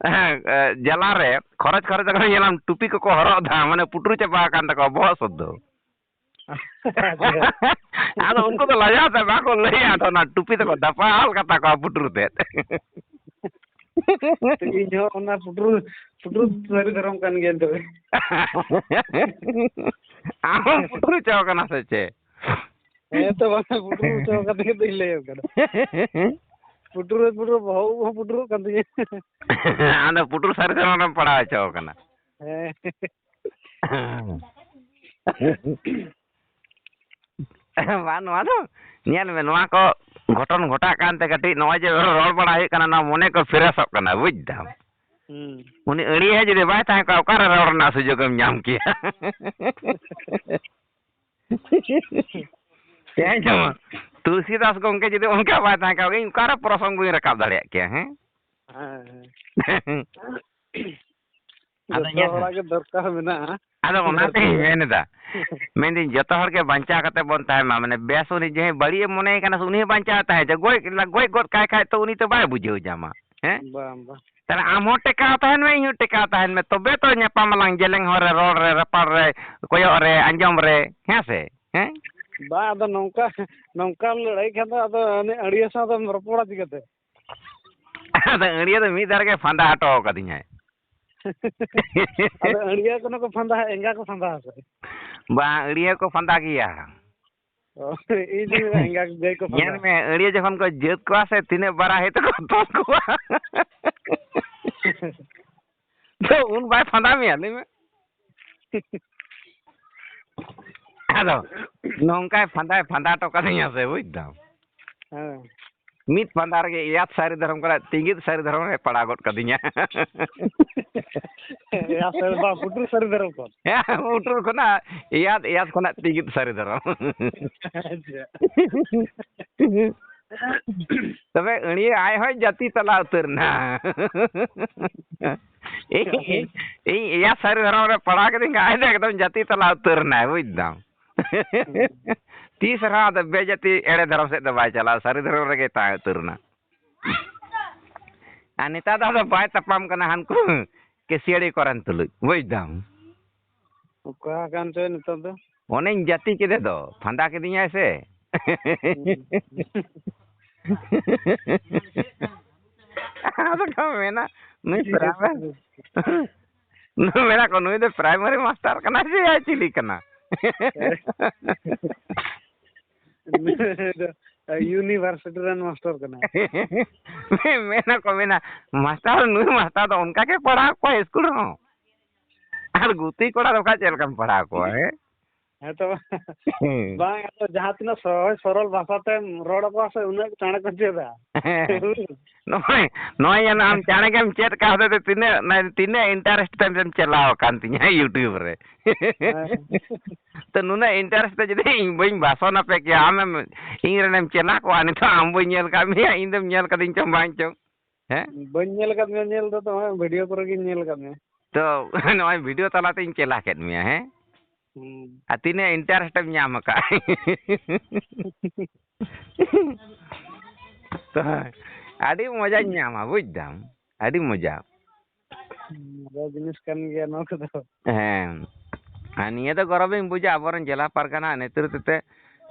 ᱦᱮᱸ, ᱮ, ᱡᱟᱞᱟ ᱨᱮ ᱠᱷᱚᱨᱚᱪ ᱠᱷᱚᱨᱚᱪ ᱟᱠᱟᱱᱟ, ᱧᱮᱞᱟᱢ ᱴᱩᱯᱤ ᱠᱚᱠᱚ ᱦᱚᱨᱚᱜ ᱮᱫᱟ, ᱢᱟᱱᱮ ᱯᱩᱴᱩᱨ ᱪᱟᱵᱟ ᱟᱠᱟᱱ ᱛᱟᱠᱚᱣᱟ ᱵᱚᱦᱚᱜ ᱥᱩᱫᱽᱫᱷᱟᱹ᱾ ᱟᱫᱚ ᱩᱱᱠᱩ ᱫᱚ ᱞᱟᱡᱟᱣ ᱛᱮ ᱵᱟᱠᱚ ᱞᱟᱹᱭᱟ, ᱟᱫᱚ ᱚᱱᱟ ᱴᱩᱯᱤ ᱛᱮᱠᱚ ᱫᱟᱯᱟᱞ ᱠᱟᱛᱟ ᱠᱚᱣᱟ ᱯᱩᱴᱩᱨ ᱛᱮᱫ᱾ ᱤᱧ ᱦᱚᱸ ᱚᱱᱟ ᱯᱩᱴᱩᱨ, ᱯᱩᱴᱩᱨ ᱥᱟᱹᱨᱤ ᱫᱷᱚᱨᱚᱢ ᱠᱟᱱ ᱜᱮᱭᱟ ᱛᱚᱵᱮ᱾ ᱟᱢ ᱦᱚᱸ ᱯᱩᱴᱩᱨ ᱦᱚᱪᱚ ᱠᱟᱱᱟ ᱥᱮ ᱪᱮᱫ? ᱦᱮᱸ ᱛᱚ, ᱵᱟᱝ, ᱯᱩᱴᱩᱨ ᱦᱚᱪᱚ ᱠᱟᱛᱮ ᱜᱮ ᱛᱚᱧ ᱞᱟᱹᱭ ᱟᱠᱟᱫᱟ᱾ ᱯᱩᱴᱩᱨ ᱨᱮ ᱯᱩᱴᱩᱨ, ᱵᱚᱦᱚᱜ ᱩᱵ ᱦᱚᱸ ᱯᱩᱴᱩᱨᱚᱜ ᱠᱟᱱ ᱛᱤᱧᱟᱹ᱾ ᱟᱫᱚ ᱯᱩᱴᱩᱨ ᱥᱟᱹᱨᱤ ᱫᱷᱚᱨᱚᱢ ᱨᱮᱢ ᱯᱟᱲᱟᱣ ᱦᱚᱪᱚ ᱠᱟᱱᱟ᱾ ᱦᱮᱸ᱾ ᱵᱟᱝ, ᱱᱚᱣᱟ ᱫᱚ ᱧᱮᱞ ᱢᱮ, ᱱᱚᱣᱟ ᱠᱚ ᱜᱷᱚᱴᱚᱱ ᱜᱷᱚᱴᱟᱜ ᱠᱟᱱᱛᱮ ᱠᱟᱹᱴᱤᱡ ᱱᱚᱜᱼᱚᱭ ᱡᱮ ᱨᱚᱲ ᱵᱟᱲᱟ ᱦᱩᱭᱩᱜ ᱠᱟᱱᱟ, ᱱᱚᱣᱟ ᱢᱚᱱᱮ ᱠᱚ ᱯᱷᱨᱮᱥᱚᱜ ᱠᱟᱱᱟ, ᱵᱩᱡᱽ ᱫᱟᱢ᱾ ᱦᱩᱸ᱾ ᱩᱱᱤ ᱟᱹᱲᱤᱭᱟᱹ ᱡᱩᱫᱤ ᱵᱟᱭ ᱛᱟᱦᱮᱸ ᱠᱚᱜᱼᱟ, ᱚᱠᱟᱨᱮ ᱨᱚᱲ ᱨᱮᱱᱟᱜ ᱥᱩᱡᱳᱜᱽ ᱮᱢ ᱧᱟᱢ ᱠᱮᱭᱟ? ᱪᱮᱫ ᱪᱚᱝ, ᱛᱩᱞᱥᱤᱫᱟᱥ ᱜᱚᱢᱠᱮ ᱡᱩᱫᱤ ᱚᱱᱠᱟ ᱵᱟᱭ ᱛᱟᱦᱮᱸ ᱠᱚᱜᱼᱟ, ᱤᱧ ᱚᱠᱟᱨᱮ ᱯᱨᱚᱥᱚᱝᱜᱚᱧ ᱨᱟᱠᱟᱵ ᱫᱟᱲᱮᱭᱟᱜ ᱠᱮᱭᱟ, ᱦᱮᱸ? ᱦᱮᱸ, ᱦᱮᱸ᱾ ᱟᱫᱚ ᱡᱚᱛᱚ ᱧᱮᱞ ᱢᱮ᱾ ᱦᱚᱲᱟᱜ ᱜᱮ ᱫᱚᱨᱠᱟᱨ ᱢᱮᱱᱟᱜᱼᱟ᱾ ᱟᱫᱚ ᱚᱱᱟᱛᱤᱧ ᱢᱮᱱ ᱮᱫᱟ, ᱢᱮᱱᱫᱟᱹᱧ ᱡᱚᱛᱚ ᱦᱚᱲ ᱜᱮ ᱵᱟᱧᱪᱟᱣ ᱠᱟᱛᱮ ᱵᱚᱱ ᱛᱟᱦᱮᱱ ᱢᱟ, ᱢᱟᱱᱮ ᱵᱮᱥ ᱩᱱᱤ ᱡᱟᱦᱟᱸᱭ ᱵᱟᱹᱲᱤᱡ ᱮ ᱢᱚᱱᱮᱭ ᱠᱟᱱᱟ ᱥᱮ ᱩᱱᱤ ᱦᱚᱸ ᱵᱟᱧᱪᱟᱣ ᱛᱟᱦᱮᱸ ᱦᱚᱪᱚ, ᱜᱚᱡ, ᱜᱚᱡ ᱜᱚᱫ ᱠᱟᱭ ᱠᱷᱟᱡ ᱛᱚ ᱩᱱᱤ ᱛᱚ ᱵᱟᱭ ᱵᱩᱡᱷᱟᱹᱣ ᱧᱟᱢᱟ, ᱦᱮᱸ? ᱵᱟᱝ, ᱵᱟᱝ᱾ ᱛᱟᱦᱞᱮ ᱟᱢ ᱦᱚᱸ ᱴᱮᱠᱟᱣ ᱛᱟᱦᱮᱱ ᱢᱮ, ᱤᱧ ᱦᱚᱸ ᱴᱮᱠᱟᱣ ᱛᱟᱦᱮᱱ ᱢᱮ, ᱛᱚᱵᱮ ᱛᱚ ᱧᱟᱯᱟᱢ ᱟᱞᱟᱝ ᱡᱮᱞᱮᱧ ᱦᱚᱨ ᱨᱮ, ᱨᱚᱲ ᱨᱮ, ᱨᱟᱯᱟᱲ ᱨᱮ, ᱠᱚᱭᱚᱜ ᱨᱮ, ᱟᱸᱡᱚᱢ ᱨᱮ, ᱦᱮᱸ ᱥᱮ? ᱦᱮᱸ? ᱵᱟᱝ, ᱟᱫᱚ ᱱᱚᱝᱠᱟ, ᱱᱚᱝᱠᱟᱢ ᱞᱟᱹᱲᱦᱟᱹᱭ ᱠᱷᱟᱱ ᱫᱚ ᱟᱫᱚ ᱩᱱᱤ ᱟᱹᱲᱤᱭᱟᱹ ᱥᱟᱶ ᱫᱚᱢ ᱨᱚᱯᱚᱲᱟ ᱪᱤᱠᱟᱹᱛᱮ? ᱟᱫᱚ ᱟᱹᱲᱤᱭᱟᱹ ᱫᱚ ᱢᱤᱫ ᱫᱷᱟᱨᱮ ᱜᱮ ᱯᱷᱟᱸᱫᱟ ᱦᱚᱴᱚ ᱠᱟᱫᱤᱧᱟᱭ᱾ ᱟᱫᱚ ᱟᱹᱲᱤᱭᱟᱹ ᱠᱚ ᱠᱚ ᱯᱷᱟᱸᱫᱟ, ᱮᱸᱜᱟ ᱠᱚ ᱯᱷᱟᱸᱫᱟ ᱟᱠᱟᱫ᱾ ᱵᱟᱝ, ᱟᱹᱲᱤᱭᱟᱹ ᱠᱚ ᱯᱷᱟᱸᱫᱟ ᱜᱮᱭᱟ᱾ ᱚ, ᱤᱧ ᱫᱩᱧ ᱢᱮᱱᱟ ᱮᱸᱜᱟ ᱜᱟᱹᱭ ᱠᱚ ᱯᱷᱟᱸᱫᱟ᱾ ᱧᱮᱞ ᱢᱮ, ᱟᱹᱲᱤᱭᱟᱹ ᱡᱚᱠᱷᱚᱱ ᱠᱚ ᱡᱟᱹᱛ ᱠᱚᱣᱟ ᱥᱮ, ᱛᱤᱱᱟᱹᱜ ᱵᱟᱨᱟ ᱦᱮᱡ ᱛᱮᱠᱚ ᱛᱚᱞ ᱠᱚᱣᱟ᱾ ᱛᱚ ᱩᱱ ᱵᱟᱭ ᱯᱷᱟᱸᱫᱟ ᱢᱮᱭᱟ, ᱞᱟᱹᱭ ᱢᱮ᱾ ᱟᱫᱚ ᱱᱚᱝᱠᱟᱭ ᱯᱷᱟᱸᱫᱟᱭ ᱯᱷᱟᱸᱫᱟ ᱦᱚᱴᱚ ᱠᱟᱫᱤᱧᱟ ᱥᱮ, ᱵᱩᱡᱽ ᱫᱟᱢ? ᱦᱮᱸ᱾ ᱢᱤᱫ ᱯᱷᱟᱸᱫᱟ ᱨᱮᱜᱮ ᱮᱭᱟᱛ ᱥᱟᱹᱨᱤ ᱫᱷᱚᱨᱚᱢ ᱠᱷᱚᱱᱟᱜ ᱛᱤᱸᱜᱤᱛ ᱥᱟᱹᱨᱤ ᱫᱷᱚᱨᱚᱢ ᱨᱮ ᱯᱟᱲᱟᱣ ᱜᱚᱫ ᱠᱟᱫᱤᱧᱟ᱾ ᱮᱭᱟᱛ ᱥᱟᱹᱨᱤ, ᱵᱟᱝ, ᱯᱩᱴᱩᱨ ᱥᱟᱹᱨᱤ ᱫᱷᱚᱨᱚᱢ ᱠᱷᱚᱱ᱾ ᱦᱮᱸ, ᱯᱩᱴᱩᱨ ᱠᱷᱚᱱᱟᱜ ᱮᱭᱟᱛ, ᱮᱭᱟᱛ ᱠᱷᱚᱱᱟᱜ ᱛᱤᱸᱜᱤᱛ ᱥᱟᱹᱨᱤ ᱫᱷᱚᱨᱚᱢ᱾ ᱟᱪᱪᱷᱟ᱾ ᱛᱚᱵᱮ ᱟᱹᱲᱤᱭᱟᱹ ᱟᱡ ᱦᱚᱸᱭ ᱡᱟᱹᱛᱤ ᱛᱟᱞᱟ ᱩᱛᱟᱹᱨ ᱱᱟ᱾ ᱤᱧ, ᱤᱧ ᱮᱭᱟᱛ ᱥᱟᱹᱨᱤ ᱫᱷᱚᱨᱚᱢ ᱨᱮ ᱯᱟᱲᱟᱣ ᱠᱤᱫᱤᱧ ᱠᱷᱟᱱ ᱟᱡ ᱫᱚ ᱮᱠᱫᱚᱢ ᱡᱟᱹᱛᱤ ᱛᱟᱞᱟ ᱩᱛᱟᱹᱨ ᱱᱟᱭ, ᱵᱩᱡᱽ ᱫᱟᱢ᱾ ᱛᱤᱥ ᱨᱮᱦᱚᱸ ᱟᱫᱚ ᱵᱮᱡᱟᱹᱛᱤ ᱮᱲᱮ ᱫᱷᱚᱨᱚᱢ ᱥᱮᱫ ᱫᱚ ᱵᱟᱭ ᱪᱟᱞᱟᱜᱼᱟ, ᱥᱟᱹᱨᱤ ᱫᱷᱚᱨᱚᱢ ᱨᱮᱜᱮᱭ ᱛᱟᱦᱮᱸ ᱩᱛᱟᱹᱨ ᱮᱱᱟ᱾ ᱟᱨ ᱱᱮᱛᱟᱨ ᱫᱚ ᱟᱫᱚ ᱵᱟᱭ ᱛᱟᱯᱟᱢ ᱠᱟᱱᱟ ᱦᱟᱱᱠᱩ ᱠᱮᱥᱤᱭᱟᱲᱤ ᱠᱚᱨᱮᱱ ᱛᱩᱞᱩᱡ, ᱵᱩᱡᱽ ᱫᱟᱢ᱾ ᱚᱠᱟ ᱠᱟᱱ ᱪᱚᱭ ᱱᱤᱛᱚᱜ ᱫᱚ? ᱚᱱᱮᱧ ᱡᱟᱹᱛᱤ ᱠᱮᱫᱮ ᱫᱚ, ᱯᱷᱟᱸᱫᱟ ᱠᱤᱫᱤᱧᱟᱭ ᱥᱮ᱾ ᱟᱫᱚ ᱠᱚ ᱢᱮᱱᱟ, ᱱᱩᱭ ᱯᱨᱟᱭᱢᱟᱨᱤ, ᱱᱩᱭ ᱢᱮᱱᱟ ᱠᱚ, ᱱᱩᱭ ᱫᱚ ᱯᱨᱟᱭᱢᱟᱨᱤ ᱢᱟᱥᱴᱟᱨ ᱠᱟᱱᱟᱭ ᱥᱮ ᱟᱡ ᱪᱤᱞᱤ ᱠᱟᱱᱟ? ᱱᱩᱭ ᱫᱚ ᱤᱭᱩᱱᱤᱵᱷᱟᱨᱥᱤᱴᱤ ᱨᱮᱱ ᱢᱟᱥᱴᱟᱨ ᱠᱟᱱᱟᱭ᱾ ᱢᱮᱱᱟ ᱠᱚ, ᱢᱮᱱᱟ, ᱢᱟᱥᱴᱟᱨ, ᱱᱩᱭ ᱢᱟᱥᱴᱟᱨ ᱫᱚ ᱚᱱᱠᱟ ᱜᱮ ᱯᱟᱲᱦᱟᱣ ᱠᱚᱣᱟ ᱤᱥᱠᱩᱞ ᱨᱮᱦᱚᱸ᱾ ᱟᱨ ᱜᱩᱛᱤ ᱠᱚᱲᱟ ᱫᱚ ᱚᱠᱟ ᱪᱮᱫ ᱞᱮᱠᱟᱢ ᱯᱟᱲᱦᱟᱣ ᱠᱚᱣᱟ, ᱦᱮᱸ? ᱦᱮᱸ ᱛᱚ᱾ ᱦᱮᱸ᱾ ᱵᱟᱝ, ᱟᱫᱚ ᱡᱟᱦᱟᱸ ᱛᱤᱱᱟᱹᱜ ᱥᱚᱦᱚᱡ ᱥᱚᱨᱚᱞ ᱵᱷᱟᱥᱟ ᱛᱮᱢ ᱨᱚᱲ ᱟᱠᱚᱣᱟ ᱥᱮ, ᱩᱱᱟᱹᱜ ᱪᱟᱬᱮ ᱠᱚ ᱪᱮᱫᱟ᱾ ᱦᱮᱸ᱾ ᱱᱚᱜᱼᱚᱭ, ᱱᱚᱜᱼᱚᱭ ᱡᱮ ᱟᱢ ᱪᱟᱬᱮ ᱜᱮᱢ ᱪᱮᱫ ᱠᱟᱜ ᱦᱚᱛᱮ ᱛᱮ ᱛᱤᱱᱟᱹᱜ, ᱢᱟᱱᱮ, ᱛᱤᱱᱟᱹᱜ interest ᱛᱮᱢ ᱪᱟᱞᱟᱣ ᱟᱠᱟᱱ ᱛᱤᱧᱟ YouTube ᱨᱮ᱾ ᱦᱮᱸ᱾ ᱛᱚ, ᱱᱩᱱᱟᱹᱜ interest ᱛᱮ ᱡᱩᱫᱤ ᱤᱧ ᱵᱟᱹᱧ ᱵᱟᱥᱚᱱ ᱟᱯᱮ ᱠᱮᱭᱟ, ᱟᱢᱮᱢ ᱤᱧ ᱨᱮᱱᱮᱢ ᱪᱮᱞᱟ ᱠᱚᱜᱼᱟ, ᱱᱤᱛᱚᱜ ᱟᱢ ᱵᱟᱹᱧ ᱧᱮᱞ ᱠᱟᱜ ᱢᱮᱭᱟ, ᱤᱧ ᱫᱚᱢ ᱧᱮᱞ ᱠᱟᱫᱤᱧ ᱪᱚᱝ ᱵᱟᱝ ᱪᱚᱝ? ᱦᱮᱸ? ᱵᱟᱹᱧ ᱧᱮᱞ ᱟᱠᱟᱫ ᱢᱮᱭᱟ ᱧᱮᱞ ᱫᱚ, ᱛᱚ ᱱᱚᱜᱼᱚᱭ ᱵᱷᱤᱰᱤᱭᱳ ᱠᱚᱨᱮ ᱜᱤᱧ ᱧᱮᱞ ᱟᱠᱟᱫ ᱢᱮᱭᱟ᱾ ᱛᱚ, ᱱᱚᱜᱼᱚᱭ ᱵᱷᱤᱰᱤᱭᱳ ᱛᱟᱞᱟᱛᱮᱧ ᱪᱮᱞᱟ ᱠᱮᱫ ᱢᱮᱭᱟ, ᱦᱮᱸ? ᱦᱩᱸ᱾ ᱟᱨ ᱛᱤᱱᱟᱹᱜ interest ᱮᱢ ᱧᱟᱢ ᱟᱠᱟᱫ? ᱛᱚ, ᱟᱹᱰᱤ ᱢᱚᱡᱟᱧ ᱧᱟᱢᱟ, ᱵᱩᱡᱽ ᱫᱟᱢ? ᱟᱹᱰᱤ ᱢᱚᱡᱟ᱾ ᱦᱩᱸ, ᱢᱚᱡᱟ ᱡᱤᱱᱤᱥ ᱠᱟᱱ ᱜᱮᱭᱟ ᱱᱚᱣᱟ ᱠᱚᱫᱚ᱾ ᱦᱮᱸ᱾ ᱟᱨ ᱱᱤᱭᱟᱹ ᱫᱚ ᱜᱚᱨᱚᱵᱤᱧ ᱵᱩᱡᱟ, ᱟᱵᱚᱨᱮᱱ ᱡᱮᱞᱟ ᱯᱟᱨᱜᱟᱱᱟ ᱱᱮᱛᱨᱤᱛᱵ ᱛᱮ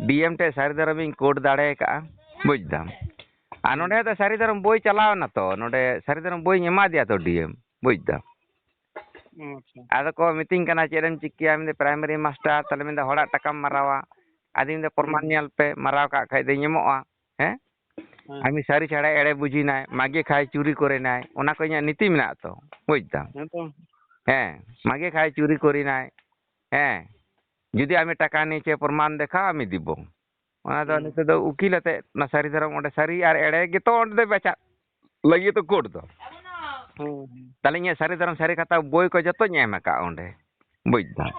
DM ᱴᱷᱮᱡ ᱥᱟᱹᱨᱤ ᱫᱷᱚᱨᱚᱢᱤᱧ ᱠᱳᱰ ᱫᱟᱲᱮ ᱟᱠᱟᱫᱼᱟ, ᱵᱩᱡᱽ ᱫᱟᱢ᱾ ᱟᱨ ᱱᱚᱰᱮ ᱫᱚ ᱥᱟᱹᱨᱤ ᱫᱷᱚᱨᱚᱢ ᱵᱳᱭ ᱪᱟᱞᱟᱣ ᱮᱱᱟ ᱛᱚ, ᱱᱚᱰᱮ ᱥᱟᱹᱨᱤ ᱫᱷᱚᱨᱚᱢ ᱵᱳᱭ ᱮᱢᱟ ᱫᱮᱭᱟ ᱛᱚ DM, ᱵᱩᱡᱽ ᱫᱟᱢ᱾ ᱟᱪᱪᱷᱟ᱾ ᱟᱫᱚ ᱠᱚ ᱢᱤᱛᱟᱹᱧ ᱠᱟᱱᱟ, "ᱪᱮᱫ ᱮᱢ ᱪᱤᱠᱟᱹᱭᱟ?" ᱢᱮᱱᱫᱟ, "ᱯᱨᱟᱭᱢᱟᱨᱤ ᱢᱟᱥᱴᱟᱨ", ᱛᱟᱦᱞᱮ ᱢᱮᱱᱫᱟ, "ᱦᱚᱲᱟᱜ ᱴᱟᱠᱟᱢ ᱢᱟᱨᱟᱣᱟ?" ᱟᱫᱚᱧ ᱢᱮᱱᱫᱟ, "ᱯᱨᱚᱢᱟᱱ ᱦᱩᱸ᱾ ᱧᱮᱞ ᱯᱮ, ᱢᱟᱨᱟᱣ ᱠᱟᱜ ᱠᱷᱟᱡ ᱫᱚᱧ ᱮᱢᱚᱜᱼᱟ᱾ ᱦᱮᱸ? ᱦᱮᱸ᱾ ᱟᱢᱤ ᱥᱟᱹᱨᱤ ᱪᱷᱟᱲᱟ ᱮᱲᱮ ᱵᱩᱡᱤᱱᱟᱭ, ᱢᱟᱜᱮ ᱠᱷᱟᱭ ᱪᱩᱨᱤ ᱠᱚᱨᱮᱱᱟᱭ", ᱚᱱᱟ ᱠᱚ ᱤᱧᱟᱹᱜ ᱱᱤᱛᱤ ᱢᱮᱱᱟᱜ ᱛᱚ, ᱵᱩᱡᱽ ᱫᱟᱢ? ᱦᱮᱸ ᱛᱚ᱾ ᱦᱮᱸ, ᱢᱟᱜᱮ ᱠᱷᱟᱭ ᱪᱩᱨᱤ ᱠᱚᱨᱮᱱᱟᱭ, ᱦᱮᱸ, ᱡᱩᱫᱤ ᱟᱢᱤ ᱴᱟᱠᱟ ᱱᱤᱪᱮ ᱯᱨᱚᱢᱟᱱ ᱫᱮᱠᱷᱟ ᱟᱢᱤ ᱫᱤᱵᱚ᱾ ᱚᱱᱟ ᱫᱚ ᱦᱩᱸ᱾ ᱱᱤᱛᱚᱜ ᱫᱚ ᱩᱠᱤᱞ ᱟᱛᱮ ᱚᱱᱟ ᱥᱟᱹᱨᱤ ᱫᱷᱚᱨᱚᱢ ᱚᱸᱰᱮ ᱥᱟᱹᱨᱤ ᱟᱨ ᱮᱲᱮ ᱜᱮᱛᱚ ᱚᱸᱰᱮ ᱫᱚ ᱵᱟᱪᱷᱟᱜ ᱞᱟᱹᱜᱤᱫ ᱫᱚ ᱠᱳᱨᱴ ᱫᱚ᱾ ᱦᱩᱸ, ᱦᱩᱸ᱾ ᱛᱟᱦᱞᱮ ᱤᱧᱟᱹᱜ ᱥᱟᱹᱨᱤ ᱫᱷᱚᱨᱚᱢ ᱥᱟᱹᱨᱤ ᱠᱟᱛᱷᱟ ᱵᱳᱭ ᱠᱚ ᱡᱚᱛᱚᱧ ᱮᱢ ᱟᱠᱟᱫ ᱚᱸᱰᱮ, ᱵᱩᱡᱽ ᱫᱟᱢ᱾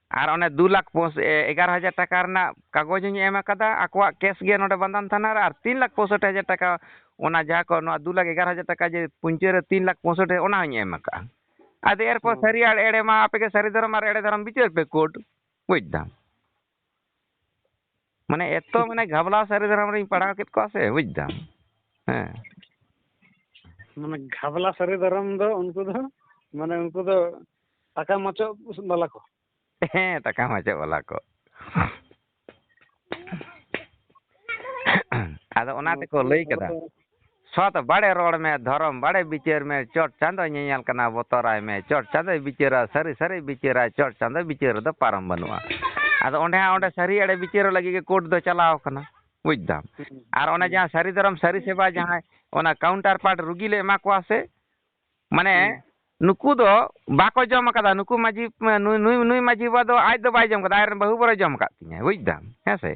ᱟᱨ ᱚᱱᱮ ᱫᱩ ᱞᱟᱠᱷ ᱯᱚᱸᱪ-, ᱮ, ᱮᱜᱟᱨᱚ ᱦᱟᱡᱟᱨ ᱴᱟᱠᱟ ᱨᱮᱱᱟᱜ ᱠᱟᱜᱚᱡᱽ ᱦᱚᱸᱧ ᱮᱢ ᱟᱠᱟᱫᱟ, ᱟᱠᱚᱣᱟᱜ ᱠᱮᱥ ᱜᱮ ᱱᱚᱰᱮ ᱵᱟᱱᱫᱟᱱ ᱛᱷᱟᱱᱟ ᱨᱮ, ᱟᱨ ᱛᱤᱱ ᱞᱟᱠᱷ ᱯᱚᱸᱭᱥᱚᱴᱴᱤ ᱦᱟᱡᱟᱨ ᱴᱟᱠᱟ ᱚᱱᱟ ᱡᱟᱦᱟᱸ ᱠᱚ ᱱᱚᱣᱟ ᱫᱩ ᱞᱟᱠᱷ ᱮᱜᱟᱨᱚ ᱦᱟᱡᱟᱨ ᱴᱟᱠᱟ ᱡᱮ ᱯᱩᱧᱪᱟᱹ ᱨᱮ ᱛᱤᱱ ᱞᱟᱠᱷ ᱯᱚᱸᱭᱥᱚᱴᱴᱤ ᱚᱱᱟ ᱦᱚᱸᱧ ᱮᱢ ᱟᱠᱟᱫᱼᱟ᱾ ᱟᱫᱚ ᱮᱨᱯᱚᱨ ᱦᱩᱸ᱾ ᱥᱟᱹᱨᱤ ᱟᱨ ᱮᱲᱮ ᱢᱟ ᱟᱯᱮ ᱜᱮ ᱥᱟᱹᱨᱤ ᱫᱷᱚᱨᱚᱢ ᱟᱨ ᱮᱲᱮ ᱫᱷᱚᱨᱚᱢ ᱵᱤᱪᱟᱹᱨ ᱯᱮ ᱠᱳᱨᱴ, ᱵᱩᱡᱽ ᱫᱟᱢ᱾ ᱢᱟᱱᱮ ᱮᱛᱚ ᱢᱟᱱᱮ ᱜᱷᱟᱵᱽᱞᱟ ᱥᱟᱹᱨᱤ ᱫᱷᱚᱨᱚᱢ ᱨᱤᱧ ᱯᱟᱲᱦᱟᱣ ᱠᱮᱫ ᱠᱚᱣᱟ ᱥᱮ, ᱵᱩᱡᱽ ᱫᱟᱢ᱾ ᱦᱮᱸ᱾ ᱢᱟᱱᱮ ᱜᱷᱟᱵᱽᱞᱟ ᱥᱟᱹᱨᱤ ᱫᱷᱚᱨᱚᱢ ᱫᱚ ᱩᱱᱠᱩ ᱫᱚ, ᱢᱟᱱᱮ ᱩᱱᱠᱩ ᱫᱚ ᱴᱟᱠᱟ ᱢᱚᱪᱚᱜ ᱵᱟᱞᱟ ᱠᱚ᱾ ᱦᱮᱸ, ᱴᱟᱠᱟ ᱢᱚᱪᱚᱜ ᱵᱟᱞᱟ ᱠᱚ᱾ ᱟᱫᱚ ᱚᱱᱟ ᱛᱮᱠᱚ ᱞᱟᱹᱭ ᱠᱟᱫᱟ, "ᱥᱚᱛ ᱵᱟᱲᱮ ᱨᱚᱲ ᱢᱮ, ᱫᱷᱚᱨᱚᱢ ᱵᱟᱲᱮ ᱵᱤᱪᱟᱹᱨ ᱢᱮ, ᱪᱚᱴ ᱪᱟᱸᱫᱚᱭ ᱧᱮᱧᱮᱞ ᱠᱟᱱᱟ, ᱵᱚᱛᱚᱨᱟᱭ ᱢᱮ, ᱪᱚᱴ ᱪᱟᱸᱫᱚᱭ ᱵᱤᱪᱟᱹᱨᱟ, ᱥᱟᱹᱨᱤ ᱥᱟᱹᱨᱤ ᱵᱤᱪᱟᱹᱨᱟ, ᱪᱚᱴ ᱪᱟᱸᱫᱚᱭ ᱵᱤᱪᱟᱹᱨ ᱨᱮᱫᱚ ᱯᱟᱨᱚᱢ ᱵᱟᱹᱱᱩᱜᱼᱟ᱾" ᱟᱫᱚ ᱚᱸᱰᱮ ᱦᱟᱸᱜ, ᱚᱸᱰᱮ ᱥᱟᱹᱨᱤ ᱮᱲᱮ ᱵᱤᱪᱟᱹᱨ ᱞᱟᱹᱜᱤᱫ ᱜᱮ ᱠᱳᱨᱴ ᱫᱚ ᱪᱟᱞᱟᱣ ᱠᱟᱱᱟ, ᱵᱩᱡᱽ ᱫᱟᱢ᱾ ᱦᱩᱸ, ᱟᱨ ᱚᱱᱟ ᱦᱩᱸ᱾ ᱡᱟᱦᱟᱸ ᱥᱟᱹᱨᱤ ᱫᱷᱚᱨᱚᱢ ᱥᱟᱹᱨᱤ ᱥᱮᱵᱟ ᱡᱟᱦᱟᱸᱭ ᱚᱱᱟ ᱠᱟᱣᱩᱱᱴᱟᱨ ᱯᱟᱨᱴ ᱨᱩᱜᱤ ᱞᱮ ᱮᱢᱟ ᱠᱚᱣᱟ ᱥᱮ, ᱢᱟᱱᱮ, ᱦᱩᱸ᱾ ᱱᱩᱠᱩ ᱫᱚ ᱵᱟᱠᱚ ᱡᱚᱢ ᱟᱠᱟᱫᱟ, ᱱᱩᱠᱩ ᱢᱟᱹᱡᱷᱤ, ᱱᱩᱭ, ᱱᱩᱭ, ᱱᱩᱭ ᱢᱟᱹᱡᱷᱤ ᱵᱟᱵᱟ ᱫᱚ ᱟᱡ ᱫᱚ ᱵᱟᱭ ᱡᱚᱢ ᱟᱠᱟᱫᱟ, ᱟᱡ ᱨᱮᱱ ᱵᱟᱹᱦᱩ ᱵᱚᱨᱮ ᱡᱚᱢ ᱟᱠᱟᱫ ᱛᱤᱧᱟᱹ, ᱵᱩᱡᱽ ᱫᱟᱢ, ᱦᱮᱸ ᱥᱮ?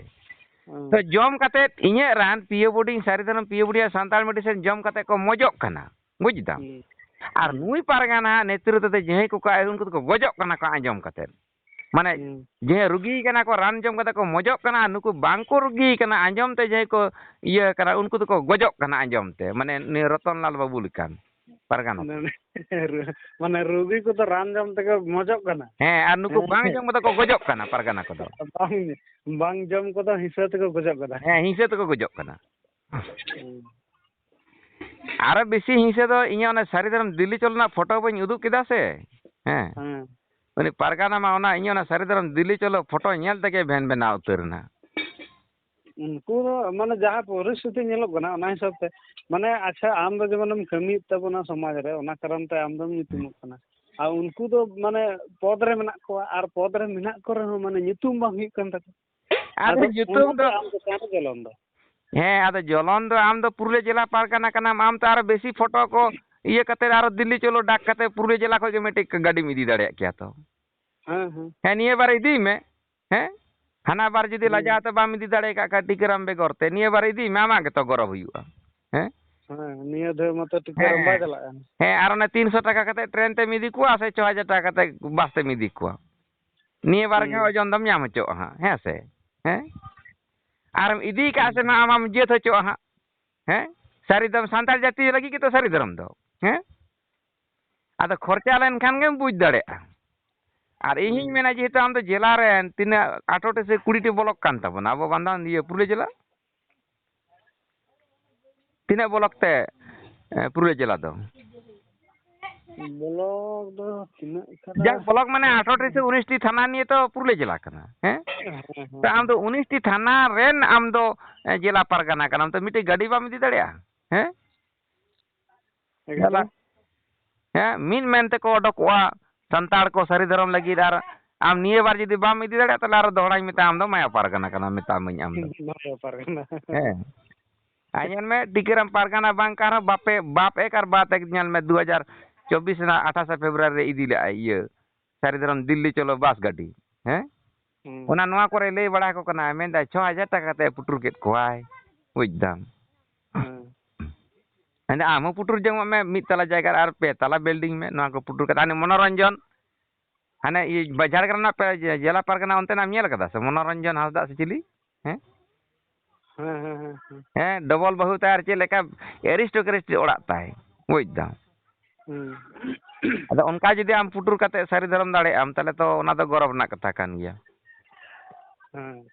ᱦᱩᱸ᱾ ᱛᱚ ᱡᱚᱢ ᱠᱟᱛᱮᱫ ᱤᱧᱟᱹᱜ ᱨᱟᱱ ᱯᱤᱭᱳ ᱵᱳᱨᱰᱤᱝ, ᱥᱟᱹᱨᱤ ᱫᱷᱚᱨᱚᱢ ᱯᱤᱭᱳ ᱵᱳᱨᱰᱤᱝ ᱟᱨ ᱥᱟᱱᱛᱟᱲ ᱢᱮᱰᱤᱥᱤᱱ ᱡᱚᱢ ᱠᱟᱛᱮᱫ ᱠᱚ ᱢᱚᱡᱚᱜ ᱠᱟᱱᱟ, ᱵᱩᱡᱽ ᱫᱟᱢ? ᱦᱩᱸ᱾ ᱟᱨ ᱦᱩᱸ᱾ ᱱᱩᱭ ᱯᱟᱨᱜᱟᱱᱟ ᱱᱮᱛᱨᱤᱛᱵ ᱛᱮ ᱡᱟᱦᱟᱸᱭ ᱠᱚ ᱠᱚ, ᱩᱱᱠᱩ ᱫᱚᱠᱚ ᱜᱚᱡᱚᱜ ᱠᱟᱱᱟ ᱠᱚ ᱟᱸᱡᱚᱢ ᱠᱟᱛᱮᱫ᱾ ᱢᱟᱱᱮ, ᱦᱩᱸ᱾ ᱡᱟᱦᱟᱸᱭ ᱨᱩᱜᱤ ᱠᱟᱱᱟ ᱠᱚ, ᱨᱟᱱ ᱡᱚᱢ ᱠᱟᱛᱮ ᱠᱚ ᱢᱚᱡᱚᱜ ᱠᱟᱱᱟ, ᱟᱨ ᱱᱩᱠᱩ ᱵᱟᱝ ᱠᱚ ᱨᱩᱜᱤ ᱠᱟᱱᱟ, ᱟᱸᱡᱚᱢ ᱛᱮ ᱡᱟᱦᱟᱸᱭ ᱠᱚ ᱤᱭᱟᱹ ᱠᱟᱱᱟ, ᱩᱱᱠᱩ ᱫᱚᱠᱚ ᱜᱚᱡᱚᱜ ᱠᱟᱱᱟ ᱟᱸᱡᱚᱢ ᱛᱮ᱾ ᱢᱟᱱᱮ, ᱱᱩᱭ ᱨᱚᱛᱚᱱ ᱞᱟᱞ ᱵᱟᱹᱵᱩ ᱞᱮᱠᱟᱱ ᱯᱟᱨᱜᱟᱱᱟ᱾ ᱢᱟᱱᱮ, ᱢᱟᱱᱮ, ᱨᱩᱜᱤ ᱠᱚᱫᱚ ᱨᱟᱱ ᱡᱚᱢ ᱛᱮᱠᱚ ᱢᱚᱡᱚᱜ ᱠᱟᱱᱟ᱾ ᱦᱮᱸ, ᱟᱨ ᱱᱩᱠᱩ ᱦᱮᱸ᱾ ᱵᱟᱝ ᱡᱚᱢ ᱠᱟᱛᱮ ᱠᱚ ᱜᱚᱡᱚᱜ ᱠᱟᱱᱟ ᱯᱟᱨᱜᱟᱱᱟ ᱠᱚᱫᱚ᱾ ᱵᱟᱝ, ᱵᱟᱝ ᱡᱚᱢ ᱠᱚᱫᱚ ᱦᱤᱸᱥᱟᱹ ᱛᱮᱠᱚ ᱜᱚᱡᱚᱜ ᱠᱟᱱᱟ᱾ ᱦᱮᱸ, ᱦᱤᱸᱥᱟᱹ ᱛᱮᱠᱚ ᱜᱚᱡᱚᱜ ᱠᱟᱱᱟ᱾ ᱦᱩᱸ᱾ ᱟᱨᱚ ᱵᱮᱥᱤ ᱦᱤᱸᱥᱟᱹ ᱫᱚ ᱤᱧᱟᱹᱜ ᱚᱱᱟ ᱥᱟᱹᱨᱤ ᱫᱷᱚᱨᱚᱢ ᱫᱤᱞᱤ ᱪᱚᱞ ᱨᱮᱱᱟᱜ ᱯᱷᱳᱴᱳ ᱵᱟᱹᱧ ᱩᱫᱩᱜ ᱠᱮᱫᱟ ᱥᱮ? ᱦᱮᱸ᱾ ᱦᱮᱸ᱾ ᱩᱱᱤ ᱯᱟᱨᱜᱟᱱᱟ ᱢᱟ ᱚᱱᱟ ᱤᱧᱟᱹᱜ ᱚᱱᱟ ᱥᱟᱹᱨᱤ ᱫᱷᱚᱨᱚᱢ ᱫᱤᱞᱤ ᱪᱚᱞᱚ ᱯᱷᱳᱴᱳ ᱧᱮᱞ ᱛᱮᱜᱮ ᱵᱷᱮᱱ ᱵᱮᱱᱟᱣ ᱩᱛᱟᱹᱨ ᱮᱱᱟ᱾ ᱩᱱᱠᱩ ᱫᱚ ᱢᱟᱱᱮ ᱡᱟᱦᱟᱸ ᱯᱚᱨᱤᱥᱛᱷᱤᱛᱤ ᱧᱮᱞᱚᱜ ᱠᱟᱱᱟ ᱚᱱᱟ ᱦᱤᱥᱟᱹᱵ ᱛᱮ, ᱢᱟᱱᱮ ᱟᱪᱪᱷᱟ, ᱟᱢ ᱫᱚ ᱡᱮᱢᱚᱱᱮᱢ ᱠᱟᱹᱢᱤᱭᱮᱫ ᱛᱟᱵᱚᱱᱟ ᱥᱚᱢᱟᱡᱽ ᱨᱮ, ᱚᱱᱟ ᱠᱟᱨᱚᱱ ᱛᱮ ᱟᱢ ᱫᱚᱢ ᱧᱩᱛᱩᱢᱚᱜ ᱠᱟᱱᱟ᱾ ᱟᱨ ᱩᱱᱠᱩ ᱫᱚ ᱢᱟᱱᱮ ᱯᱚᱫᱽ ᱨᱮ ᱢᱮᱱᱟᱜ ᱠᱚᱣᱟ, ᱟᱨ ᱯᱚᱫᱽ ᱨᱮ ᱢᱮᱱᱟᱜ ᱠᱚ ᱨᱮᱦᱚᱸ ᱢᱟᱱᱮ ᱧᱩᱛᱩᱢ ᱵᱟᱝ ᱦᱩᱭᱩᱜ ᱠᱟᱱ ᱛᱟᱠᱚᱣᱟ᱾ ᱟᱫᱚ ᱟᱫᱚ ᱧᱩᱛᱩᱢ ᱚᱱᱟ ᱫᱚ ᱫᱚ ᱟᱢ ᱪᱮᱛᱟᱱ ᱨᱮ ᱡᱚᱞᱚᱱ ᱫᱚ᱾ ᱦᱮᱸ, ᱟᱫᱚ ᱡᱚᱞᱚᱱ ᱫᱚ ᱟᱢ ᱫᱚ ᱯᱩᱨᱩᱞᱤᱭᱟᱹ ᱡᱮᱞᱟ ᱯᱟᱨᱜᱟᱱᱟ ᱠᱟᱱᱟᱢ, ᱟᱢ ᱛᱚ ᱟᱨᱚ ᱵᱮᱥᱤ ᱯᱷᱳᱴᱳ ᱠᱚ ᱤᱭᱟᱹ ᱠᱟᱛᱮ ᱟᱨᱚ ᱫᱤᱞᱞᱤ ᱪᱚᱞᱚ ᱰᱟᱠ ᱠᱟᱛᱮ ᱯᱩᱨᱩᱞᱤᱭᱟᱹ ᱡᱮᱞᱟ ᱠᱷᱚᱡ ᱜᱮ ᱢᱤᱫᱴᱤᱡ ᱜᱟᱹᱰᱤᱢ ᱤᱫᱤ ᱫᱟᱲᱮᱭᱟᱜ ᱠᱮᱭᱟ ᱛᱚ᱾ ᱦᱮᱸ, ᱦᱮᱸ᱾ ᱦᱮᱸ, ᱱᱤᱭᱟᱹ ᱵᱟᱨ ᱤᱫᱤᱭ ᱢᱮ᱾ ᱦᱮᱸ, ᱦᱟᱱᱟ ᱵᱟᱨ ᱡᱩᱫᱤ ᱦᱩᱸ᱾ ᱞᱟᱡᱟᱣ ᱛᱮ ᱵᱟᱢ ᱤᱫᱤ ᱫᱟᱲᱮ ᱠᱟᱜ ᱠᱷᱟᱡ ᱴᱤᱠᱟᱹᱨᱟᱢ ᱵᱮᱜᱚᱨ ᱛᱮ, ᱱᱤᱭᱟᱹ ᱵᱟᱨ ᱤᱫᱤᱭ ᱢᱮ, ᱟᱢᱟᱜ ᱜᱮᱛᱚ ᱜᱚᱨᱚᱵ ᱦᱩᱭᱩᱜᱼᱟ᱾ ᱦᱮᱸ? ᱦᱮᱸ, ᱱᱤᱭᱟᱹ ᱫᱷᱟᱣ ᱢᱟᱛᱚ ᱴᱤᱠᱟᱹᱨᱟᱢ ᱵᱟᱭ ᱦᱮᱸ᱾ ᱪᱟᱞᱟᱜ ᱠᱟᱱᱟ᱾ ᱦᱮᱸ, ᱟᱨ ᱚᱱᱮ ᱛᱤᱱᱥᱚ ᱴᱟᱠᱟ ᱠᱟᱛᱮ ᱴᱨᱮᱱ ᱛᱮᱢ ᱤᱫᱤ ᱠᱚᱣᱟ ᱥᱮ ᱪᱷᱚ ᱦᱟᱡᱟᱨ ᱴᱟᱠᱟ ᱠᱟᱛᱮ ᱵᱟᱥ ᱛᱮᱢ ᱤᱫᱤ ᱠᱚᱣᱟ? ᱱᱤᱭᱟᱹ ᱵᱟᱨ ᱜᱮ ᱦᱩᱸ᱾ ᱳᱡᱚᱱ ᱫᱚᱢ ᱧᱟᱢ ᱦᱚᱪᱚᱜᱼᱟ ᱦᱟᱸᱜ, ᱦᱮᱸ ᱥᱮ? ᱦᱮᱸ? ᱟᱨᱮᱢ ᱤᱫᱤ ᱠᱟᱜᱼᱟ ᱥᱮ ᱦᱩᱸ᱾ ᱱᱟᱜ ᱟᱢ ᱡᱟᱹᱛ ᱦᱚᱪᱚᱜᱼᱟ ᱦᱟᱸᱜ᱾ ᱦᱮᱸ? ᱥᱟᱹᱨᱤ ᱫᱚ ᱥᱟᱱᱛᱟᱲ ᱡᱟᱹᱛᱤ ᱞᱟᱹᱜᱤᱫ ᱜᱮᱛᱚ ᱥᱟᱹᱨᱤ ᱫᱷᱚᱨᱚᱢ ᱫᱚ᱾ ᱦᱮᱸ? ᱟᱫᱚ ᱠᱷᱚᱨᱪᱟ ᱞᱮᱱᱠᱷᱟᱱ ᱜᱮᱢ ᱵᱩᱡᱽ ᱫᱟᱲᱮᱭᱟᱜᱼᱟ᱾ ᱟᱨ ᱤᱧᱤᱧ ᱢᱮᱱᱟ, ᱡᱮᱦᱮᱛᱩ ᱟᱢ ᱫᱚ ᱡᱮᱞᱟ ᱨᱮᱱ, ᱛᱤᱱᱟᱹᱜ ᱟᱴᱷᱨᱚᱴᱤ ᱥᱮ ᱠᱩᱲᱤᱴᱤ ᱵᱞᱚᱠ ᱠᱟᱱ ᱛᱟᱵᱚᱱᱟ ᱟᱵᱚ ᱵᱟᱱᱫᱷᱟᱣᱟᱱ ᱤᱭᱟᱹ ᱯᱩᱨᱩᱞᱤᱭᱟᱹ ᱡᱮᱞᱟ? ᱛᱤᱱᱟᱹᱜ ᱵᱞᱚᱠ ᱛᱮ, ᱮ, ᱯᱩᱨᱩᱞᱤᱭᱟᱹ ᱡᱮᱞᱟ ᱫᱚ? ᱵᱞᱚᱠ ᱫᱚ ᱛᱤᱱᱟᱹᱜ ᱠᱟᱱᱟ? ᱡᱟᱠ, ᱵᱞᱚᱠ ᱢᱟᱱᱮ ᱟᱴᱷᱨᱚᱴᱤ ᱥᱮ ᱩᱱᱤᱥᱴᱤ ᱛᱷᱟᱱᱟ ᱱᱤᱭᱮ ᱛᱚ ᱯᱩᱨᱩᱞᱤᱭᱟᱹ ᱡᱮᱞᱟ ᱠᱟᱱᱟ, ᱦᱮᱸ? ᱦᱮᱸ, ᱦᱮᱸ, ᱛᱚ ᱟᱢ ᱫᱚ ᱩᱱᱤᱥᱴᱤ ᱛᱷᱟᱱᱟ ᱨᱮᱱ ᱟᱢ ᱫᱚ, ᱮ, ᱡᱮᱞᱟ ᱯᱟᱨᱜᱟᱱᱟ ᱠᱟᱱᱟᱢ, ᱛᱚ ᱢᱤᱫᱴᱮᱡ ᱜᱟᱹᱰᱤ ᱵᱟᱢ ᱤᱫᱤ ᱫᱟᱲᱮᱭᱟᱜᱼᱟ, ᱦᱮᱸ? ᱮᱠᱫᱚᱢ᱾ ᱦᱮᱸ, ᱢᱤᱫ ᱢᱮᱱ ᱛᱮᱠᱚ ᱚᱰᱚᱠᱚᱜᱼᱟ ᱥᱟᱱᱛᱟᱲ ᱠᱚ ᱥᱟᱹᱨᱤ ᱫᱷᱚᱨᱚᱢ ᱞᱟᱹᱜᱤᱫ, ᱟᱨ ᱟᱢ ᱱᱤᱭᱟᱹ ᱵᱟᱨ ᱡᱩᱫᱤ ᱵᱟᱢ ᱤᱫᱤ ᱫᱟᱲᱮᱭᱟᱜᱼᱟ, ᱛᱟᱦᱞᱮ ᱟᱨᱚ ᱫᱚᱦᱲᱟᱧ ᱢᱮᱛᱟᱢᱟ, ᱟᱢ ᱫᱚ ᱢᱟᱭᱟ ᱯᱟᱨᱜᱟᱱᱟ ᱠᱟᱱᱟᱢ, ᱢᱮᱛᱟᱢᱟᱹᱧ ᱟᱢ ᱫᱚ᱾ ᱢᱟᱭᱟ ᱯᱟᱨᱜᱟᱱᱟ᱾ ᱦᱮᱸ᱾ ᱟᱨ ᱧᱮᱞ ᱢᱮ, ᱴᱤᱠᱟᱹᱨᱟᱢ ᱯᱟᱨᱜᱟᱱᱟ ᱵᱟᱝ ᱠᱟᱱ ᱨᱮᱦᱚᱸ, ᱵᱟᱯᱮ, ᱵᱟᱯ ᱮᱠ ᱟᱨ ᱵᱟᱛ ᱮᱠ ᱧᱮᱞ ᱢᱮ, ᱫᱩ ᱦᱟᱡᱟᱨ ᱪᱚᱵᱵᱤᱥ ᱨᱮᱱᱟᱜ ᱟᱴᱷᱟᱥᱮ ᱯᱷᱮᱵᱽᱨᱩᱣᱟᱨᱤ ᱨᱮ ᱤᱫᱤ ᱞᱮᱫᱼᱟᱭ ᱤᱭᱟᱹ, ᱥᱟᱹᱨᱤ ᱫᱷᱚᱨᱚᱢ ᱫᱤᱞᱞᱤ ᱪᱚᱞᱚ ᱵᱟᱥ ᱜᱟᱹᱰᱤ᱾ ᱦᱮᱸ? ᱦᱩᱸ᱾ ᱚᱱᱟ ᱱᱚᱣᱟ ᱠᱚᱨᱮ ᱞᱟᱹᱭ ᱵᱟᱲᱟ ᱟᱠᱚ ᱠᱟᱱᱟ, ᱢᱮᱱᱫᱟᱭ, "ᱪᱷᱚ ᱦᱟᱡᱟᱨ ᱴᱟᱠᱟ ᱛᱮ ᱯᱩᱴᱩᱨ ᱠᱮᱫ ᱠᱚᱣᱟᱭ, ᱵᱩᱡᱽ ᱫᱟᱢ?" ᱦᱮᱸ᱾ ᱢᱮᱱᱫᱟ, "ᱟᱢ ᱦᱚᱸ ᱯᱩᱴᱩᱨ ᱡᱚᱝᱚᱜ ᱢᱮ, ᱢᱤᱫ ᱛᱟᱞᱟ ᱡᱟᱭᱜᱟ ᱨᱮ ᱟᱨ ᱯᱮ ᱛᱟᱞᱟ ᱵᱤᱞᱰᱤᱝ ᱢᱮ, ᱱᱚᱣᱟ ᱠᱚ ᱯᱩᱴᱩᱨ ᱠᱟᱛᱮ ᱦᱟᱱᱮ ᱢᱚᱱᱳᱨᱚᱧᱡᱚᱱ, ᱦᱟᱱᱮ ᱤᱭᱟᱹ ᱵᱟ-, ᱡᱷᱟᱲᱜᱨᱟᱢ ᱨᱮᱱᱟᱜ ᱯᱮ-, ᱡᱮ-, ᱡᱮᱞᱟ ᱯᱟᱨᱜᱟᱱᱟ ᱚᱱᱛᱮᱱᱟᱜ ᱮᱢ ᱧᱮᱞ ᱠᱟᱫᱟ ᱥᱮ? ᱢᱚᱱᱳᱨᱚᱧᱡᱚᱱ ᱦᱟᱸᱥᱫᱟ ᱥᱮ ᱪᱤᱞᱤ? ᱦᱮᱸ? ᱦᱮᱸ, ᱦᱮᱸ, ᱦᱮᱸ, ᱦᱮᱸ᱾ ᱦᱮᱸ, ᱰᱚᱵᱚᱞ ᱵᱟᱹᱦᱩ ᱛᱟᱭ ᱟᱨ ᱪᱮᱫ ᱞᱮᱠᱟ ᱮᱨᱤᱥᱴᱳᱠᱨᱮᱴ ᱚᱲᱟᱜ ᱛᱟᱭ, ᱵᱩᱡᱽ ᱫᱟᱢ? ᱦᱩᱸ᱾ ᱟᱫᱚ ᱚᱱᱠᱟ ᱡᱩᱫᱤ ᱟᱢ ᱯᱩᱴᱩᱨ ᱠᱟᱛᱮ ᱥᱟᱹᱨᱤ ᱫᱷᱚᱨᱚᱢ ᱫᱟᱲᱮᱭᱟᱜ ᱟᱢ, ᱛᱟᱦᱞᱮ ᱛᱚ ᱚᱱᱟ ᱫᱚ ᱜᱚᱨᱚᱵᱽ ᱨᱮᱱᱟᱜ ᱠᱟᱛᱷᱟ ᱠᱟᱱ ᱜᱮᱭᱟ᱾ ᱦᱮᱸ᱾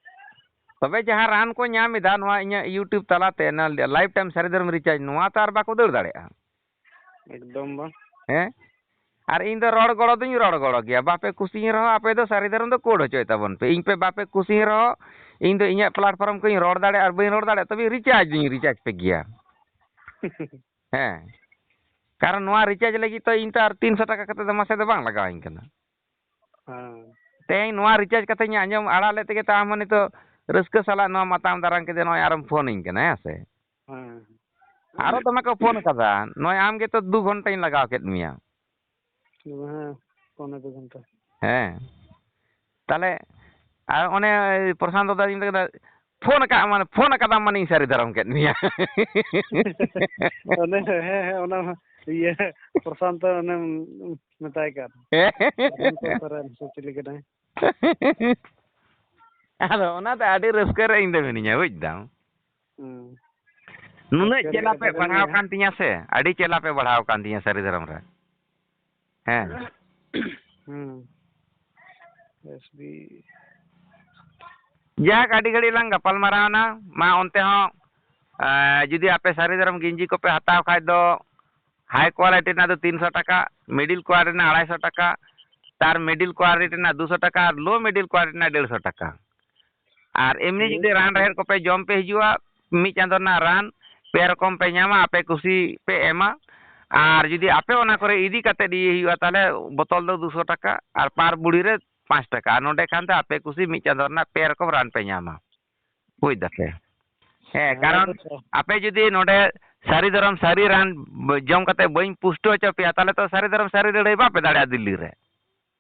ᱛᱚᱵᱮ ᱡᱟᱦᱟᱸ ᱨᱟᱱ ᱠᱚ ᱧᱟᱢ ᱮᱫᱟ ᱱᱚᱣᱟ ᱤᱧᱟᱹᱜ YouTube ᱛᱟᱞᱟᱛᱮ, ᱚᱱᱟ ᱞᱟᱭᱤᱯᱷ ᱴᱟᱭᱤᱢ ᱥᱟᱹᱨᱤ ᱫᱷᱚᱨᱚᱢ ᱨᱤᱪᱟᱨᱡᱽ, ᱱᱚᱣᱟ ᱛᱚ ᱟᱨ ᱵᱟᱠᱚ ᱫᱟᱹᱲ ᱫᱟᱲᱮᱭᱟᱜᱼᱟ᱾ ᱮᱠᱫᱚᱢ ᱵᱟᱝ᱾ ᱦᱮᱸ? ᱟᱨ ᱤᱧ ᱫᱚ ᱨᱚᱲ ᱜᱚᱲᱚ ᱫᱩᱧ ᱨᱚᱲ ᱜᱚᱲᱚ ᱜᱮᱭᱟ, ᱵᱟᱯᱮ ᱠᱩᱥᱤᱧ ᱨᱮᱦᱚᱸ ᱟᱯᱮ ᱫᱚ ᱥᱟᱹᱨᱤ ᱫᱷᱚᱨᱚᱢ ᱫᱚ ᱠᱳᱰ ᱦᱚᱪᱚᱭ ᱛᱟᱵᱚᱱ ᱯᱮ᱾ ᱤᱧ ᱯᱮ ᱵᱟᱯᱮ ᱠᱩᱥᱤᱧ ᱨᱮᱦᱚᱸ ᱤᱧ ᱫᱚ ᱤᱧᱟᱹᱜ platform ᱠᱷᱚᱱᱤᱧ ᱨᱚᱲ ᱫᱟᱲᱮᱭᱟᱜᱼᱟ ᱟᱨ ᱵᱟᱹᱧ ᱨᱚᱲ ᱫᱟᱲᱮᱭᱟᱜᱼᱟ, ᱛᱚᱵᱮ ᱨᱤᱪᱟᱨᱡᱽ ᱫᱩᱧ ᱨᱤᱪᱟᱨᱡᱽ ᱯᱮ ᱜᱮᱭᱟ᱾ ᱦᱮᱸ, ᱠᱟᱨᱚᱱ ᱱᱚᱣᱟ ᱨᱤᱪᱟᱨᱡᱽ ᱞᱟᱹᱜᱤᱫ ᱛᱚ ᱤᱧ ᱛᱚ ᱟᱨ ᱛᱤᱱᱥᱚ ᱴᱟᱠᱟ ᱠᱟᱛᱮ ᱫᱚ ᱢᱟᱥᱮ ᱫᱚ ᱵᱟᱝ ᱞᱟᱜᱟᱣᱟᱹᱧ ᱠᱟᱱᱟ᱾ ᱦᱮᱸ᱾ ᱛᱮᱦᱮᱧ ᱱᱚᱣᱟ ᱨᱤᱪᱟᱨᱡᱽ ᱠᱟᱛᱮᱧ ᱟᱸᱡᱚᱢ ᱟᱲᱟᱜ ᱞᱮᱫ ᱛᱮᱜᱮ ᱛᱚ ᱟᱢ ᱦᱚᱸ ᱱᱤᱛᱚᱜ ᱨᱟᱹᱥᱠᱟᱹ ᱥᱟᱞᱟᱜ ᱱᱚᱣᱟ ᱢᱟᱛᱟᱢ ᱫᱟᱨᱟᱢ ᱠᱮᱫᱮ ᱱᱚᱜᱼᱚᱭ ᱟᱨᱮᱢ ᱯᱷᱳᱱᱟᱹᱧ ᱠᱟᱱᱟ, ᱦᱮᱸ ᱥᱮ? ᱦᱮᱸ᱾ ᱟᱨᱚ ᱫᱚᱢᱮ ᱠᱚ ᱯᱷᱳᱱ ᱠᱟᱫᱟ, ᱱᱚᱜᱼᱚᱭ ᱟᱢ ᱜᱮᱛᱚ ᱫᱩ ᱜᱷᱚᱱᱴᱟᱧ ᱞᱟᱜᱟᱣ ᱠᱮᱫ ᱢᱮᱭᱟ᱾ ᱦᱮᱸ, ᱯᱚᱱᱮ ᱫᱩ ᱜᱷᱚᱱᱴᱟ᱾ ᱦᱮᱸ᱾ ᱛᱟᱦᱞᱮ ᱟᱨ ᱚᱱᱮ ᱯᱨᱚᱥᱟᱱᱛ ᱫᱟᱫᱟ ᱤᱧ ᱞᱟᱹᱭ ᱠᱮᱫᱟ, ᱯᱷᱳᱱ ᱟᱠᱟᱫ ᱢᱟᱱᱮ, ᱯᱷᱳᱱ ᱟᱠᱟᱫᱟᱢ ᱢᱟᱱᱮᱧ ᱥᱟᱹᱨᱤ ᱫᱷᱚᱨᱚᱢ ᱠᱮᱫ ᱢᱮᱭᱟ᱾ ᱚᱱᱮ, ᱦᱮᱸ, ᱦᱮᱸ, ᱚᱱᱟ ᱢᱟ ᱤᱭᱟᱹ ᱯᱨᱚᱥᱟᱱᱛ ᱚᱱᱮᱢ ᱢᱮᱛᱟᱭ ᱠᱟᱱ᱾ ᱦᱮᱸ᱾ ᱥᱚᱨᱮᱱ ᱥᱮ ᱪᱤᱞᱤ ᱠᱟᱱᱟᱭ? ᱟᱫᱚ ᱚᱱᱟᱛᱮ ᱟᱹᱰᱤ ᱨᱟᱹᱥᱠᱟᱹ ᱨᱮ ᱤᱧ ᱫᱚ ᱢᱤᱱᱟᱹᱧᱟ, ᱵᱩᱡᱽ ᱫᱟᱢ? ᱦᱩᱸ᱾ ᱱᱩᱱᱟᱹᱜ ᱨᱟᱹᱥᱠᱟᱹ ᱪᱮᱞᱟ ᱨᱮᱭᱟᱜ ᱯᱮ ᱠᱟᱛᱷᱟ ᱠᱟᱱ ᱵᱟᱲᱦᱟᱣ ᱜᱮᱭᱟ᱾ ᱠᱟᱱ ᱛᱤᱧᱟ ᱥᱮ, ᱟᱹᱰᱤ ᱪᱮᱞᱟ ᱯᱮ ᱵᱟᱲᱦᱟᱣ ᱠᱟᱱ ᱛᱤᱧᱟ ᱥᱟᱹᱨᱤ ᱫᱷᱚᱨᱚᱢ ᱨᱮ᱾ ᱦᱮᱸ᱾ ᱦᱩᱸ᱾ ᱮᱥ ᱵᱤ ᱡᱟᱠ, ᱟᱹᱰᱤ ᱜᱷᱟᱹᱲᱤᱡ ᱞᱟᱝ ᱜᱟᱯᱟᱞ ᱢᱟᱨᱟᱣ ᱮᱱᱟ᱾ ᱢᱟ ᱚᱱᱛᱮ ᱦᱚᱸ, ᱮᱸ, ᱡᱩᱫᱤ ᱟᱯᱮ ᱥᱟᱹᱨᱤ ᱫᱷᱚᱨᱚᱢ ᱜᱮᱧᱡᱤ ᱠᱚᱯᱮ ᱦᱟᱛᱟᱣ ᱠᱷᱟᱡ ᱫᱚ high quality ᱨᱮᱱᱟᱜ ᱫᱚ ᱛᱤᱱᱥᱚ ᱴᱟᱠᱟ, middle quality ᱨᱮᱱᱟᱜ ᱟᱲᱟᱭᱥᱚ ᱴᱟᱠᱟ, ᱛᱟᱨ middle quality ᱨᱮᱱᱟᱜ ᱫᱩᱥᱚ ᱴᱟᱠᱟ ᱟᱨ low middle quality ᱨᱮᱱᱟᱜ ᱰᱮᱲᱥᱚ ᱴᱟᱠᱟ᱾ ᱟᱨ ᱮᱢᱱᱤ ᱡᱩᱫᱤ ᱨᱟᱱ ᱨᱮᱦᱮᱫ ᱠᱚᱯᱮ ᱡᱚᱢ ᱯᱮ ᱦᱤᱡᱩᱜᱼᱟ, ᱢᱤᱫ ᱪᱟᱸᱫᱳ ᱨᱮᱱᱟᱜ ᱨᱟᱱ ᱯᱮ ᱨᱚᱠᱚᱢ ᱯᱮ ᱧᱟᱢᱟ, ᱟᱯᱮ ᱠᱩᱥᱤ ᱯᱮ ᱮᱢᱟ᱾ ᱟᱨ ᱡᱩᱫᱤ ᱟᱯᱮ ᱚᱱᱟ ᱠᱚᱨᱮ ᱤᱫᱤ ᱠᱟᱛᱮᱫ ᱤᱭᱟᱹ ᱦᱩᱭᱩᱜᱼᱟ, ᱛᱟᱦᱚᱞᱮ ᱵᱚᱛᱚᱞ ᱫᱚ ᱫᱩᱥᱚ ᱴᱟᱠᱟ ᱟᱨ per ᱵᱩᱲᱦᱤ ᱨᱮ ᱯᱟᱸᱪ ᱴᱟᱠᱟ᱾ ᱟᱨ ᱱᱚᱰᱮ ᱠᱷᱟᱱ ᱫᱚ ᱟᱯᱮ ᱠᱩᱥᱤ ᱢᱤᱫ ᱪᱟᱸᱫᱳ ᱨᱮᱱᱟᱜ ᱯᱮ ᱨᱚᱠᱚᱢ ᱨᱟᱱ ᱯᱮ ᱧᱟᱢᱟ᱾ ᱵᱩᱡᱽ ᱫᱟᱯᱮ? ᱦᱮᱸ, ᱦᱮᱸ, ᱠᱟᱨᱚᱱ ᱟᱪᱪᱷᱟ᱾ ᱟᱯᱮ ᱡᱩᱫᱤ ᱱᱚᱰᱮ ᱥᱟᱹᱨᱤ ᱫᱷᱚᱨᱚᱢ ᱥᱟᱹᱨᱤ ᱨᱟᱱ ᱵ-, ᱡᱚᱢ ᱠᱟᱛᱮ ᱵᱟᱹᱧ ᱯᱩᱥᱴᱟᱹᱣ ᱦᱚᱪᱚ ᱯᱮᱭᱟ, ᱛᱟᱦᱚᱞᱮ ᱛᱚ ᱥᱟᱹᱨᱤ ᱫᱷᱚᱨᱚᱢ ᱥᱟᱹᱨᱤ ᱞᱟᱹᱲᱦᱟᱹᱭ ᱵᱟᱯᱮ ᱫᱟᱲᱮᱭᱟᱜᱼᱟ ᱫᱤᱞᱞᱤ ᱨᱮ᱾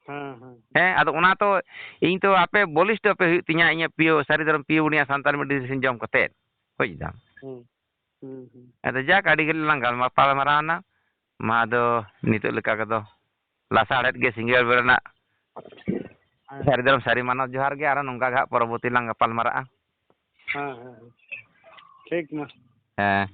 ᱦᱮᱸ, ᱦᱮᱸ᱾ ᱦᱮᱸ, ᱟᱫᱚ ᱚᱱᱟ ᱛᱚ ᱤᱧ ᱛᱚ ᱟᱯᱮ ᱵᱚᱞᱤᱥᱴᱚ ᱯᱮ ᱦᱩᱭᱩᱜ ᱛᱤᱧᱟ, ᱤᱧᱟᱹᱜ pure, ᱥᱟᱹᱨᱤ ᱫᱷᱚᱨᱚᱢ pure ᱵᱩᱱᱤᱭᱟ ᱥᱟᱱᱛᱟᱲ medicine ᱡᱚᱢ ᱠᱟᱛᱮ᱾ ᱵᱩᱡᱽ ᱫᱟᱢ? ᱦᱩᱸ, ᱦᱩᱸ, ᱦᱩᱸ᱾ ᱟᱫᱚ ᱡᱟᱠ, ᱟᱹᱰᱤ ᱜᱷᱟᱹᱲᱤᱡ ᱞᱟᱝ ᱜᱟᱞᱢᱟᱨᱟᱣ ᱢᱟᱨᱟᱣ ᱮᱱᱟ᱾ ᱢᱟ ᱟᱫᱚ ᱱᱤᱛᱚᱜ ᱞᱮᱠᱟ ᱠᱚᱫᱚ ᱞᱟᱥᱟᱲᱦᱮᱫ ᱜᱮ ᱥᱤᱸᱜᱟᱹᱲ ᱵᱮᱲᱟ ᱨᱮᱱᱟᱜ ᱦᱮᱸ᱾ ᱥᱟᱹᱨᱤ ᱫᱷᱚᱨᱚᱢ ᱥᱟᱹᱨᱤ ᱢᱟᱱᱚᱛ ᱡᱚᱦᱟᱨ ᱜᱮ᱾ ᱟᱨᱚ ᱱᱚᱝᱠᱟ ᱜᱮ ᱦᱟᱸᱜ ᱯᱚᱨᱚᱵᱚᱨᱛᱤ ᱞᱟᱝ ᱜᱟᱯᱟᱞ ᱢᱟᱨᱟᱜᱼᱟ᱾ ᱦᱮᱸ, ᱦᱮᱸ, ᱦᱮᱸ᱾ ᱴᱷᱤᱠ ᱢᱟ᱾ ᱦᱮᱸ᱾